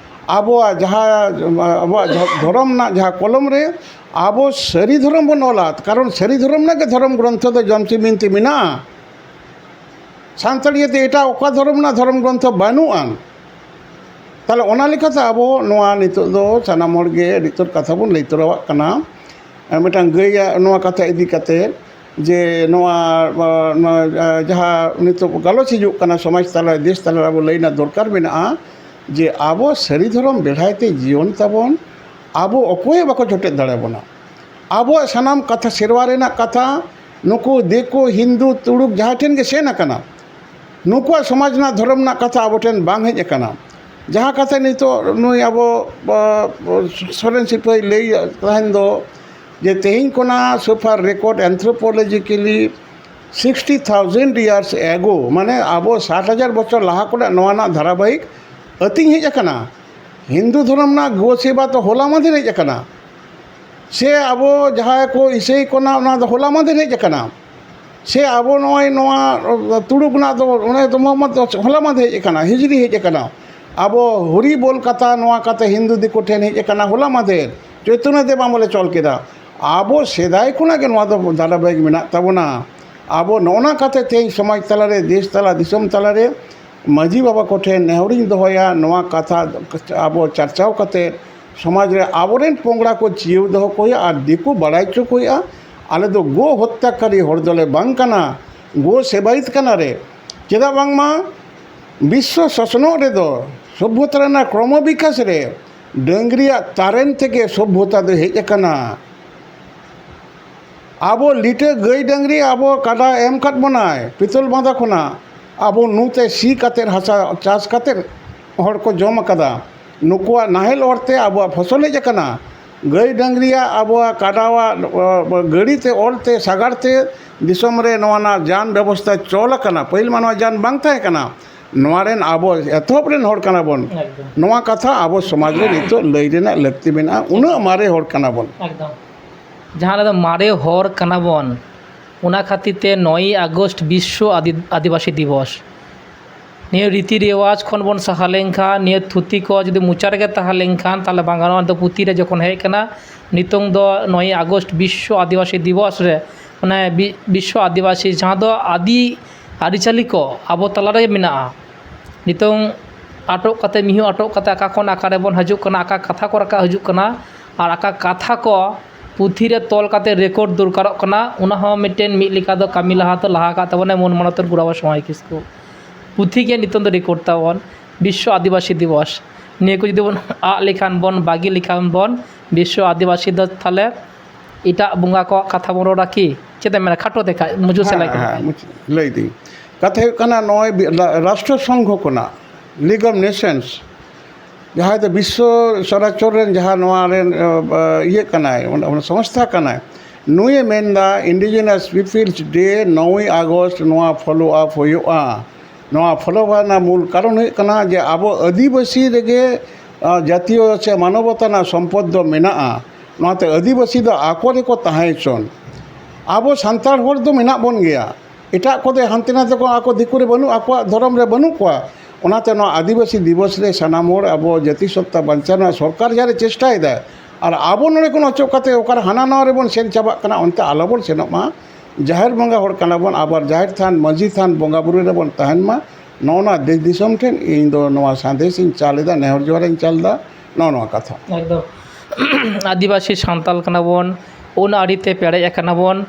ᱟᱵᱚᱣᱟᱜ ᱡᱟᱦᱟᱸ, ᱟᱵᱚᱣᱟᱜ ᱡᱟᱦᱟᱸ ᱫᱷᱚᱨᱚᱢ ᱨᱮᱱᱟᱜ ᱡᱟᱦᱟᱸ ᱠᱚᱞᱚᱢ ᱨᱮ ᱟᱵᱚ ᱥᱟᱹᱨᱤ ᱫᱷᱚᱨᱚᱢ ᱵᱚᱱ ᱚᱞᱟ, ᱠᱟᱨᱚᱱ ᱥᱟᱹᱨᱤ ᱫᱷᱚᱨᱚᱢ ᱨᱮᱱᱟᱜ ᱜᱮ ᱫᱷᱚᱨᱚᱢ ᱜᱨᱚᱱᱛᱷᱚ ᱫᱚ ᱡᱚᱢᱥᱤ ᱵᱤᱱᱛᱤ ᱢᱮᱱᱟᱜᱼᱟ᱾ ᱥᱟᱱᱛᱟᱲᱤᱭᱟᱹ ᱛᱮ ᱮᱴᱟᱜ ᱚᱠᱟ ᱫᱷᱚᱨᱚᱢ ᱨᱮᱱᱟᱜ ᱫᱷᱚᱨᱚᱢ ᱜᱨᱚᱱᱛᱷᱚ ᱵᱟᱹᱱᱩᱜᱼᱟ᱾ ᱛᱟᱦᱞᱮ ᱚᱱᱟ ᱞᱮᱠᱟᱛᱮ ᱟᱵᱚ ᱱᱚᱣᱟ ᱱᱤᱛᱚᱜ ᱫᱚ ᱥᱟᱱᱟᱢ ᱦᱚᱲ ᱜᱮ ᱟᱹᱰᱤ ᱩᱛᱟᱹᱨ ᱠᱟᱛᱷᱟ ᱵᱚᱱ ᱞᱟᱹᱭ ᱛᱚᱨᱟᱣᱟᱜ ᱠᱟᱱᱟ᱾ ᱟᱨ ᱢᱤᱫᱴᱟᱝ ᱜᱟᱹᱭᱟᱜ ᱱᱚᱣᱟ ᱠᱟᱛᱷᱟ ᱤᱫᱤ ᱠᱟᱛᱮ ᱡᱮ ᱱᱚᱣᱟ, ᱱᱚᱣᱟ ᱡᱟᱦᱟᱸ ᱱᱤᱛᱚᱜ ᱜᱟᱞᱚᱪ ᱦᱤᱡᱩᱜ ᱠᱟᱱᱟ ᱥᱚᱢᱟᱡᱽ ᱛᱟᱞᱟ, ᱫᱮᱥ ᱛᱟᱞᱟ ᱨᱮ ᱟᱵᱚ ᱞᱟᱹᱭ ᱨᱮᱱᱟᱜ ᱫᱚᱨᱠᱟᱨ ᱢᱮᱱᱟᱜᱼᱟ ᱡᱮ ᱟᱵᱚ ᱥᱟᱹᱨᱤ ᱫᱷᱚᱨᱚᱢ ᱵᱮᱲᱦᱟᱭ ᱛᱮ ᱡᱤᱭᱚᱱ ᱛᱟᱵᱚᱱ ᱟᱵᱚ ᱚᱠᱚᱭ ᱦᱚᱸ ᱵᱟᱠᱚ ᱡᱚᱴᱮᱫ ᱫᱟᱲᱮᱭᱟᱵᱚᱱᱟ᱾ ᱟᱵᱚᱣᱟᱜ ᱥᱟᱱᱟᱢ ᱠᱟᱛᱷᱟ, ᱥᱮᱨᱣᱟ ᱨᱮᱱᱟᱜ ᱠᱟᱛᱷᱟ, ᱱᱩᱠᱩ ᱫᱤᱠᱩ, ᱦᱤᱱᱫᱩ, ᱛᱩᱲᱩᱠ ᱡᱟᱦᱟᱸ ᱴᱷᱮᱱ ᱜᱮ ᱥᱮᱱ ᱟᱠᱟᱱᱟ, ᱱᱩᱠᱩᱣᱟᱜ ᱥᱚᱢᱟᱡᱽ ᱨᱮᱱᱟᱜ ᱫᱷᱚᱨᱚᱢ ᱨᱮᱱᱟᱜ ᱠᱟᱛᱷᱟ ᱟᱵᱚ ᱴᱷᱮᱱ ᱵᱟᱝ ᱦᱮᱡ ᱟᱠᱟᱱᱟ᱾ ᱡᱟᱦᱟᱸ ᱠᱟᱛᱷᱟ ᱱᱤᱛᱚᱜ ᱱᱩᱭ ᱟᱵᱚ, ᱟ, ᱥᱚᱨᱮᱱ ᱥᱤᱯᱟᱹᱦᱤ ᱞᱟᱹᱭ ᱛᱟᱦᱮᱱ ᱫᱚ, ᱡᱮ ᱛᱮᱦᱮᱧ ᱠᱷᱚᱱᱟᱜ so far record anthropologically sixty thousand years ago, ᱢᱟᱱᱮ ᱟᱵᱚ ᱥᱟᱴ ᱦᱟᱡᱟᱨ ᱵᱚᱪᱷᱚᱨ ᱞᱟᱦᱟ ᱠᱷᱚᱱᱟᱜ ᱱᱚᱣᱟ ᱨᱮᱱᱟᱜ ᱫᱷᱟᱨᱟᱵᱟᱦᱤᱠ ᱟᱹᱛᱤᱧ ᱦᱮᱡ ᱟᱠᱟᱱᱟ᱾ ᱦᱤᱱᱫᱩ ᱫᱷᱚᱨᱚᱢ ᱨᱮᱱᱟᱜ ᱜᱳ ᱥᱮᱵᱟ ᱫᱚ ᱦᱚᱞᱟ ᱢᱟᱫᱷᱮᱨ ᱦᱮᱡ ᱟᱠᱟᱱᱟ, ᱥᱮ ᱟᱵᱚ ᱡᱟᱦᱟᱸᱭ ᱠᱚ ᱤᱥᱟᱹᱭ ᱠᱚ ᱱᱟᱜ, ᱚᱱᱟ ᱫᱚ ᱦᱚᱞᱟ ᱢᱟᱫᱷᱮᱨ ᱦᱮᱡ ᱟᱠᱟᱱᱟ, ᱥᱮ ᱟᱵᱚ ᱱᱚᱜᱼᱚᱭ ᱱᱚᱣᱟ ᱛᱩᱲᱩᱠ ᱨᱮᱱᱟᱜ ᱫᱚ ᱚᱱᱮ ᱫᱚ ᱢᱚᱦᱚᱢᱢᱚᱫ ᱫᱚ ᱦᱚᱞᱟ ᱢᱟᱫᱷᱮᱨ ᱦᱮᱡ ᱟᱠᱟᱱᱟ, ᱦᱤᱡᱽᱨᱤ ᱦᱮᱡ ᱟᱠᱟᱱᱟ᱾ ᱟᱵᱚ ᱦᱚᱨᱤ ᱵᱚᱞ ᱠᱟᱛᱷᱟ, ᱱᱚᱣᱟ ᱠᱟᱛᱷᱟ ᱦᱤᱱᱫᱩ ᱫᱤᱠᱩ ᱴᱷᱮᱱ ᱦᱮᱡ ᱟᱠᱟᱱᱟ ᱦᱚᱞᱟ ᱢᱟᱫᱷᱮᱨ, ᱪᱳᱭᱛᱚᱱᱭᱚ ᱫᱮᱵ ᱟᱢᱚᱞᱮ ᱪᱚᱞ ᱠᱮᱫᱟ᱾ ᱟᱵᱚ ᱥᱮᱫᱟᱭ ᱠᱷᱚᱱᱟᱜ ᱜᱮ ᱱᱚᱣᱟ ᱫᱚ ᱫᱷᱟᱨᱟᱵᱟᱦᱤᱠ ᱢᱮᱱᱟᱜ ᱛᱟᱵᱚᱱᱟ᱾ ᱟᱵᱚ ᱱᱚᱜᱼᱚ ᱱᱟ ᱠᱟᱛᱷᱟ ᱛᱮᱦᱮᱧ ᱥᱚᱢᱟᱡᱽ ᱛᱟᱞᱟᱨᱮ, ᱫᱮᱥ ᱛᱟᱞᱟ, ᱫᱤᱥᱚᱢ ᱛᱟᱞᱟᱨᱮ ᱢᱟᱹᱡᱷᱤ ᱵᱟᱵᱟ ᱠᱚᱴᱷᱮᱱ ᱱᱮᱦᱚᱨᱤᱧ ᱫᱚᱦᱚᱭᱟ, ᱱᱚᱣᱟ ᱠᱟᱛᱷᱟ ᱟᱵᱚ ᱪᱟᱨᱪᱟᱣ ᱠᱟᱛᱮ ᱥᱚᱢᱟᱡᱽ ᱨᱮ ᱟᱵᱚᱨᱮᱱ ᱯᱚᱝᱲᱟ ᱠᱚ ᱪᱤᱭᱟᱹᱣ ᱫᱚᱦᱚ ᱠᱚ ᱦᱩᱭᱩᱜᱼᱟ ᱟᱨ ᱫᱤᱠᱩ ᱵᱟᱲᱟᱭ ᱦᱚᱪᱚ ᱠᱚ ᱦᱩᱭᱩᱜᱼᱟ, ᱟᱞᱮ ᱫᱚ ᱜᱳ ᱦᱚᱛᱛᱟᱠᱟᱨᱤ ᱦᱚᱲ ᱫᱚᱞᱮ ᱵᱟᱝ ᱠᱟᱱᱟ, ᱜᱳ ᱥᱮᱵᱟᱭᱤᱛ ᱠᱟᱱᱟ ᱨᱮ᱾ ᱪᱮᱫᱟᱜ ᱵᱟᱝᱢᱟ ᱵᱤᱥᱥᱚ ᱥᱚᱥᱱᱚᱜ ᱨᱮᱫᱚ, ᱥᱚᱵᱷᱭᱚᱛᱟ ᱨᱮᱱᱟᱜ ᱠᱨᱚᱢᱚ ᱵᱤᱠᱟᱥ ᱨᱮ ᱰᱟᱹᱝᱨᱤᱭᱟᱜ ᱛᱟᱨᱮᱱ ᱛᱮᱜᱮ ᱥᱚᱵᱷᱭᱚᱛᱟ ᱫᱚ ᱦᱮᱡ ᱟᱠᱟᱱᱟ᱾ ᱟᱵᱚ ᱞᱤᱴᱟᱹ ᱜᱟᱹᱭ ᱰᱟᱹᱝᱨᱤ ᱟᱵᱚ ᱠᱟᱰᱟ ᱮᱢ ᱠᱟᱫ ᱵᱚᱱᱟᱭ ᱯᱤᱛᱚᱞ ᱵᱟᱸᱫᱷᱟ ᱠᱷᱚᱱᱟᱜ, ᱟᱵᱚ ᱱᱩᱛᱮ ᱥᱤ ᱠᱟᱛᱮᱫ, ᱦᱟᱥᱟ ᱪᱟᱥ ᱠᱟᱛᱮᱫ ᱦᱚᱲ ᱠᱚ ᱡᱚᱢ ᱟᱠᱟᱫᱟ᱾ ᱱᱩᱠᱩᱣᱟᱜ ᱱᱟᱦᱮᱞ ᱚᱨᱛᱮ ᱟᱵᱚᱣᱟᱜ ᱯᱷᱚᱥᱚᱞ ᱦᱮᱡ ᱟᱠᱟᱱᱟ᱾ ᱜᱟᱹᱭ ᱰᱟᱹᱝᱨᱤᱭᱟᱜ, ᱟᱵᱚᱣᱟᱜ ᱠᱟᱰᱟᱣᱟᱜ, ᱟ, ᱜᱟᱹᱰᱤ ᱛᱮ, ᱚᱞ ᱛᱮ, ᱥᱟᱜᱟᱲ ᱛᱮ ᱫᱤᱥᱚᱢ ᱨᱮ ᱱᱚᱣᱟ ᱨᱮᱱᱟᱜ ᱡᱟᱱ ᱵᱮᱵᱚᱥᱛᱷᱟ ᱪᱚᱞ ᱟᱠᱟᱱᱟ᱾ ᱯᱟᱹᱦᱤᱞ ᱢᱟ ᱱᱚᱣᱟ ᱡᱟᱱ ᱵᱟᱝ ᱛᱟᱦᱮᱸ ᱠᱟᱱᱟ᱾ ᱱᱚᱣᱟ ᱨᱮᱱ ᱟᱵᱚ ᱮᱛᱚᱦᱚᱵ ᱨᱮᱱ ᱦᱚᱲ ᱠᱟᱱᱟ ᱵᱚᱱ᱾ ᱮᱠᱫᱚᱢ᱾ ᱱᱚᱣᱟ ᱠᱟᱛᱷᱟ ᱟᱵᱚ ᱥᱚᱢᱟᱡᱽ ᱨᱮ ᱱᱤᱛᱚᱜ ᱞᱟᱹᱭ ᱨᱮᱱᱟᱜ ᱞᱟᱹᱠᱛᱤ ᱢᱮᱱᱟᱜᱼᱟ, ᱩᱱᱟᱹᱜ ᱢᱟᱨᱮ ᱦᱚᱲ ᱠᱟᱱᱟ ᱵᱚᱱ᱾ ᱮᱠᱫᱚᱢ᱾ ᱡᱟᱦᱟᱸ ᱨᱮᱫᱚ ᱢᱟᱨᱮ ᱦᱚᱲ ᱠᱟᱱᱟ ᱵᱚᱱ, ᱚᱱᱟ ᱠᱷᱟᱹᱛᱤᱨ ᱛᱮ ᱱᱚᱭᱮᱭ ᱟᱜᱚᱥᱴ ᱵᱤᱥᱥᱚ ᱟᱹᱫᱤ-, ᱟᱹᱫᱤᱵᱟᱹᱥᱤ ᱫᱤᱵᱚᱥ᱾ ᱱᱤᱭᱟᱹ ᱨᱤᱛᱤ ᱨᱮᱣᱟᱡᱽ ᱠᱷᱚᱱ ᱵᱚᱱ ᱥᱟᱦᱟ ᱞᱮᱱᱠᱷᱟᱱ, ᱱᱤᱭᱟᱹ ᱛᱷᱩᱛᱤ ᱠᱚ ᱡᱩᱫᱤ ᱢᱚᱪᱟ ᱨᱮᱜᱮ ᱛᱟᱦᱮᱸ ᱞᱮᱱᱠᱷᱟᱱ, ᱛᱟᱦᱚᱞᱮ ᱵᱟᱝ ᱜᱟᱱᱚᱜᱼᱟ᱾ ᱱᱤᱛᱚᱜ ᱯᱩᱛᱷᱤ ᱨᱮ ᱡᱚᱠᱷᱚᱱ ᱦᱮᱡ ᱠᱟᱱᱟ, ᱱᱤᱛᱚᱝ ᱫᱚ ᱱᱚᱭᱮᱭ ᱟᱜᱚᱥᱴ ᱵᱤᱥᱥᱚ ᱟᱹᱫᱤᱵᱟᱹᱥᱤ ᱫᱤᱵᱚᱥ ᱨᱮ, ᱢᱟᱱᱮ ᱵᱤ-, ᱵᱤᱥᱥᱚ ᱟᱹᱫᱤᱵᱟᱹᱥᱤ, ᱡᱟᱦᱟᱸ ᱫᱚ ᱟᱹᱫᱤ ᱟᱹᱨᱤᱪᱟᱹᱞᱤ ᱠᱚ ᱟᱵᱚ ᱛᱟᱞᱟ ᱨᱮᱜᱮ ᱢᱮᱱᱟᱜᱼᱟ᱾ ᱱᱤᱛᱚᱝ ᱟᱴᱚᱜ ᱠᱟᱛᱮ, ᱢᱤᱦᱩ ᱟᱴᱚᱜ ᱠᱟᱛᱮ ᱚᱠᱟ ᱠᱷᱚᱱ ᱚᱠᱟ ᱨᱮᱵᱚᱱ ᱦᱤᱡᱩᱜ ᱠᱟᱱᱟ, ᱚᱠᱟ ᱠᱟᱛᱷᱟ ᱠᱚ ᱨᱟᱠᱟᱵ ᱦᱤᱡᱩᱜ ᱠᱟᱱᱟ, ᱟᱨ ᱚᱠᱟ ᱠᱟᱛᱷᱟ ᱠᱚ ᱯᱩᱛᱷᱤ ᱨᱮ ᱛᱚᱞ ᱠᱟᱛᱮ ᱨᱮᱠᱚᱨᱰ ᱫᱚᱨᱠᱟᱨᱚᱜ ᱠᱟᱱᱟ, ᱚᱱᱟ ᱦᱚᱸ ᱢᱤᱫᱴᱮᱱ ᱢᱤᱫ ᱞᱮᱠᱟ ᱫᱚ ᱠᱟᱹᱢᱤ ᱞᱟᱦᱟ ᱛᱚ ᱞᱟᱦᱟ ᱠᱟᱜ ᱛᱟᱵᱚᱱᱟᱭ ᱢᱟᱹᱱ ᱢᱟᱱᱚᱛ ᱜᱩᱨᱩ ᱵᱟᱵᱟ ᱥᱚᱢᱟᱭ ᱠᱤᱥᱠᱩ᱾ ᱯᱩᱛᱷᱤ ᱜᱮ ᱱᱤᱛᱚᱝ ᱫᱚ ᱨᱮᱠᱚᱨᱰ ᱛᱟᱵᱚᱱ, ᱵᱤᱥᱥᱚ ᱟᱹᱫᱤᱵᱟᱹᱥᱤ ᱫᱤᱵᱚᱥ᱾ ᱱᱤᱭᱟᱹ ᱠᱚ ᱡᱩᱫᱤ ᱵᱚᱱ ᱟᱫ ᱞᱮᱠᱷᱟᱱ, ᱵᱚᱱ ᱵᱟᱹᱜᱤ ᱞᱮᱠᱷᱟᱱ ᱵᱚᱱ, ᱵᱤᱥᱥᱚ ᱟᱹᱫᱤᱵᱟᱹᱥᱤ ᱫᱚ ᱛᱟᱦᱚᱞᱮ ᱮᱴᱟᱜ ᱵᱚᱸᱜᱟ ᱠᱚᱣᱟᱜ ᱠᱟᱛᱷᱟ ᱵᱚᱱ ᱨᱚᱲᱟ ᱠᱤ? ᱪᱮᱫ ᱮᱢ ᱢᱮᱱᱟ, ᱠᱷᱟᱴᱚ ᱛᱮ ᱠᱷᱟᱡ ᱢᱩᱪᱟᱹᱫ ᱥᱮᱫ ᱞᱟᱹᱭ ᱦᱮᱸ, ᱠᱟᱜ ᱦᱮᱸ, ᱢᱮ᱾ ᱢᱩᱪᱟᱹᱫ ᱞᱟᱹᱭ ᱫᱟᱹᱧ᱾ ᱠᱟᱛᱷᱟ ᱦᱩᱭᱩᱜ ᱠᱟᱱᱟ, ᱱᱚᱜᱼᱚᱭ ᱵᱤ-, ᱨᱟ-, ᱨᱟᱥᱴᱨᱚ ᱥᱚᱝᱜᱷᱚ ᱠᱷᱚᱱᱟᱜ, League of Nations, ᱡᱟᱦᱟᱸᱭ ᱫᱚ ᱵᱤᱥᱥᱚ ᱪᱚᱨᱟᱪᱚᱨ ᱨᱮᱱ ᱡᱟᱦᱟᱸ ᱱᱚᱣᱟ ᱨᱮᱱ, ᱟᱹ, ᱟᱹ, ᱤᱭᱟᱹ ᱠᱟᱱᱟᱭ, ᱚᱱᱟ, ᱚᱱᱟ ᱥᱚᱝᱥᱛᱷᱟ ᱠᱟᱱᱟᱭ, ᱱᱩᱭᱮ ᱢᱮᱱᱫᱟ Indigenous Peoples Day ᱱᱚᱭᱮᱭ ᱟᱜᱚᱥᱴ ᱱᱚᱣᱟ ᱯᱷᱚᱞᱳ ᱟᱯ ᱦᱩᱭᱩᱜᱼᱟ᱾ ᱱᱚᱣᱟ ᱯᱷᱚᱞᱳ ᱟᱯ ᱨᱮᱱᱟᱜ ᱢᱩᱞ ᱠᱟᱨᱚᱱ ᱦᱩᱭᱩᱜ ᱠᱟᱱᱟ ᱡᱮ ᱟᱵᱚ ᱟᱹᱫᱤᱵᱟᱹᱥᱤ ᱨᱮᱜᱮ, ᱟᱹ, ᱡᱟᱹᱛᱤᱭᱚ ᱥᱮ ᱢᱟᱱᱚᱵᱚᱛᱟ ᱨᱮᱱᱟᱜ ᱥᱚᱢᱯᱚᱫ ᱫᱚ ᱢᱮᱱᱟᱜᱼᱟ᱾ ᱚᱱᱟᱛᱮ ᱟᱹᱫᱤᱵᱟᱹᱥᱤ ᱫᱚ ᱟᱠᱚ ᱨᱮᱠᱚ ᱛᱟᱦᱮᱸ ᱦᱚᱪᱚᱱ᱾ ᱟᱵᱚ ᱥᱟᱱᱛᱟᱲ ᱦᱚᱲ ᱫᱚ ᱢᱮᱱᱟᱜ ᱵᱚᱱ ᱜᱮᱭᱟ, ᱮᱴᱟᱜ ᱠᱚᱫᱚ ᱦᱟᱱᱛᱮ ᱱᱟᱛᱮ ᱠᱚ, ᱟᱠᱚ ᱫᱤᱠᱩ ᱨᱮ ᱵᱟᱹᱱᱩᱜ, ᱟᱠᱚᱣᱟᱜ ᱫᱷᱚᱨᱚᱢ ᱨᱮ ᱵᱟᱹᱱᱩᱜ ᱠᱚᱣᱟ᱾ ᱚᱱᱟᱛᱮ ᱱᱚᱣᱟ ᱟᱹᱫᱤᱵᱟᱹᱥᱤ ᱫᱤᱵᱚᱥ ᱨᱮ ᱥᱟᱱᱟᱢ ᱦᱚᱲ ᱟᱵᱚ ᱡᱟᱹᱛᱤ ᱥᱚᱛᱛᱟ ᱵᱟᱧᱪᱟᱣ ᱨᱮᱱᱟᱜ ᱥᱚᱨᱠᱟᱨ ᱡᱟᱦᱟᱸ ᱨᱮ ᱪᱮᱥᱴᱟᱭᱮᱫᱟᱭ, ᱟᱨ ᱟᱵᱚ ᱱᱚᱰᱮ ᱠᱷᱚᱱ ᱚᱪᱚᱜ ᱠᱟᱛᱮ ᱚᱠᱟᱨᱮ ᱦᱟᱱᱟ ᱱᱟᱣᱟ ᱨᱮᱵᱚᱱ ᱥᱮᱱ ᱪᱟᱵᱟᱜ ᱠᱟᱱᱟ, ᱚᱱᱛᱮ ᱟᱞᱚᱵᱚᱱ ᱥᱮᱱᱚᱜ ᱢᱟ᱾ ᱡᱟᱦᱮᱨ ᱵᱚᱸᱜᱟ ᱦᱚᱲ ᱠᱟᱱᱟ ᱵᱚᱱ, ᱟᱵᱟᱨ ᱡᱟᱦᱮᱨ ᱛᱷᱟᱱ, ᱢᱟᱹᱡᱷᱤ ᱛᱷᱟᱱ ᱵᱚᱸᱜᱟ ᱵᱩᱨᱩ ᱨᱮᱵᱚᱱ ᱛᱟᱦᱮᱱ ᱢᱟ᱾ ᱱᱚᱜᱼᱚ ᱱᱚᱣᱟ ᱫᱮᱥ ᱫᱤᱥᱚᱢ ᱴᱷᱮᱱ ᱤᱧ ᱫᱚ ᱱᱚᱣᱟ ᱥᱟᱸᱫᱮᱥ ᱤᱧ ᱪᱟᱞ ᱮᱫᱟ, ᱱᱮᱦᱚᱨ ᱡᱚᱦᱟᱨ ᱤᱧ ᱪᱟᱞ ᱮᱫᱟ, ᱱᱚᱜᱼᱚ ᱱᱚᱣᱟ ᱠᱟᱛᱷᱟ᱾ ᱮᱠᱫᱚᱢ᱾ ᱟᱹᱫᱤᱵᱟᱹᱥᱤ ᱥᱟᱱᱛᱟᱞ ᱠᱟᱱᱟ ᱵᱚᱱ, ᱟᱹᱱ ᱟᱹᱨᱤ ᱛᱮ ᱯᱮᱨᱮᱡ ᱟᱠᱟᱱᱟ ᱵᱚᱱ,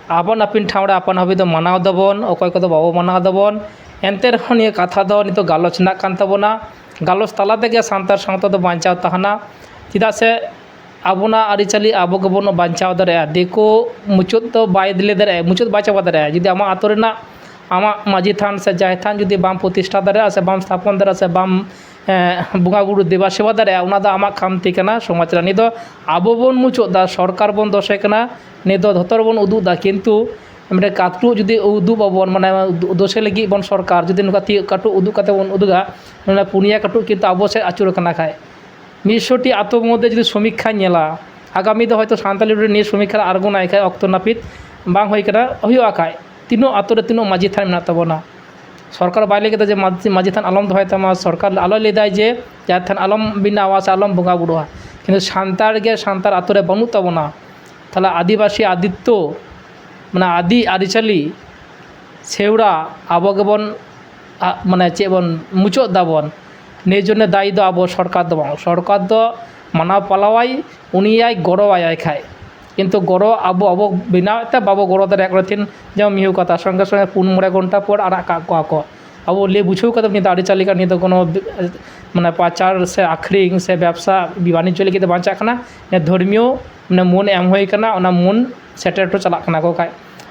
ᱟᱯᱟᱱ ᱟᱹᱯᱤᱱ ᱴᱷᱟᱶ ᱨᱮ ᱟᱯᱟᱱ ᱟᱹᱯᱤᱱ ᱫᱚ ᱢᱟᱱᱟᱣ ᱫᱟᱵᱚᱱ, ᱚᱠᱚᱭ ᱠᱚᱫᱚ ᱵᱟᱵᱚ ᱢᱟᱱᱟᱣ ᱫᱟᱵᱚᱱ᱾ ᱮᱱᱛᱮ ᱨᱮᱦᱚᱸ ᱱᱤᱭᱟᱹ ᱠᱟᱛᱷᱟ ᱫᱚ ᱱᱤᱛᱚᱜ ᱜᱟᱞᱚᱪ ᱨᱮᱱᱟᱜ ᱠᱟᱱ ᱛᱟᱵᱚᱱᱟ᱾ ᱜᱟᱞᱚᱪ ᱛᱟᱞᱟ ᱛᱮᱜᱮ ᱥᱟᱱᱛᱟᱲ ᱥᱟᱶᱛᱟ ᱫᱚ ᱵᱟᱧᱪᱟᱣ ᱛᱟᱦᱮᱱᱟ᱾ ᱪᱮᱫᱟᱜ ᱥᱮ ᱟᱵᱚᱱᱟᱜ ᱟᱹᱨᱤᱪᱟᱹᱞᱤ ᱟᱵᱚ ᱜᱮᱵᱚᱱ ᱵᱟᱧᱪᱟᱣ ᱫᱟᱲᱮᱭᱟᱜᱼᱟ᱾ ᱫᱤᱠᱩ ᱢᱩᱪᱟᱹᱫ ᱫᱚ ᱵᱟᱭ ᱞᱟᱹᱭ ᱫᱟᱲᱮᱭᱟᱜᱼᱟ, ᱢᱩᱪᱟᱹᱫ ᱵᱟᱭ ᱪᱟᱵᱟ ᱫᱟᱲᱮᱭᱟᱜᱼᱟ᱾ ᱡᱩᱫᱤ ᱟᱢᱟᱜ ᱟᱛᱳ ᱨᱮᱱᱟᱜ, ᱟᱢᱟᱜ ᱢᱟᱹᱡᱷᱤ ᱛᱷᱟᱱ ᱥᱮ ᱡᱟᱦᱮᱨ ᱛᱷᱟᱱ ᱡᱩᱫᱤ ᱵᱟᱢ ᱯᱨᱚᱛᱤᱥᱴᱷᱟ ᱫᱟᱲᱮᱭᱟᱜᱼᱟ ᱥᱮ ᱵᱟᱢ ᱥᱛᱷᱟᱯᱚᱱ ᱫᱟᱲᱮᱭᱟᱜᱼᱟ ᱥᱮ ᱵᱟᱢ, ᱮᱸ, ᱵᱚᱸᱜᱟ ᱵᱩᱨᱩ ᱫᱮᱵᱟ ᱥᱮᱵᱟ ᱫᱟᱲᱮᱭᱟᱜᱼᱟ, ᱚᱱᱟ ᱫᱚ ᱟᱢᱟᱜ ᱠᱷᱟᱢᱛᱤ ᱠᱟᱱᱟ ᱥᱚᱢᱟᱡᱽ ᱨᱮ᱾ ᱱᱤᱭᱟᱹ ᱫᱚ ᱟᱵᱚ ᱵᱚᱱ ᱢᱩᱪᱟᱹᱫ ᱫᱟ, ᱥᱚᱨᱠᱟᱨ ᱵᱚᱱ ᱫᱚᱥᱮ ᱠᱟᱱᱟ, ᱱᱤᱭᱟᱹ ᱫᱚ ᱡᱷᱚᱛᱚ ᱨᱮᱵᱚᱱ ᱩᱫᱩᱜ ᱫᱟ, ᱠᱤᱱᱛᱩ ᱢᱤᱫᱴᱮᱱ ᱠᱟᱹᱴᱩᱵ ᱡᱩᱫᱤ ᱩᱫᱩᱜ ᱟᱵᱚᱱ, ᱢᱟᱱᱮ ᱫᱚᱥᱮ ᱞᱟᱹᱜᱤᱫ ᱵᱚᱱ ᱥᱚᱨᱠᱟᱨ ᱡᱩᱫᱤ ᱱᱚᱝᱠᱟ ᱛᱤ ᱠᱟᱹᱴᱩᱵ ᱩᱫᱩᱜ ᱠᱟᱛᱮ ᱵᱚᱱ ᱩᱫᱩᱜᱟ, ᱢᱟᱱᱮ ᱯᱩᱱᱭᱟ ᱠᱟᱹᱴᱩᱵ ᱠᱤᱱᱛᱩ ᱟᱵᱚ ᱥᱮᱫ ᱟᱹᱪᱩᱨ ᱟᱠᱟᱱᱟ ᱠᱷᱟᱡ, ᱢᱤᱫᱥᱚ ᱴᱤ ᱟᱛᱳ ᱢᱚᱫᱽᱫᱷᱮ ᱡᱩᱫᱤ ᱥᱚᱢᱤᱠᱠᱷᱟᱧ ᱧᱮᱞᱟ, ᱟᱜᱟᱢᱤ ᱫᱚ ᱦᱚᱭᱛᱳ ᱥᱟᱱᱛᱟᱞᱤ ᱨᱮ ᱱᱤᱭᱟᱹ ᱥᱚᱢᱤᱠᱠᱷᱟ ᱨᱮ ᱟᱬᱜᱚᱱᱟᱭ ᱠᱷᱟᱡ, ᱚᱠᱛᱚ ᱱᱟᱹᱯᱤᱛ ᱵᱟᱝ ᱦᱩᱭ ᱠᱟᱱᱟ, ᱦᱩᱭᱩᱜᱼᱟ ᱠᱷᱟᱡ, ᱛᱤᱱᱟᱹᱜ ᱟᱛᱳ ᱨᱮ ᱛᱤᱱᱟᱹᱜ ᱢᱟᱹᱡᱷᱤ ᱛᱷᱟᱱ ᱢᱮᱱᱟᱜ ᱛᱟᱵᱚᱱᱟ? ᱥᱚᱨᱠᱟᱨ ᱵᱟᱭ ᱞᱟᱹᱭ ᱠᱮᱫᱟ ᱡᱮ ᱢᱟᱹᱡᱷᱤ, ᱢᱟᱹᱡᱷᱤ ᱛᱷᱟᱱ ᱟᱞᱚᱢ ᱫᱚᱦᱚᱭ ᱛᱟᱢᱟ, ᱥᱚᱨᱠᱟᱨ ᱟᱞᱚᱭ ᱞᱟᱹᱭᱫᱟᱭ ᱡᱮ ᱡᱟᱦᱮᱨ ᱛᱷᱟᱱ ᱟᱞᱚᱢ ᱵᱮᱱᱟᱣᱟ ᱥᱮ ᱟᱞᱚᱢ ᱵᱚᱸᱜᱟ ᱵᱩᱨᱩᱜᱼᱟ, ᱠᱤᱱᱛᱩ ᱥᱟᱱᱛᱟᱲ ᱜᱮ ᱥᱟᱱᱛᱟᱲ ᱟᱛᱳ ᱨᱮ ᱵᱟᱹᱱᱩᱜ ᱛᱟᱵᱚᱱᱟ᱾ ᱛᱟᱦᱚᱞᱮ ᱟᱹᱫᱤᱵᱟᱹᱥᱤ ᱟᱫᱤᱛᱛᱚ, ᱢᱟᱱᱮ ᱟᱹᱫᱤ ᱟᱹᱨᱤᱪᱟᱹᱞᱤ ᱥᱮᱣᱲᱟ ᱟᱵᱚ ᱜᱮᱵᱚᱱ, ᱟ-, ᱢᱟᱱᱮ ᱪᱮᱫ ᱵᱚᱱ ᱢᱩᱪᱟᱹᱫ ᱫᱟᱵᱚᱱ᱾ ᱱᱤᱭᱟᱹ ᱡᱚᱱᱱᱮ ᱫᱟᱭᱤ ᱫᱚ ᱟᱵᱚ ᱥᱚᱨᱠᱟᱨ ᱫᱚ ᱵᱟᱝ, ᱥᱚᱨᱠᱟᱨ ᱫᱚ ᱢᱟᱱᱟᱣ ᱯᱟᱞᱟᱣᱟᱭ, ᱩᱱᱤᱭᱟᱭ ᱜᱚᱲᱚᱣᱟᱭᱟᱭ ᱠᱷᱟᱡ᱾ ᱠᱤᱱᱛᱩ ᱜᱚᱲᱚ ᱟᱵᱚ, ᱟᱵᱚ ᱵᱮᱱᱟᱣᱮᱫ ᱛᱮ ᱵᱟᱵᱚ ᱜᱚᱲᱚ ᱫᱟᱲᱮᱭᱟᱜ ᱠᱟᱱᱟ᱾ ᱛᱤᱦᱤᱧ ᱡᱮᱢᱚᱱ ᱢᱤᱦᱩ ᱠᱟᱛᱷᱟ, ᱥᱚᱸᱜᱮ ᱥᱚᱸᱜᱮ ᱯᱩᱱ ᱢᱚᱬᱮ ᱜᱷᱚᱱᱴᱟ ᱯᱚᱨ ᱟᱲᱟᱜ ᱠᱟᱜ ᱠᱚᱣᱟ ᱠᱚ᱾ ᱟᱵᱚ ᱞᱟᱹᱭ ᱵᱩᱡᱷᱟᱹᱣ ᱠᱟᱛᱮ ᱱᱤᱭᱟᱹ ᱫᱚ ᱟᱹᱨᱤᱪᱟᱹᱞᱤ ᱠᱟᱱᱟ, ᱱᱤᱭᱟᱹ ᱫᱚ ᱠᱳᱱᱳ ᱢᱟᱱᱮ ᱯᱟᱪᱟᱨ ᱥᱮ ᱟᱹᱠᱷᱨᱤᱧ ᱥᱮ ᱵᱮᱵᱽᱥᱟ ᱵᱟᱱᱤᱡᱽᱡᱚ ᱞᱟᱹᱜᱤᱫ ᱫᱚ ᱵᱟᱝ ᱪᱟᱜ ᱠᱟᱱᱟ᱾ ᱱᱤᱭᱟᱹ ᱫᱷᱚᱨᱢᱤᱭᱚ ᱢᱟᱱᱮ ᱢᱚᱱ ᱮᱢ ᱦᱩᱭ ᱠᱟᱱᱟ, ᱚᱱᱟ ᱢᱚᱱ ᱥᱮᱴᱮᱨ ᱦᱚᱴᱚ ᱪᱟᱞᱟᱜ ᱠᱟᱱᱟ ᱠᱚ ᱠᱷᱟᱡ᱾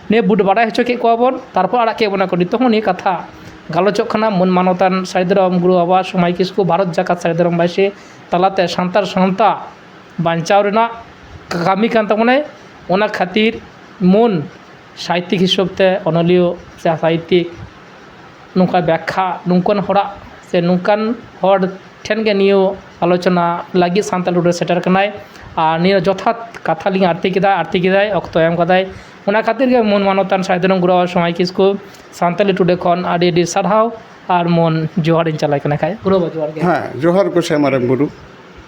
ᱱᱤᱭᱟᱹ ᱵᱩᱴ ᱵᱟᱰᱟᱭ ᱦᱚᱪᱚ ᱠᱮᱫ ᱠᱚᱣᱟ ᱵᱚᱱ, ᱛᱟᱨᱯᱚᱨ ᱟᱲᱟᱜ ᱠᱮᱫ ᱵᱚᱱᱟ ᱠᱚ᱾ ᱱᱤᱛᱚᱜ ᱦᱚᱸ ᱱᱤᱭᱟᱹ ᱠᱟᱛᱷᱟ ᱜᱟᱞᱚᱪᱚᱜ ᱠᱟᱱᱟ, ᱢᱟᱹᱱ ᱢᱟᱱᱚᱛᱟᱱ ᱥᱟᱹᱨᱤ ᱫᱷᱚᱨᱚᱢ ᱜᱩᱨᱩ ᱵᱟᱵᱟ ᱥᱚᱢᱟᱭ ᱠᱤᱥᱠᱩ ᱵᱷᱟᱨᱚᱛ ᱡᱟᱠᱟᱛ ᱥᱟᱹᱨᱤ ᱫᱷᱚᱨᱚᱢ ᱵᱟᱭᱥᱤ ᱛᱟᱞᱟᱛᱮ ᱥᱟᱱᱛᱟᱲ ᱥᱟᱶᱛᱟ ᱵᱟᱧᱪᱟᱣ ᱨᱮᱱᱟᱜ ᱠᱟᱹᱢᱤ ᱠᱟᱱ ᱛᱟᱵᱚᱱᱟᱭ᱾ ᱚᱱᱟ ᱠᱷᱟᱹᱛᱤᱨ ᱢᱚᱱ ᱥᱟᱦᱤᱛᱭᱤᱠ ᱦᱤᱥᱟᱹᱵ ᱛᱮ, ᱚᱱᱚᱞᱤᱭᱟᱹ ᱥᱮ ᱥᱟᱦᱤᱛᱭᱤᱠ, ᱱᱚᱝᱠᱟ ᱵᱮᱠᱠᱷᱟ, ᱱᱚᱝᱠᱟᱱ ᱦᱚᱲᱟᱜ ᱥᱮ ᱱᱚᱝᱠᱟᱱ ᱦᱚᱲ ᱴᱷᱮᱱ ᱜᱮ ᱱᱤᱭᱟᱹ ᱟᱞᱳᱪᱚᱱᱟ ᱞᱟᱹᱜᱤᱫ ᱥᱟᱱᱛᱟᱲ ᱴᱩᱰᱮ ᱥᱮᱴᱮᱨ ᱠᱟᱱᱟᱭ᱾ ᱟᱨ ᱱᱤᱭᱟᱹ ᱡᱚᱛᱷᱟᱛ ᱠᱟᱛᱷᱟ ᱞᱤᱧ ᱟᱨᱛᱤ ᱠᱮᱫᱟ, ᱟᱨᱛᱤ ᱠᱮᱫᱟᱭ, ᱚᱠᱛᱚ ᱮᱢ ᱠᱟᱫᱟᱭ᱾ ᱚᱱᱟ ᱠᱷᱟᱹᱛᱤᱨ ᱜᱮ ᱢᱚᱱ ᱢᱟᱱᱚᱛᱟᱱ ᱥᱟᱹᱦᱤᱛᱭᱚ ᱜᱩᱨᱩ ᱥᱚᱢᱟᱭ ᱠᱤᱥᱠᱩ ᱥᱟᱱᱛᱟᱞᱤ ᱴᱩᱰᱮ ᱠᱷᱚᱱ ᱟᱹᱰᱤ ᱟᱹᱰᱤ ᱥᱟᱨᱦᱟᱣ ᱟᱨ ᱢᱚᱱ ᱡᱚᱦᱟᱨᱤᱧ ᱪᱟᱞᱟᱭ ᱠᱟᱱᱟ ᱠᱷᱟᱡ᱾ ᱜᱩᱨᱩ ᱵᱟᱵᱟ ᱡᱚᱦᱟᱨ ᱜᱮ᱾ ᱦᱮᱸ, ᱡᱚᱦᱟᱨ ᱜᱚᱸᱥᱟᱭ ᱢᱟᱨᱟᱝ ᱵᱩᱨᱩ᱾